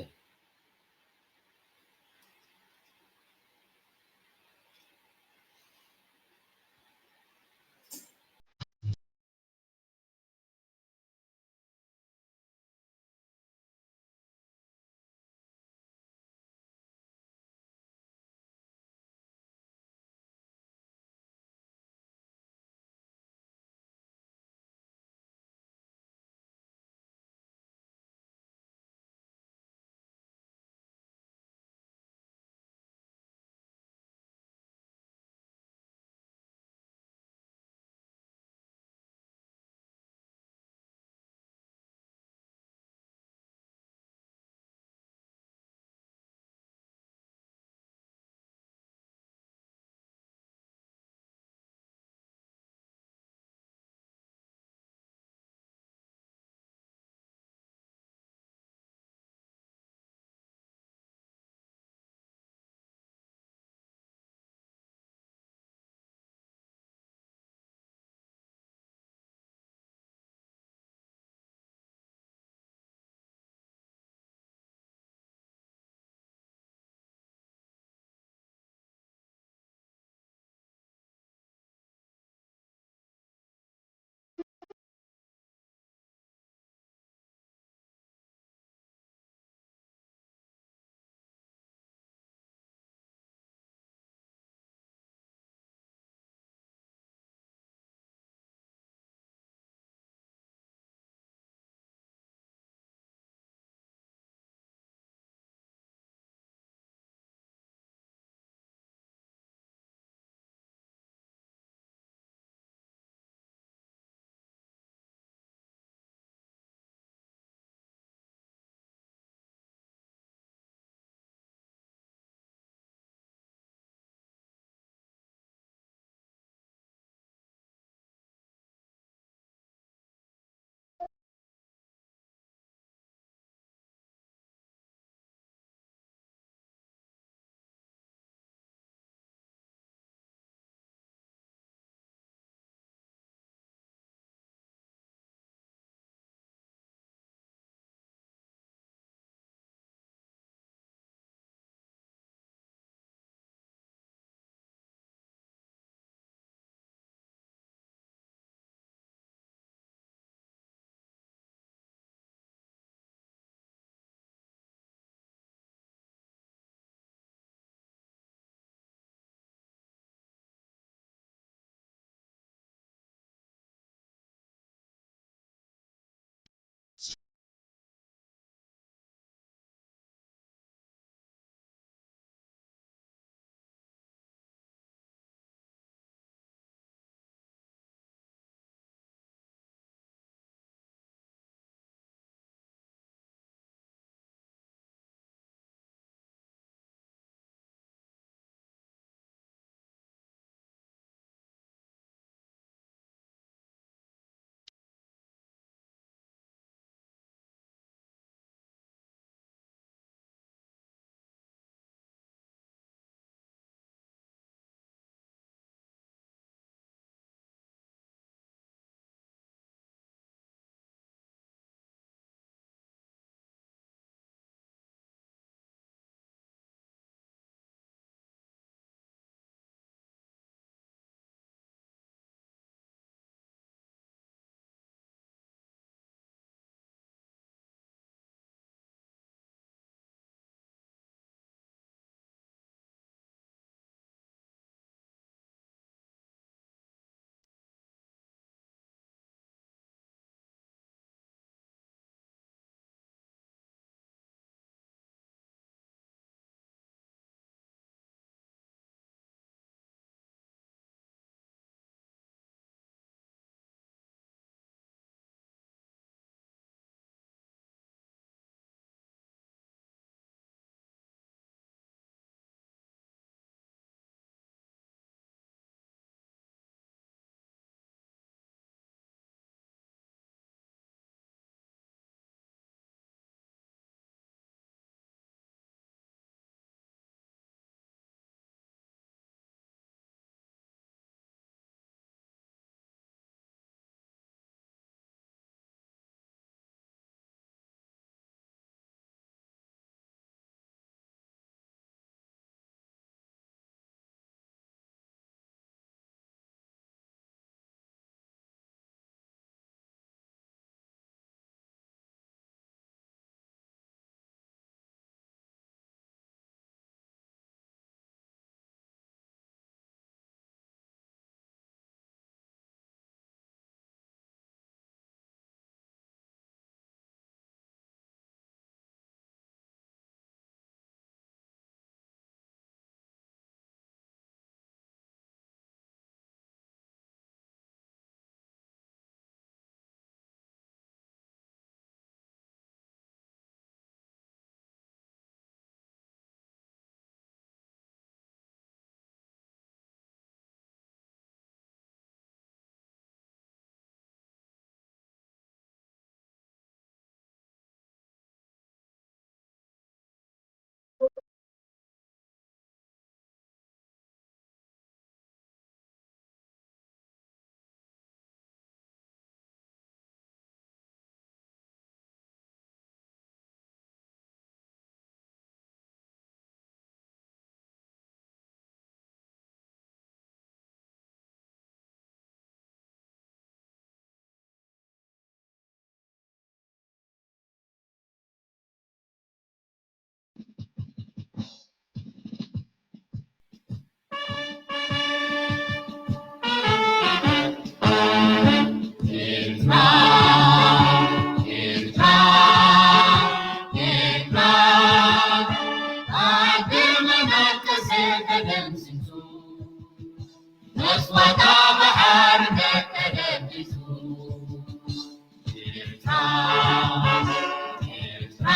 ኤርትራ፣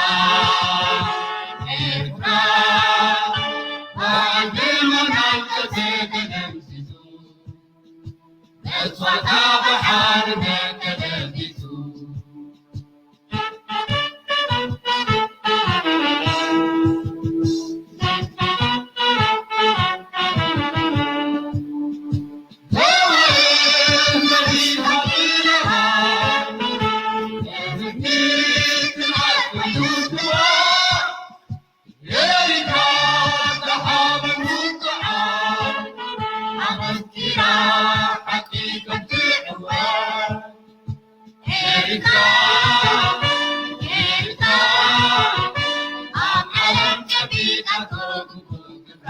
ኤርትራ፣ ብዓንድሞ ናውቀት ተደምሲሱ፣ በጽዋታ ብሓርነት ተደምሲሱ። ኤርትራ፣ ኤርትራ፣ ኣብ ዓለም ከቢድ ኣቶ ግቡእ ግብራ።